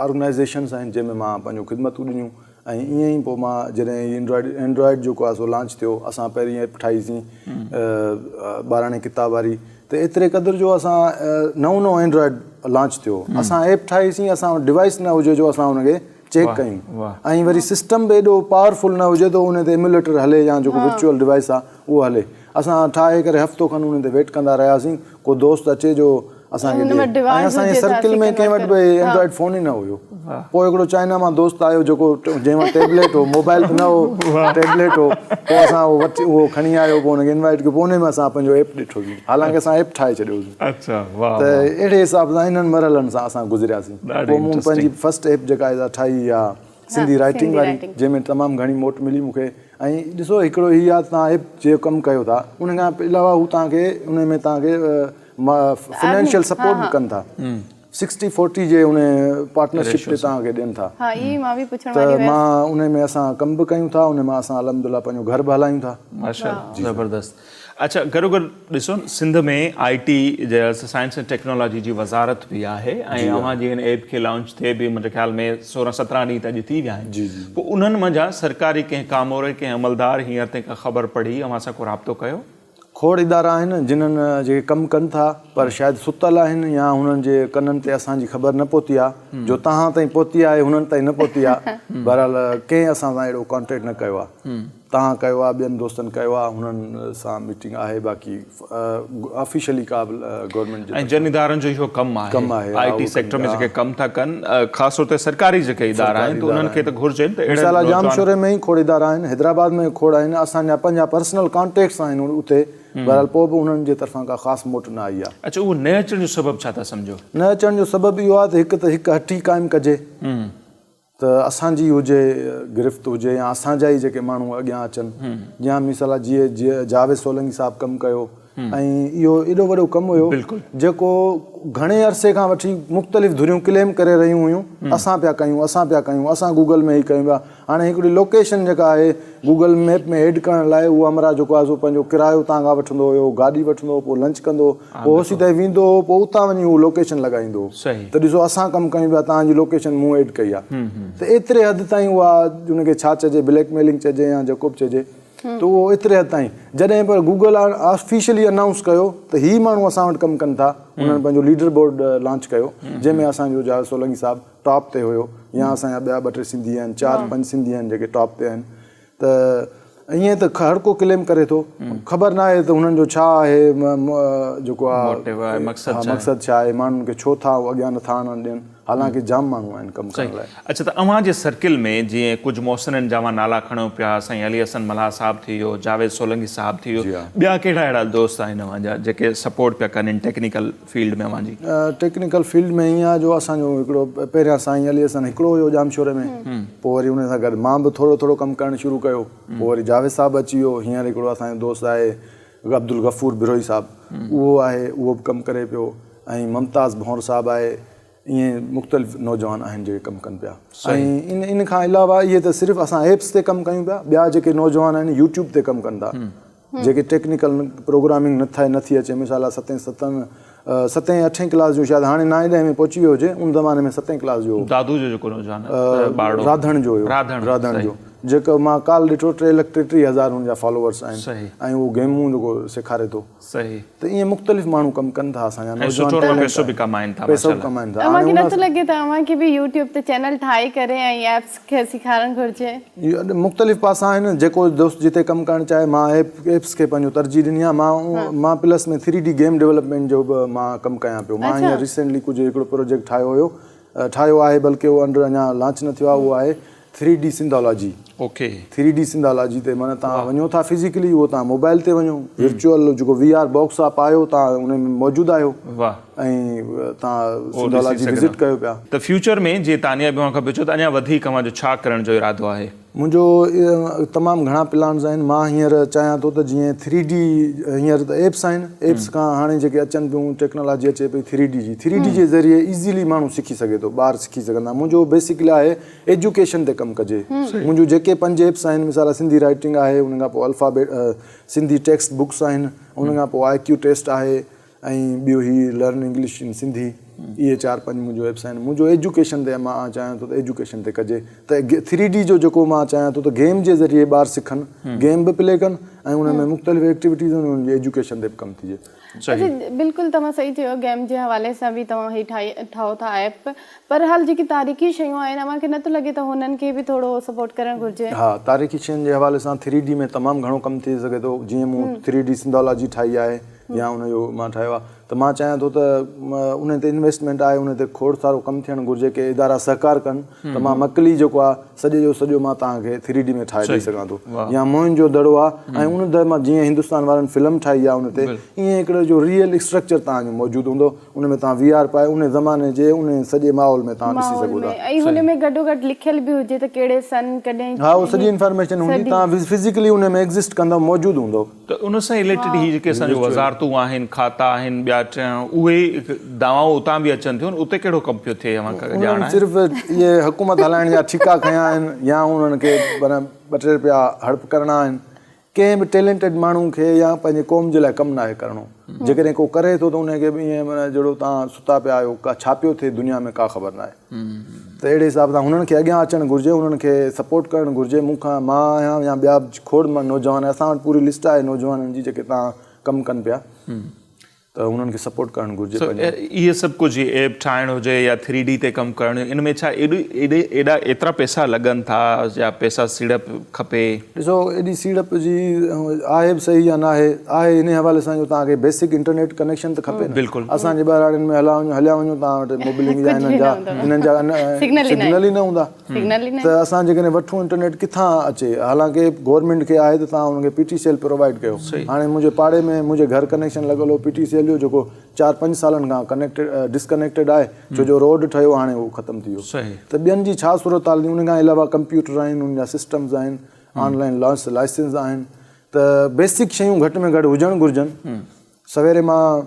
آرگنائيزيشنس آهن جنهن ۾ مان پنهنجو خدمتون ڏنيون ۽ ائين ئي پوء مان جڏهن هي اينڊرائيڊ اينڊرائيڊ جيڪو آهي سو لانچ ٿيو اسان پهرين ايپ ٺاهيسين ٻاراڻي ڪتاب واري ته ايتري قدر جو اسان نئون نئون اينڊرائيڊ لانچ ٿيو اسان ايپ ٺاهيسين اسان وٽ ڊوائيس نه هجي جو اسان ان کي چيڪ ڪيون ۽ وري سسٽم به ايڏو پاورفل نه هجي ته ان تي ايميوليٽر هلي يا جيڪو ورچوئل ڊوائس آهي اهو هلي. اسان ٺاهي ڪري هفتو کن ان تي ويٽ ڪندا رهياسين ڪو دوست اچي جو اسان کي ڏي ۽ اسان جي سرڪل ۾ ڪنهن وٽ به اينڊرائيڊ فون ئي نه هيو. پوء هڪڙو چائنا مان دوست آيو جيڪو جنهن وٽ ٽيبليٽ هو موبائل ته نه هو ٽيبليٽ هو پوء اسان اهو وٺي اهو کڻي آيو پوء ان کي انوائيٽ ڪيو پوء ان ۾ اسان پنهنجو ايپ ڏٺوسين حالانڪه اسان ايپ ٺاهي ڇڏيو هوسين ته اهڙي حساب سان انهن مرحلن سان اسان گذرياسين پوء مون پنهنجي فرسٽ ايپ جيڪا آهي سا ٺاهي اها سنڌي رائيٽنگ واري جنهن ۾ تمام گهڻي موٽ ملي مون کي ۽ ڏسو هڪڙو هي آهي ته توهان ايپ جو ڪم ڪيو ٿا ان کان علاوه هو توهان کي ان ۾ توهان کي فنانشل سپورٽ به ڪن ٿا سڪسٽي فورٽي جي ان پارٽنرشپ تي توهان کي ڏين ٿا ته مان ان ۾ اسان ڪم به ڪيون ٿا ان مان اسان الحمد لله پنهنجو گهر به هلايون ٿا. ماشاءالله زبردست اڇا گڏو گڏ ڏسو سنڌ ۾ آء ٽي جي سائنس ۽ ٽيڪنالاجي جي وزارت به آهي ۽ اوهان جي هن ايپ کي لانچ ٿئي به منهنجي خيال ۾ 16 17 ڏينهن ته اڄ ٿي ويا آهن پوء انهن منجهان سرڪاري ڪنهن ڪاموري ڪنهن عملدار هينئر تائين ڪا خبر پڙهي اوهان سان ڪو رابطو ڪيو؟ کوڙ ادارا آهن جنھن جيڪي ڪم ڪن ٿا پر شايد ستل آهن يا هنن جي ڪنن تي اسان جي خبر نه پهتي آ جو توهان تائين پهتي آهي هنن تائين نه پهتي آ بهرحال ڪنهن اسان سان اهڙو ڪانٽيڪٽ نه ڪيو آ توهان ڪيو آ ٻين دوستن ڪيو آ هنن سان ميٽنگ آهي باقي آفيشلي ڪا به گورنمينٽ جي ۽ جن ادارن جو اهو ڪم آهي آء ٽي سيڪٽر ۾ جيڪي ڪم ٿا ڪن خاص طور تي سرڪاري جيڪي ادارا آهن ته انهن کي ته گهرجي ته اهڙن مثال ڄامشوري ۾ ئي کوڙ ادارا آهن حيدرآباد ۾ کوڙ آهن اسان جا پنهنجا پرسنل ڪانٽيڪٽس آهن اتي بهرحال پوء به انهن جي طرفان ڪا خاص موٽ نه آئي آهي. اڇا اهو نه اچڻ جو سبب ڇا ٿا سمجهو؟ نه اچڻ جو سبب اهو آهي ته هڪ ته هڪ هٺي قائم ڪجي ته اسان جي هجي گرفت هجي يا اسان جا ئي جيڪي ماڻهو اڳيان اچن جيان مثال آهي جيئن جاويد سولنگي صاحب ڪم ڪيو ۽ اهو ايڏو وڏو ڪم هيو جيڪو گهڻي عرصي کان وٺي مختلف ڌريون ڪليم ڪري رهيون هيون اسان پيا ڪيون اسان پيا ڪيون اسان گوگل ۾ هي ڪيون پيا هاڻي هڪڙي لوڪيشن جيڪا آهي گوگل ميپ ۾ ايڊ ڪرڻ لاء اهو همراهه جيڪو آهي سو پنهنجو ڪرايو تان کان وٺندو هيو گاڏي وٺندو هو پوء لنچ ڪندو هو پوء هوسي تائين ويندو هو پوء اتان وڃي هو لوڪيشن لڳائيندو هو ته ڏسو اسان ڪم ڪيون پيا توهان جي لوڪيشن مون ايڊ ڪئي آهي ته ايتري حد تائين اها ان کي ڇا چئجي بليڪ ميلنگ چئجي يا جيڪو به چئجي ته اهو ايتري حد تائين جڏهن پر گوگل آفيشلي انائونس ڪيو ته هي ماڻهو اسان وٽ ڪم ڪن ٿا انهن پنهنجو ليڊر بورڊ لانچ ڪيو جنهن ۾ اسان جو جاويد سولنگي صاحب ٽاپ تي هيو يا اسان جا ٻيا ٻه ٽي سنڌي آهن چار پنج سنڌي آهن جيڪي ٽاپ تي آهن ته ائين ته هر ڪو ڪليم ڪري ٿو خبر نه آهي ته هنن جو ڇا آهي جيڪو آهي مقصد ڇا آهي ماڻهن کي ڇو ٿا اڳيان نٿا آڻڻ ڏين حالانڪه جام ماڻهو آهن ڪم ڪرڻ لاء. اڇا ته اوهان جي سرڪل ۾ جيئن ڪجهه محسنن جا اوهان نالا کڻو پيا، سائين علي حسن ملاح صاحب ٿي ويو، جاويد سولنگي صاحب ٿي ويو، ٻيا ڪهڙا اهڙا دوست آهن اوهان جا جيڪي سپورٽ پيا ڪن ان ٽيڪنيڪل فيلڊ ۾ اوهان جي؟ ٽيڪنيڪل فيلڊ ۾ ائين آهي جو اسان جو هڪڙو پهريان سائين علي حسن هڪڙو هيو ڄامشوري ۾ پوء وري ان سان گڏ مان به ٿورو ٿورو ڪم ڪرڻ شروع ڪيو پوء وري جاويد صاحب اچي ويو هينئر هڪڙو اسان جو دوست آهي عبدالغفور بروهي صاحب اهو آهي اهو به ڪم ڪري پيو ۽ ممتاز ڀونر صاحب آهي ائين مختلف نوجوان آهن جيڪي ڪم ڪن پيا ۽ ان ان کان علاوه اهي ته صرف اسان ايپس تي ڪم ڪيون پيا ٻيا جيڪي نوجوان آهن يوٽيوب تي ڪم ڪن ٿا جيڪي ٽيڪنيڪل پروگرامنگ نٿا نٿي اچي مثال آ ستين ستن ستين اٺين ڪلاس جو شايد هاڻي نائين ڏهين ۾ پهچي ويو هجي ان زماني ۾ ستين ڪلاس جو دادو جو جيڪو نوجوان ٻارڙو راڌڻ جو هيو راڌڻ جو جيڪو مان ڪال ڏٺو ٽي لک ٽيٽيهه هزار هن جا فالوورس آهن ۽ اهو گيمون جيڪو سيکاري ٿو صحيح. ته ائين مختلف ماڻهو ڪم ڪن ٿا اسان جا ۽ سٺو نوجوان ان مان ٽيلنٽ پئسو به ڪمائن ٿا پئسو به ماشاءالله. ڪمائن ٿا اوهان هاڻي کي ان نٿو لڳي ته اوهان کي به يوٽيوب تي چينل ٺاهي ڪري ۽ ايپس کي سيکارڻ گهرجي. مختلف پاسا آهن جيڪو دوست جتي ڪم ڪرڻ چاهي مان ايپ ايپس کي پنهنجو ترجيح ڏني آهي مان مان plus ۾ three D game development جو به مان ڪم ڪيان پيو مان هينئر ريسينٽلي ڪجهه هڪڙو پروجيڪٽ ٺاهيو هيو ٺاهيو آهي بلڪه اهو انڊر اڃا لانچ نه ٿيو آهي اهو آهي three D Sindhology okay. Three D Sindhology تي معنيٰ توهان وڃو ٿا فزيڪلي اهو توهان موبائل تي وڃو ورچوئل جيڪو وي آر باڪس آ پايو توهان ان ۾ موجود آهيو واھ ۽ توهان سنڌالاجي وزٽ ڪيو پيا. ته فيوچر ۾ جيئن تانيا به اوهان کان پڇيو ته اڃا وڌيڪ اوهان جو ڇا ڪرڻ جو ارادو آهي؟ منهنجو تمام گهڻا پلانز آهن مان هينئر چاهيان ٿو ته جيئن ٿري ڊي هينئر ته ايپس آهن ايپس کان هاڻي جيڪي اچن پيون ٽيڪنالاجي اچي پئي ٿري ڊي جي ٿري ڊي جي ذريعي ايزيلي ماڻهو سکي سگهي ٿو ٻار سکي سگهندا منهنجو بيسڪلي آهي ايجوڪيشن تي ڪم ڪجي منهنجون جيڪي پنج ايپس آهن مثال سنڌي رائٽنگ آهي ان کان پوء الفابيٽ سنڌي ٽيڪسٽ بڪس آهن ان کان پوء آء ڪيو ٽيسٽ آهي ۽ ٻيو هي لرن انگلش ان سنڌي اهي چار پنج منهنجو ايپس آهن منهنجو ايجوڪيشن تي مان چاهيان ٿو ته ايجوڪيشن تي ڪجي ته ٿري ڊي جو جيڪو مان چاهيان ٿو ته گيم جي ذريعي ٻار سکن گيم به پلي ڪن ۽ ان ۾ مختلف ايڪٽيوٽيز هجن انهن جي ايجوڪيشن تي به ڪم ٿئي. اچا بلڪل توهان صحيح چيو گيم جي حوالي سان به توهان هي ٺاهي ٺاهو ٿا ايپ پر حال جيڪي تاريخي شيون آهن اوهان کي نٿو لڳي ته هنن کي به ٿورو سپورٽ ڪرڻ گهرجي. ها تاريخي شين جي حوالي سان ٿري ڊي ۾ تمام گهڻو ڪم ٿي سگهي ٿو جيئن مون ٿري ڊي سنڌالاجي ٺاهي آهي يا ان جو مان ٺاهيو آهي ته مان چاهيان ٿو ته ان تي انويسٽمينٽ آهي ان تي کوڙ سارو ڪم ٿيڻ گهرجي ڪي ادارا سهڪار ڪن ته مان مڪلي جيڪو آهي سڄي جو سڄو مان توهان کي ٿري ڊي ۾ ٺاهي ڏئي سگهان ٿو يا موهن جو دڙو آهي ۽ ان در مان جيئن هندستان وارن فلم ٺاهي آهي ان تي ائين هڪڙو جو ريئل اسٽرڪچر توهان جو موجود هوندو ان ۾ توهان وي آر پائي ان زماني جي ان سڄي ماحول ۾ توهان ڏسي سگهو ٿا. ۽ هن ۾ گڏوگڏ لکيل به هجي ته ڪهڙي سن ڪڏهن ها اهو سڄي انفارميشن هوندي توهان فزيڪلي ان ۾ ايگزسٽ ڪندو موجود هوندو. ته ان سان رليٽيڊ هي جيڪي اسان جون وزارتون آهن، کاتا آهن، ٻيا ٽيان اهي دعوائون اتان به اچن ٿيون اتي ڪهڙو ڪم پيو ٿئي اوهان کي ڄاڻ انهن آهي؟ صرف اهي حڪومت هلائڻ جا ٺيڪا کنيا آهن يا انهن کي معنيٰ ٻه ٽي رپيا هڙپ ڪرڻا آهن. ڪنهن به ٽيلنٽيڊ ماڻهو کي يا پنهنجي قوم جي لاء ڪم ناهي ڪرڻو. جيڪڏهن ڪو ڪري ٿو ته ان کي به ائين معنيٰ جهڙو توهان ستا پيا آهيو ڪا ڇا پيو ٿئي دنيا ۾ ڪا خبر ناهي. ته اهڙي حساب سان هنن کي اڳيان اچڻ گهرجي انهن کي سپورٽ ڪرڻ گهرجي مون کان مان آهيان يا ٻيا به کوڙ نوجوان اسان وٽ پوري لسٽ آهي نوجوانن جي جيڪي تان ڪم ڪن پيا ته انهن کي سپورٽ ڪرڻ گهرجي پنهنجو. اهي سڀ ڪجهه هي ايپ ٺاهڻ هجي يا ٿري ڊي تي ڪم ڪرڻ ان ۾ ڇا ايڏي ايڏي ايڏا ايترا پئسا لڳن ٿا يا پئسا سيڙپ کپي؟ ڏسو ايڏي سيڙپ جي آهي به صحيح يا ناهي آهي انهي حوالي سان جو توهان کي بيسڪ انٽرنيٽ ڪنيڪشن ته کپي نه بلڪل اسان جي ٻهراڙين ۾ هلا وڃو هليا وڃو توهان وٽ موبلنگ جا انهن جا انهن جا سگنل ئي نه هوندا ته اسان جيڪڏهن وٺون انٽرنيٽ ڪٿان اچي حالانڪه گورنمينٽ کي آهي ته توهان انهن کي پي ٽي سي ايل پرووائيڊ ڪيو هاڻي منهنجي پاڙي ۾ منهنجي گهر ڪنيڪشن لڳل هو پي ٽي سي ايل جو جيڪو چار پنج سالن کان ڪنيڪٽيڊ ڊسڪنيڪٽيڊ آهي ڇو جو روڊ ٺهيو هاڻي اهو ختم ٿي ويو ته ٻين جي ڇا صورتحال ٿي ان کان علاوه ڪمپيوٽر آهن ان جا سسٽمز آهن آن لائن لائسنس آهن ته بيسڪ شيون گهٽ ۾ گهٽ هجڻ گهرجن سويري مان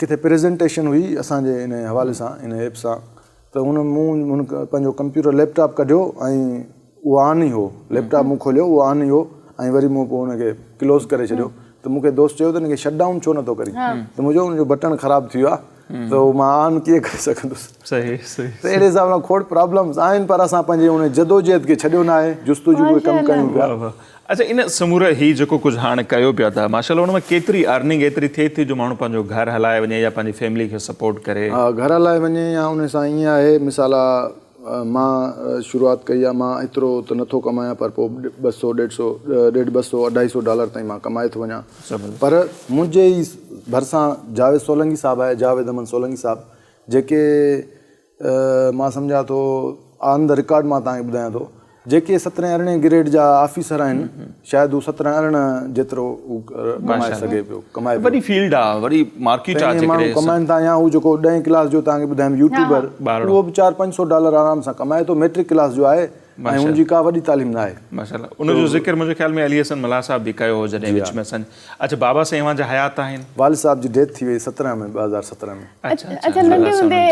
ڪٿي پريزنٽيشن هئي اسان جي ان حوالي سان ان ايپ سان ته ان مون ان پنهنجو ڪمپيوٽر ليپ ٽاپ ڪڍيو ۽ اهو آن ئي هو ليپ ٽاپ مون کوليو اهو آن ئي هو ۽ وري مون پوء ان کي ڪلوز ڪري ڇڏيو ته مون کي دوست چيو ته ان کي شٽ ڊائون ڇو نٿو ڪرين ته مون چيو ان جو بٽڻ خراب ٿي ويو آهي ته اهو مان آن ڪيئن ڪري سگهندس. صحيح صحيح. ته اهڙي حساب سان کوڙ پرابلمز آهن پر اسان پنهنجي ان جدوجهد کي ڇڏيو ناهي جستجو ۾ ڪم ڪيون پيا. واھ واھ اڇا ان سموري هي جيڪو ڪجهه هاڻ ڪيو پيا ٿا ماشاء الله ان ۾ ڪيتري ارننگ ايتري ٿئي ٿي جو ماڻهو پنهنجو گهر هلائي وڃي يا پنهنجي فيملي کي سپورٽ ڪري. ها گهر هلائي وڃي يا ان سان ائين آهي مثال آ مان شروعات ڪئي آ مان ايترو ته نٿو ڪمايان پر پوء ٻه سو ڏيڍ سو ڏيڍ ٻه سو اڍائي سو ڊالر تائين مان ڪمائي ٿو وڃان پر منهنجي ئي ڀرسان جاويد سولنگي صاحب آهي جاويد احمد سولنگي صاحب جيڪي مان سمجهان ٿو آن the record مان توهان کي ٻڌايان ٿو جيڪي سترهين ارڙهين گريڊ جا آفيسر آهن شايد هو سترهن ارڙهن جيترو هو ڪمائي سگهي پيو ڪمائي پيو وڏي فيلڊ آ وڏي مارڪيٽ آ جيڪڏهن ماڻهو ڪمائن ٿا يا هو جيڪو ڏهين ڪلاس جو توهان کي ٻڌايم يوٽيوبر اهو به چار پنج سو ڊالر آرام سان ڪمائي ٿو ميٽرڪ ڪلاس جو آهي ۽ هن جي ڪا وڏي تعليم نه آهي. ماشاءالله ان جو ذڪر منهنجي خيال ۾ علي حسن ملاح صاحب به ڪيو هو جڏهن وچ ۾ اسان اڇا بابا سائين اوهان جا حيات آهن؟ والد صاحب جي ڊيٿ ٿي وئي 17 ۾ 2017 ۾. اڇا ننڍي هوندي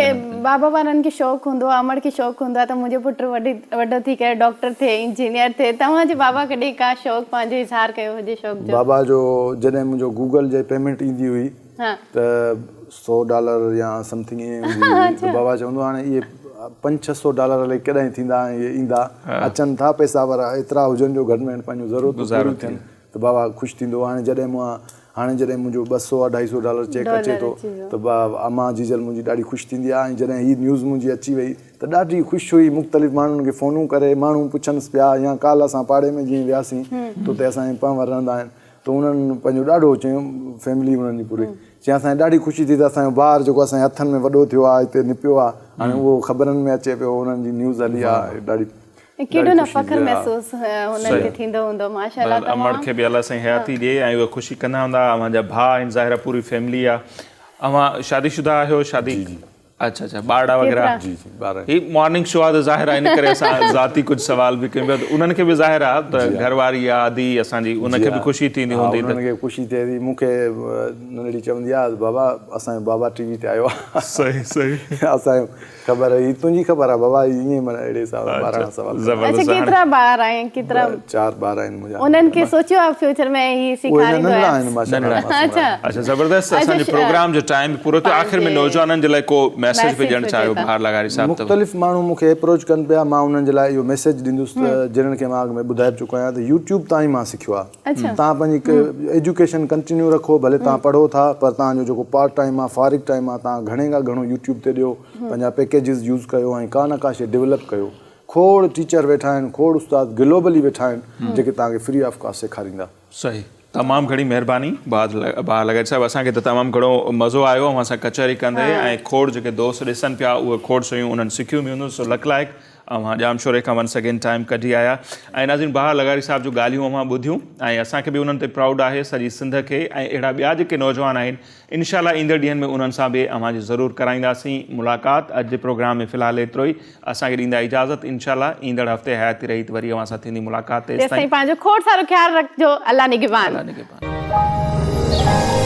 بابا وارن کي شوق هوندو آهي امڙ کي شوق هوندو آهي ته منهنجو پٽ وڏي وڏو ٿي ڪري ڊاڪٽر ٿئي انجنيئر ٿئي توهان جي بابا ڪڏهن ڪا شوق پنهنجو اظهار ڪيو هجي شوق جو؟ بابا جو جڏهن منهنجو گوگل جي پيمينٽ ايندي هئي ته سو ڊالر يا سمٿنگ ائين هوندي هئي ته بابا چوندو هاڻي اهي پنج ڇهه سو ڊالر الائي ڪڏهن ٿيندا ۽ اهي ايندا اچن ٿا پئسا پر ايترا هجن جو گهٽ ۾ گهٽ پنهنجون ضرورتون پوريون ٿين ته بابا خوش ٿيندو هو هاڻي جڏهن مون هاڻي جڏهن منهنجو ٻه سو اڍائي سو ڊالر چيڪ اچي ٿو ته امان جيجل منهنجي ڏاڍي خوش ٿيندي آهي ۽ جڏهن هي نيوز منهنجي اچي وئي ته ڏاڍي خوش هئي مختلف ماڻهن کي فونون ڪري ماڻهو پڇنس پيا يا ڪالهه اسان پاڙي ۾ جيئن وياسين ته اتي اسان جي پنهور رهندا آهن ته انهن پنهنجو ڏاڍو چيو فيملي انهن جي پوري چيائين اسان کي ڏاڍي خوشي ٿي ته اسان جو ٻار جيڪو اسان جي هٿن ۾ وڏو ٿيو آهي هتي نپيو آهي هاڻي اهو خبرن ۾ اچي پيو انهن جي نيوز هلي آهي ڏاڍي ڪيڏو نه فخر محسوس هنن کي ٿيندو هوندو ماشاءالله تمام امڙ کي به الله سائين حياتي ڏي ۽ اهي خوشي ڪندا هوندا اوهان جا ڀاء آهن ظاهر آهي پوري فيملي آهي اوهان شادي شده آهيو شادي اڇا اڇا ٻارڙا وغيره جي جي ٻار هي مارننگ شو آ ته ظاهر آهي ان ڪري اسان ذاتي ڪجهه سوال به ڪيون پيا ته انهن کي به ظاهر آ ته گهر واري آ ادي اسان جي ان کي به خوشي ٿيندي هوندي ته انهن کي خوشي ٿئي ٿي مون کي ننڍڙي چوندي آ بابا اسان جو بابا ٽي وي تي آيو آ صحيح صحيح اسان جو خبر هي تنهنجي خبر آ بابا ائين معنيٰ اهڙي حساب سان ٻاراڻا سوال ڪندا. زبردست اڇا ڪيترا ٻار آهن ڪيترا؟ 4 ٻار آهن منهنجا. انهن کي سوچيو آ فيوچر ۾ هي سيکاريندو اهي ننڍڙا آهن ماشاءالله اڇا اڇا زبردست اسان جي پروگرام جو ٽائيم به پورو ٿيو آخر ۾ نوجوانن جي لاء ڪو ميسيج به ڏيڻ چاهيو بهار لغاري صاحب ته. مختلف ماڻهو مون کي اپروچ ڪن پيا مان انهن جي لاء اهو ميسيج ڏيندس ته جنھن کي مان اڳ ۾ ٻڌائي به چڪو آهيان ته يوٽيوب تان ئي مان سکيو آ توهان پنهنجي ايجوڪيشن ڪنٽينيو رکو ڀلي توهان پڙهو ٿا پر توهان جو جيڪو پارٽ ٽائيم آ فارغ ٽائيم آ توهان گهڻي کان گهڻو يوٽيوب تي ڏيو پنهنجا پيڪيجز يوز ڪيو ۽ ڪا نه ڪا شي ڊولپ ڪيو کوڙ ٽيچر ويٺا آهن کوڙ استاد گلوبلي ويٺا آهن جيڪي توهان کي فري آف ڪاسٽ سيکاريندا. صحيح تمام گهڻي مهرباني بهار لغاري صاحب اسان کي ته تمام گهڻو مزو آيو اوهان سان ڪچهري ڪندي ۽ کوڙ جيڪي دوست ڏسن پيا اهي کوڙ شيون انهن سکيون به هونديون سو لک لائق اوهان ڄامشوري کان ونس اگين ٽائيم ڪڍي آيا ۽ ناظرين بهار لغاري صاحب جون ڳالهيون اوهان ٻڌيون ۽ اسان کي به انهن تي پرائوڊ آهي سڄي سنڌ کي ۽ اهڙا ٻيا جيڪي نوجوان آهن انشاء الله ايندڙ ڏينهن ۾ انهن سان به اوهان جي ضرور ڪرائينداسين ملاقات اڄ جي پروگرام ۾ في الحال ايترو ئي اسان کي ڏيندا اجازت انشاء الله ايندڙ هفتي حياتي رهي ته وري اوهان سان ٿيندي ملاقات تيستائين پنهنجو کوڙ سارو خيال رکجو الله نگهبان. الله نگهبان.